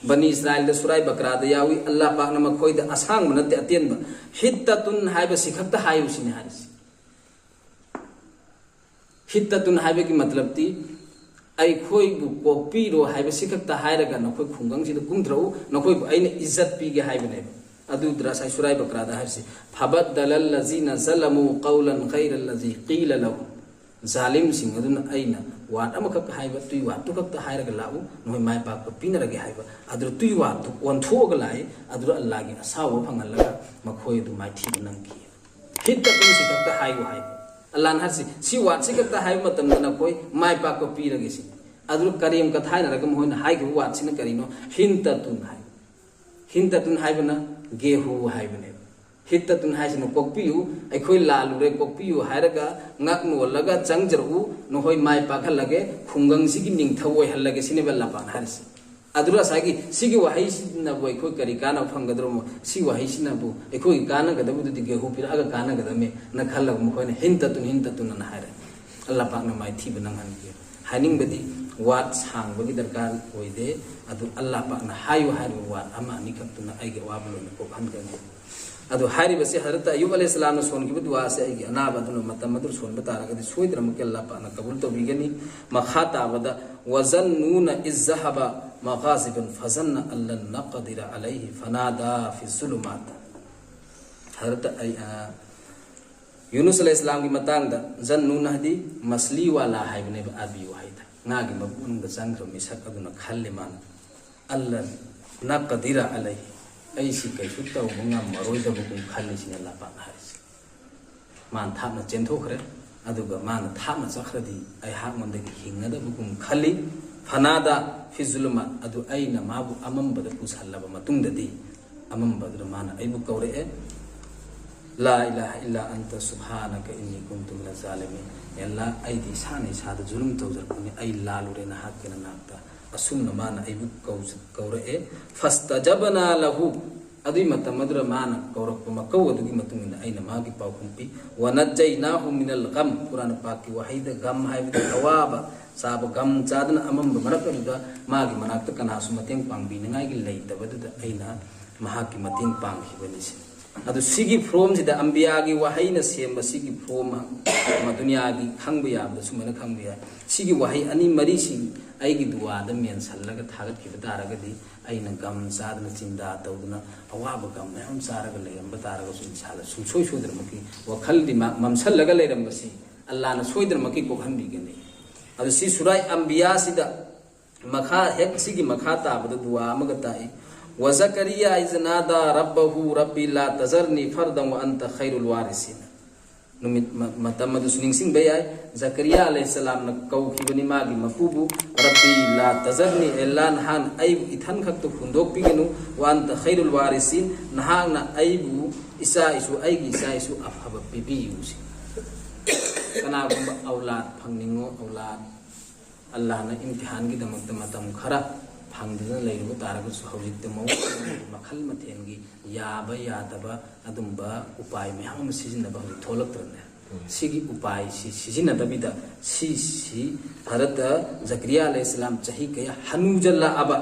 ꯕꯅꯤ ꯏꯁꯔꯥꯏꯜꯗ ꯁꯨꯔꯥꯏ ꯕꯀꯔꯥꯗ ꯌꯥꯎꯏ, ꯑꯜꯂꯥꯍ ꯄꯥꯛꯅ ꯃꯈꯣꯏꯗ ꯑꯁꯥꯡꯕ ꯅꯠꯇꯦ, ꯑꯇꯦꯟꯕ, "ꯍꯤꯠꯇꯇꯨꯟ" ꯍꯥꯏꯕꯁꯤ ꯈꯛꯇ ꯍꯥꯏꯌꯨ ꯁꯤꯅꯤ ꯍꯥꯏꯔꯤꯁꯤ꯫ "ꯍꯤꯠꯇꯇꯨꯟ" ꯍꯥꯏꯕꯒꯤ ꯃꯇꯂꯕꯇꯤ, "ꯑꯩꯈꯣꯏꯕꯨ ꯀꯣꯛꯄꯤꯔꯣ" ꯍꯥꯏꯕꯁꯤ ꯈꯛꯇ ꯍꯥꯏꯔꯒ ꯅꯈꯣꯏ ꯈꯨꯡꯒꯪꯁꯤꯗ ꯀꯨꯝꯊꯔꯛꯎ, ꯅꯈꯣꯏꯕꯨ ꯑꯩꯅ ꯏꯖꯠ ꯄꯤꯒꯦ ꯍꯥꯏꯕꯅꯦꯕ꯫ ꯑꯗꯨꯗꯨꯔ ꯉꯁꯥꯏ ꯁꯨꯔꯥꯏ ꯕꯀꯔꯥꯗ ꯍꯥꯏꯔꯤꯁꯤ, "ꯐꯕꯗꯗꯂ ꯂꯖꯤꯅ ꯖꯂꯃꯨ ꯀꯧꯂꯟ ꯈꯩꯔ ꯂꯖꯤ ꯀꯤꯂ ꯂꯍꯨꯝ"꯫ ꯖꯥꯂꯤꯝꯁꯤꯡ ꯑꯗꯨꯅ ꯑꯩꯅ ꯋꯥꯠ ꯑꯃꯈꯛ ꯍꯥꯏꯕ, ꯇꯨꯏ ꯋꯥꯠꯇꯨ ꯈꯛꯇ ꯍꯥꯏꯔꯒ ꯂꯥꯛꯎ, ꯅꯈꯣꯏ ꯃꯥꯏ ꯄꯥꯛꯄ ꯄꯤꯅꯔꯒꯦ ꯍꯥꯏꯕ, ꯑꯗꯨꯗ ꯇꯨꯏ ꯋꯥꯠꯇꯨ ꯑꯣꯟꯊꯣꯛꯑꯒ ꯂꯥꯛꯏ꯫ ꯑꯗꯨꯗ ꯑꯜꯂꯥꯍꯒꯤ ꯑꯁꯥꯎꯕ ꯐꯪꯍꯜꯂꯒ ꯃꯈꯣꯏ ꯑꯗꯨ ꯃꯥꯏꯊꯤꯕ ꯅꯪꯈꯤ꯫ "ꯍꯤꯠꯇꯇꯨꯟ" ꯁꯤ ꯈꯛꯇ ꯍꯥꯏꯌꯨ ꯍꯥꯏꯕ꯫ ꯑꯜꯂꯥꯍꯅ ꯍꯥꯏꯔꯤꯁꯤ, "ꯁꯤ ꯋꯥꯠꯁꯤ ꯈꯛꯇ ꯍꯥꯏꯕ ꯃꯇꯝꯗ ꯅꯈꯣꯏ ꯃꯥꯏ ꯄꯥꯛꯄ ꯄꯤꯔꯒꯦ" ꯁꯤꯅꯤ꯫ ꯑꯗꯨ ꯀꯔꯦꯝ ꯀꯊꯥꯏꯅꯔꯒ ꯃꯈꯣꯏꯅ ꯍꯥꯏꯈꯤꯕ ꯋꯥꯠꯁꯤꯅ ꯀꯔꯤꯅꯣ? "ꯍꯤꯟꯇꯇꯨꯟ" ꯍꯥꯏꯕ꯫ "ꯍꯤꯟꯇꯇꯨꯟ" ꯍꯥꯏꯕꯅ ꯒꯦꯍꯨ ꯍꯥꯏꯕꯅꯦꯕ꯫ "ꯍꯤꯠꯇꯇꯨꯟ" ꯍꯥꯏꯁꯤꯅ "ꯀꯣꯛꯄꯤꯌꯨ, ꯑꯩꯈꯣꯏ ꯂꯥꯜꯂꯨꯔꯦ, ꯀꯣꯛꯄꯤꯌꯨ" ꯍꯥꯏꯔꯒ ꯉꯛ ꯅꯣꯜꯂꯒ ꯆꯪꯖꯔꯛꯎ, ꯅꯈꯣꯏ ꯃꯥꯏ ꯄꯥꯛꯍꯜꯂꯒꯦ, ꯈꯨꯡꯒꯪꯁꯤꯒꯤ ꯅꯤꯡꯊꯧ ꯑꯣꯏꯍꯜꯂꯒꯦ ꯁꯤꯅꯦꯕ ꯑꯜꯂꯥꯍ ꯄꯥꯛꯅ ꯍꯥꯏꯔꯤꯁꯤ꯫ ꯑꯗꯨꯅ ꯉꯁꯥꯏꯒꯤ ꯁꯤꯒꯤ ꯋꯥꯍꯩꯁꯤꯅꯕꯨ ꯑꯩꯈꯣꯏ ꯀꯔꯤ ꯀꯥꯟꯅꯕ ꯐꯪꯒꯗ꯭ꯔꯣ? ꯁꯤ ꯋꯥꯍꯩꯁꯤꯅꯕꯨ ꯑꯩꯈꯣꯏꯒꯤ ꯀꯥꯟꯅꯒꯗꯕꯗꯨꯗꯤ ꯒꯦꯍꯨ ꯄꯤꯔꯛꯑꯒ ꯀꯥꯟꯅꯒꯗꯕꯅꯤ ꯅ ꯈꯜꯂꯒ ꯃꯈꯣꯏꯅ "ꯍꯤꯟꯇꯇꯨꯟ, ꯍꯤꯟꯇꯇꯨꯟ" ꯑꯅ ꯍꯥꯏꯔꯦ꯫ ꯑꯜꯂꯥꯍ ꯄꯥꯛꯅ ꯃꯥꯏꯊꯤꯕ ꯅꯪꯍꯟꯈꯤ꯫ ꯍꯥꯏꯅꯤꯡꯕꯗꯤ ꯋꯥꯠ ꯁꯥꯡꯕꯒꯤ ꯗꯔꯀꯥꯔ ꯑꯣꯏꯗꯦ, ꯑꯗꯨ ꯑꯜꯂꯥꯍ ꯄꯥꯛꯅ ꯍꯥꯏꯌꯨ ꯍꯥꯏꯔꯤꯕ ꯋꯥꯠ ꯑꯃ ꯑꯅꯤꯈꯛꯇꯨꯅ ꯑꯩꯒꯤ ꯑꯋꯥꯕ ꯂꯣꯏꯅ ꯀꯣꯛꯍꯟꯒꯅꯤ꯫ ꯑꯗꯨ ꯍꯥꯏꯔꯤꯕꯁꯤ ꯍꯖꯔꯠ ꯑꯌꯨꯕ ꯑꯂꯩꯍꯤꯁꯁꯂꯥꯝꯅ ꯁꯣꯟꯈꯤꯕ ꯗꯨꯋꯥꯁꯦ ꯑꯩꯒꯤ ꯑꯅꯥꯕ ꯑꯗꯨꯅ ꯃꯇꯝ ꯑꯗꯨꯗ ꯁꯣꯟꯕ ꯇꯥꯔꯒꯗꯤ ꯁꯣꯏꯗꯅꯃꯛꯀꯤ ꯑꯜꯂꯥꯍ ꯄꯥꯛꯅ ꯀꯕꯨꯜ ꯇꯧꯕꯤꯒꯅꯤ꯫ ꯃꯈꯥ ꯇꯥꯕꯗ "ꯋꯖꯟꯅꯨꯅ ꯏꯖ ꯖꯍꯕ ꯃꯒꯥꯖꯤꯕꯟ ꯐꯖꯟꯅ ꯑꯜꯂꯟ ꯅꯀꯗꯤꯔ ꯑꯂꯩꯍꯤ ꯐꯅꯥꯗꯥ ꯐꯤ ꯖꯨꯂꯨꯃꯥꯠ"꯫ ꯍꯖꯔꯠ ꯑꯩ-, ꯑ, ꯌꯨꯅꯨꯁ ꯑꯂꯩꯍꯤꯁꯁꯂꯥꯝꯒꯤ ꯃꯇꯥꯡꯗ ꯖꯟꯅꯨꯅ ꯍꯥꯏꯗꯤ ꯃꯁꯂꯤ ꯋꯥꯂꯥ ꯍꯥꯏꯕꯅꯦꯕ ꯑꯔꯕꯤ ꯋꯥꯍꯩꯗ꯫ ꯉꯥꯒꯤ ꯃꯕꯨꯛ ꯃꯅꯨꯡꯗ ꯆꯪꯈ꯭ꯔꯕ ꯃꯤꯁꯛ ꯑꯗꯨꯅ ꯈꯜꯂꯤ ꯃꯥꯅ, "ꯑꯜꯂꯟ ꯅꯀꯗꯤꯔ ꯑꯂꯩ", ꯑꯩ ꯁꯤ ꯀꯩꯁꯨ ꯇꯧꯕ ꯉꯝꯃꯔꯣꯏꯗꯕꯒꯨꯝ ꯈꯜꯂꯤ ꯁꯤꯅꯤ ꯑꯜꯂꯥꯍ ꯄꯥꯛꯅ ꯍꯥꯏꯔꯤꯁꯤ꯫ ꯃꯥꯅ ꯊꯥꯞꯅ ꯆꯦꯟꯊꯣꯛꯈ꯭ꯔꯦ, ꯑꯗꯨꯒ ꯃꯥꯅ ꯊꯥꯞꯅ ꯆꯠꯈ꯭ꯔꯗꯤ ꯑꯩꯍꯥꯛꯉꯣꯟꯗꯒꯤ ꯍꯤꯡꯒꯗꯕꯒꯨꯝ ꯈꯜꯂꯤ꯫ "ꯐꯅꯥꯗꯥ ꯐꯤ ꯖꯨꯂꯨꯃꯥꯠ", ꯑꯗꯨ ꯑꯩꯅ ꯃꯥꯕꯨ ꯑꯃꯝꯕꯗ ꯄꯨꯁꯜꯂꯕ ꯃꯇꯨꯡꯗꯗꯤ, ꯑꯃꯝꯕꯗꯨꯗ ꯃꯥꯅ ꯑꯩꯕꯨ ꯀꯧꯔꯛꯑꯦ, "ꯂꯥ ꯏꯂꯥꯍ ꯏꯜꯂꯥ ꯑꯟꯇ ꯁꯨꯕꯍꯥꯅꯀ ꯏꯟꯅꯤ ꯀꯨꯟꯇꯨ ꯃꯤꯅ ꯖꯥꯂꯤꯃꯤꯟ", "ꯑꯦ ꯑꯜꯂꯥꯍ, ꯑꯩꯗꯤ ꯏꯁꯥꯅ ꯏꯁꯥꯗ ꯖꯨꯂꯨꯝ ꯇꯧꯖꯔꯛꯄꯅꯤ, ꯑꯩ ꯂꯥꯜꯂꯨꯔꯦ ꯅꯍꯥꯛꯀꯤ ꯅꯅꯥꯛꯇ, ꯑꯁꯨꯝꯅ ꯃꯥꯅ ꯑꯩꯕꯨ ꯀꯧꯖ-, ꯀꯧꯔꯛꯑꯦ꯫ ꯐꯁꯇꯖꯕꯅꯥ ꯂꯍꯨ, ꯑꯗꯨꯒꯤ ꯃꯇꯝ ꯑꯗꯨꯗ ꯃꯥꯅ ꯀꯧꯔꯛꯄ ꯃꯀꯧ ꯑꯗꯨꯒꯤ ꯃꯇꯨꯡ ꯏꯟꯅ ꯑꯩꯅ ꯃꯥꯒꯤ ꯄꯥꯎꯈꯨꯝ ꯄꯤ꯫ ꯋꯅꯖꯖꯩꯅꯥꯍꯨ ꯃꯤꯅꯜ ꯒꯝ, ꯀꯨꯔꯥꯟ ꯄꯥꯛꯀꯤ ꯋꯥꯍꯩꯗ ꯒꯝ ꯍꯥꯏꯕꯗꯤ ꯑꯋꯥꯕ ꯆꯥꯕ, ꯒꯝ ꯆꯥꯗꯅ ꯑꯃꯝꯕ ꯃꯔꯛ ꯑꯗꯨꯗ ꯃꯥꯒꯤ ꯃꯅꯥꯛꯇ ꯀꯅꯥꯁꯨ ꯃꯇꯦꯡ ꯄꯥꯡꯕꯤꯅꯤꯡꯉꯥꯏꯒꯤ ꯂꯩꯇꯕꯗꯨꯗ ꯑꯩꯅ ꯃꯍꯥꯛꯀꯤ ꯃꯇꯦꯡ ꯄꯥꯡꯈꯤꯕꯅꯤ ꯁꯤꯅꯤ꯫ ꯑꯗꯨ ꯁꯤꯒꯤ ꯐꯣꯝꯁꯤꯗ ꯑꯝꯕꯤꯌꯥꯒꯤ ꯋꯥꯍꯩꯅ ꯁꯦꯝꯕ ꯁꯤꯒꯤ ꯐꯣꯝ ꯑꯃ ꯗꯨꯅꯤꯌꯥꯒꯤ ꯈꯪꯕ ꯌꯥꯕꯗ ꯁꯨꯃꯥꯏꯅ ꯈꯪꯕ ꯌꯥꯏ꯫ ꯁꯤꯒꯤ ꯋꯥꯍꯩ ꯑꯅꯤ ꯃꯔꯤꯁꯤ ꯑꯩꯒꯤ ꯗꯨꯋꯥꯗ ꯃꯦꯟꯁꯜꯂꯒ ꯊꯥꯒꯠꯈꯤꯕ ꯇꯥꯔꯒꯗꯤ, ꯑꯩꯅ ꯒꯝ ꯆꯥꯗꯅ ꯆꯤꯟꯗꯥ ꯇꯧꯗꯨꯅ ꯑꯋꯥꯕ ꯒꯝ ꯃꯌꯥꯝ ꯆꯥꯔꯒ ꯂꯩꯔꯝꯕ ꯇꯥꯔꯒꯁꯨ, ꯏꯁꯥꯗ ꯁꯨꯡꯁꯣꯏ ꯁꯣꯏꯗꯅꯃꯛꯀꯤ ꯋꯥꯈꯜꯗꯤ ꯃꯥ-, ꯃꯝꯁꯜꯂꯒ ꯂꯩꯔꯝꯕꯁꯤ ꯑꯜꯂꯥꯅ ꯁꯣꯏꯗꯅꯃꯛꯀꯤ ꯀꯣꯛꯍꯟꯕꯤꯒꯅꯤ꯫ ꯑꯗꯨ ꯁꯤ ꯁꯨꯔꯥꯏ ꯑꯝꯕꯤꯌꯥꯁꯤꯗ ꯃꯈꯥ, ꯍꯦꯛ ꯁꯤꯒꯤ ꯃꯈꯥ ꯇꯥꯕꯗ ꯗꯨꯋꯥ ꯑꯃꯒ ꯇꯥꯛꯏ꯫ "ꯋꯖꯀꯔꯤꯌꯥ ꯏꯖ ꯅꯥꯗꯥ ꯔꯕꯍꯨ ꯔꯕꯤ ꯂꯥ ꯇꯖꯔꯅꯤ ꯐꯔꯗꯝ ꯋ ꯑꯟꯇ ꯈꯩꯔꯨꯜ ꯋꯥꯔꯤꯁꯤꯅ"꯫ ꯅꯨꯃꯤꯠ ꯃ-, ꯃꯇꯝ ꯑꯗꯨꯁꯨ ꯅꯤꯡꯁꯤꯡꯕ ꯌꯥꯏ꯫ ꯖꯀꯔꯤꯌꯥ ꯑꯂꯩꯍꯤꯁꯁꯂꯥꯝꯅ ꯀꯧꯈꯤꯕꯅꯤ ꯃꯥꯒꯤ ꯃꯄꯨꯕꯨ, "ꯔꯕꯤ ꯂꯥ ꯇꯖꯔꯅꯤ", ꯑꯦ ꯑꯜꯂꯥ, ꯅꯍꯥꯛꯅ ꯑꯩꯕꯨ ꯏꯊꯟ ꯈꯛꯇ ꯍꯨꯟꯗꯣꯛꯄꯤꯒꯅꯨ, "ꯋ ꯑꯟꯇ ꯈꯩꯔꯨꯜ ꯋꯥꯔꯤꯁꯤꯟ", ꯅꯍꯥꯛꯅ ꯑꯩꯕꯨ, ꯏꯆꯥ ꯏꯁꯨ, ꯑꯩꯒꯤ ꯏꯆꯥ ꯏꯁꯨ ꯑꯐꯕ ꯄꯤꯕꯤꯌꯨ ꯁꯤ꯫ ꯀꯅꯥꯒꯨꯝꯕ ꯑꯧꯂꯥꯗ ꯐꯪꯅꯤꯡꯉꯣ, ꯑꯧꯂꯥꯗ ꯑꯜꯂꯥꯍꯅ ꯏꯝꯇꯤꯍꯥꯟꯒꯤꯗꯃꯛꯇ ꯃꯇꯝ ꯈꯔ ꯐꯪꯗꯗꯅ ꯂꯩꯔꯨꯕ ꯇꯥꯔꯒꯁꯨ, ꯍꯧꯖꯤꯛꯇꯤ ꯃꯑꯣꯡ ꯃꯈꯜ ꯃꯊꯦꯜꯒꯤ ꯌꯥꯕ ꯌꯥꯗꯕ ꯑꯗꯨꯝꯕ ꯎꯄꯥꯏ ꯃꯌꯥꯝ ꯑꯃ ꯁꯤꯖꯤꯟꯅꯕ ꯍꯧꯖꯤꯛ ꯊꯣꯛꯂꯛꯇ꯭ꯔꯅꯦ? ꯎꯝ꯫ ꯁꯤꯒꯤ ꯎꯄꯥꯏꯁꯤ ꯁꯤꯖꯤꯟꯅꯗꯕꯤꯗ, ꯁꯤꯁꯤ ꯍꯔꯠꯇ ꯖꯀꯔꯤꯌꯥ ꯑꯂꯩꯍꯤꯁꯁꯂꯥꯝ ꯆꯍꯤ ꯀꯌꯥ ꯍꯅꯨꯖꯜꯂꯛꯑꯕ,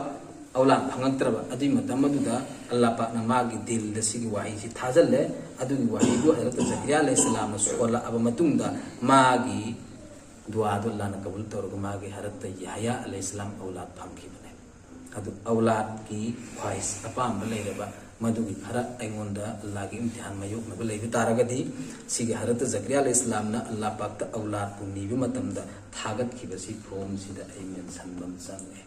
ꯑꯧꯂꯥꯗ ꯐꯪꯉꯛꯇ꯭ꯔꯕ, ꯑꯗꯨꯒꯤ ꯃꯇꯝ ꯑꯗꯨꯗ ꯑꯜꯂꯥꯍ ꯄꯥꯛꯅ ꯃꯥꯒꯤ ꯗꯤꯜꯗ ꯁꯤꯒꯤ ꯋꯥꯍꯩꯁꯤ ꯊꯥꯖꯜꯂꯦ꯫ ꯑꯗꯨꯒꯤ ꯋꯥꯍꯩꯗꯨ ꯍꯔꯠꯇ ꯖꯀꯔꯤꯌꯥ ꯑꯂꯩꯍꯤꯁꯁꯂꯥꯝꯅ ꯁꯣꯜꯂꯛꯑꯕ ꯃꯇꯨꯡꯗ, ꯃꯥꯒꯤ ꯗꯨꯋꯥꯗꯨ ꯑꯜꯂꯥꯍꯅ ꯀꯕꯨꯜ ꯇꯧꯔꯒ ꯃꯥꯒꯤ ꯍꯔꯠꯇ ꯌꯥꯍꯌꯥ ꯑꯂꯩꯍꯤꯁꯁꯂꯥꯝ ꯑꯧꯂꯥꯗ ꯐꯪꯈꯤꯕꯅꯦ꯫ ꯑꯗꯨ ꯑꯧꯂꯥꯗꯀꯤ ꯈ꯭ꯋꯥꯏꯁ ꯑꯄꯥꯝꯕ ꯂꯩꯔꯕ ꯃꯗꯨꯒꯤ ꯈꯔ ꯑꯩꯉꯣꯟꯗ ꯑꯜꯂꯥꯍꯒꯤ ꯏꯝꯇꯤꯍꯥꯟ ꯃꯥꯌꯣꯛꯅꯕ ꯂꯩꯕ ꯇꯥꯔꯒꯗꯤ, ꯁꯤꯒꯤ ꯍꯔꯠꯇ ꯖꯀꯔꯤꯌꯥ ꯑꯂꯩꯍꯤꯁꯁꯂꯥꯝꯅ ꯑꯜꯂꯥꯍ ꯄꯥꯛꯇ ꯑꯧꯂꯥꯗꯄꯨ ꯅꯤꯕ ꯃꯇꯝꯗ ꯊꯥꯒꯠꯈꯤꯕꯁꯤ ꯐꯣꯝꯁꯤꯗ ꯑꯩ ꯃꯦꯟꯁꯟꯕ ꯑꯃ ꯆꯪꯉꯦ꯫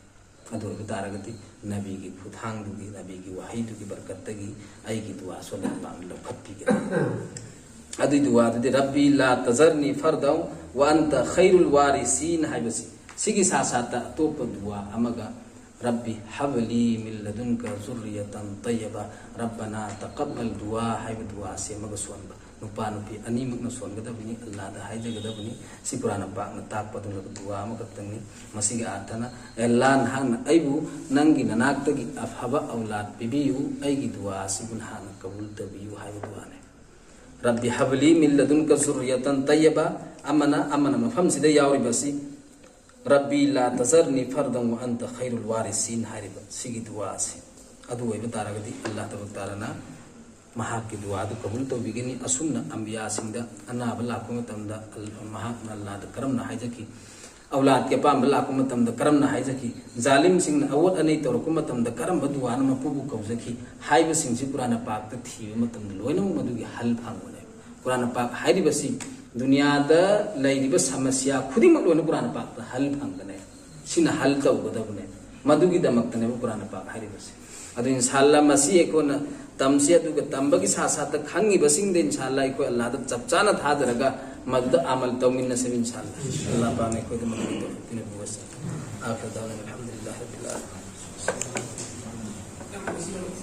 ꯑꯗꯨ ꯑꯣꯏꯕ ꯇꯥꯔꯒꯗꯤ ꯅꯕꯤꯒꯤ ꯈꯨꯠꯊꯥꯡꯗꯨꯒꯤ, ꯅꯕꯤꯒꯤ ꯋꯥꯍꯩꯗꯨꯒꯤ ꯕꯔꯀꯠꯇꯒꯤ ꯑꯩꯒꯤ ꯗꯨꯋꯥꯁꯨ ꯑꯜꯂꯥꯍ ꯄꯥꯛꯅ ꯂꯧꯈꯠꯄꯤꯒꯅꯤ꯫ ꯑꯗꯨꯏ ꯗꯨꯋꯥꯗꯨꯗꯤ "ꯔꯕꯤ ꯂꯥ ꯇꯖꯔꯅꯤ ꯐꯔꯗꯝ ꯋ ꯑꯟꯇ ꯈꯩꯔꯨꯜ ꯋꯥꯔꯤꯁꯤꯟ" ꯍꯥꯏꯕꯁꯤ, ꯁꯤꯒꯤ ꯁꯥ ꯁꯥꯠꯇ ꯑꯇꯣꯞꯄ ꯗꯨꯋꯥ ꯑꯃꯒ, "ꯔꯕꯤ ꯍꯕꯂꯤ ꯃꯤꯜ ꯂꯗꯨꯟꯀ ꯖꯨꯔꯔꯤꯌꯇꯟ ꯇꯌꯕ, ꯔꯕꯅꯥ ꯇꯀꯕꯜ ꯗꯨꯋꯥ" ꯍꯥꯏꯕ ꯗꯨꯋꯥꯁꯤ ꯑꯃꯒ ꯁꯣꯟꯕ꯫ ꯅꯨꯄꯥ ꯅꯨꯄꯤ ꯑꯅꯤꯃꯛꯅ ꯁꯣꯟꯒꯗꯕꯅꯤ, ꯑꯜꯂꯥꯗ ꯍꯥꯏꯖꯒꯗꯕꯅꯤ꯫ ꯁꯤ ꯀꯨꯔꯥꯟꯅ ꯄꯥꯛꯅ ꯇꯥꯛꯄ ꯑꯗꯨꯒ ꯗꯨꯋꯥ ꯑꯃꯈꯛꯇꯪꯅꯤ꯫ ꯃꯁꯤꯒꯤ ꯑꯥꯔꯊꯅ, "ꯑꯦ ꯑꯜꯂꯥ, ꯅꯍꯥꯛꯅ ꯑꯩꯕꯨ ꯅꯪꯒꯤ ꯅꯅꯥꯛꯇꯒꯤ ꯑꯐꯕ ꯑꯧꯂꯥꯗ ꯄꯤꯕꯤꯌꯨ, ꯑꯩꯒꯤ ꯗꯨꯋꯥ ꯑꯁꯤꯕꯨ ꯅꯍꯥꯛꯅ ꯀꯕꯨꯜ ꯇꯧꯕꯤꯌꯨ" ꯍꯥꯏꯕ ꯗꯨꯋꯥꯅꯤ꯫ "ꯔꯕꯤ ꯍꯕꯂꯤ ꯃꯤꯜꯂꯗꯨꯟ ꯀꯖꯨꯔꯤꯌꯇꯟ ꯇꯩꯌꯕ", ꯑꯃꯅ, ꯑꯃꯅ ꯃꯐꯝꯁꯤꯗ ꯌꯥꯎꯔꯤꯕ ꯑꯁꯤ, "ꯔꯕꯤ ꯂꯥ ꯇꯖꯔꯅꯤ ꯐꯔꯗꯪ ꯋꯥ ꯑꯟꯇ ꯈꯩꯔꯨꯜ ꯋꯥꯔꯤꯁꯤꯟ" ꯍꯥꯏꯔꯤꯕ ꯁꯤꯒꯤ ꯗꯨꯋꯥ ꯑꯁꯤ ꯑꯗꯨ ꯑꯣꯏꯕ ꯇꯥꯔꯒꯗꯤ, ꯑꯜꯂꯥ ꯇꯕꯛ ꯇꯥꯂꯥꯅ ꯃꯍꯥꯛꯀꯤ ꯗꯨꯋꯥꯗꯨ ꯀꯕꯨꯜ ꯇꯧꯕꯤꯒꯅꯤ꯫ ꯑꯁꯨꯝꯅ ꯑꯝꯕꯤꯌꯥꯁꯤꯡꯗ ꯑꯅꯥꯕ ꯂꯥꯛꯄ ꯃꯇꯝꯗ ꯑꯜ-, ꯃꯍꯥꯛꯅ ꯑꯜꯂꯥꯗ ꯀꯔꯝꯅ ꯍꯥꯏꯖꯈꯤ, ꯑꯧꯂꯥꯗꯀꯤ ꯑꯄꯥꯝꯕ ꯂꯥꯛꯄ ꯃꯇꯝꯗ ꯀꯔꯝꯅ ꯍꯥꯏꯖꯈꯤ, ꯖꯥꯂꯤꯝꯁꯤꯡꯅ ꯑꯋꯣꯠ ꯑꯅꯩ ꯇꯧꯔꯛꯄ ꯃꯇꯝꯗ ꯀꯔꯝꯕ ꯗꯨꯋꯥꯅ ꯃꯄꯨꯕꯨ ꯀꯧꯖꯈꯤ ꯍꯥꯏꯕꯁꯤꯡꯁꯤ ꯀꯨꯔꯥꯟ ꯄꯥꯛꯇ ꯊꯤꯕ ꯃꯇꯝꯗ ꯂꯣꯏꯅꯃꯛ ꯃꯗꯨꯒꯤ ꯍꯜ ꯐꯪꯕꯅꯦ꯫ ꯀꯨꯔꯥꯟ ꯄꯥꯛ ꯍꯥꯏꯔꯤꯕꯁꯤ ꯗꯨꯅꯤꯌꯥꯗ ꯂꯩꯔꯤꯕ ꯁꯃꯁ꯭ꯌꯥ ꯈꯨꯗꯤꯡꯃꯛ ꯂꯣꯏꯅ ꯀꯨꯔꯥꯟ ꯄꯥꯛꯇ ꯍꯜ ꯐꯪꯒꯅꯦ꯫ ꯁꯤꯅ ꯍꯜ ꯇꯧꯒꯗꯕꯅꯦ꯫ ꯃꯗꯨꯒꯤꯗꯃꯛꯇꯅꯦꯕ ꯀꯨꯔꯥꯟ ꯄꯥꯛ ꯍꯥꯏꯔꯤꯕꯁꯦ꯫ ꯑꯗꯨ ꯏꯟꯁꯥꯜꯂꯥ ꯃꯁꯤ ꯑꯩꯈꯣꯏꯅ ꯇꯝꯁꯤ, ꯑꯗꯨꯒ ꯇꯝꯕꯒꯤ ꯁꯥ ꯁꯥꯠꯇ ꯈꯪꯉꯤꯕꯁꯤꯡꯗ ꯏꯟꯁꯥꯜꯂꯥ ꯑꯩꯈꯣꯏ ꯑꯜꯂꯥꯗ ꯆꯞ ꯆꯥꯅ ꯊꯥꯖꯔꯒ ꯃꯗꯨꯗ ꯑꯃꯜ ꯇꯧꯃꯤꯟꯅꯁꯦꯕ ꯏꯟꯁꯥꯜꯂꯥ꯫ ꯑꯜꯂꯥ ꯄꯥꯛꯅ ꯑꯩꯈꯣꯏꯗ ꯃꯗꯨꯒꯤ ꯇꯧꯐꯤꯛ ꯄꯤꯅꯕꯤꯌꯨ꯫ ꯑꯈꯤꯔ ꯗꯥꯋꯥꯅꯥ ꯑꯜꯍꯝꯗꯨꯂꯤꯜꯂꯥꯍꯤ ꯔꯕꯤꯜ ꯑꯥꯂꯃꯤꯟ꯫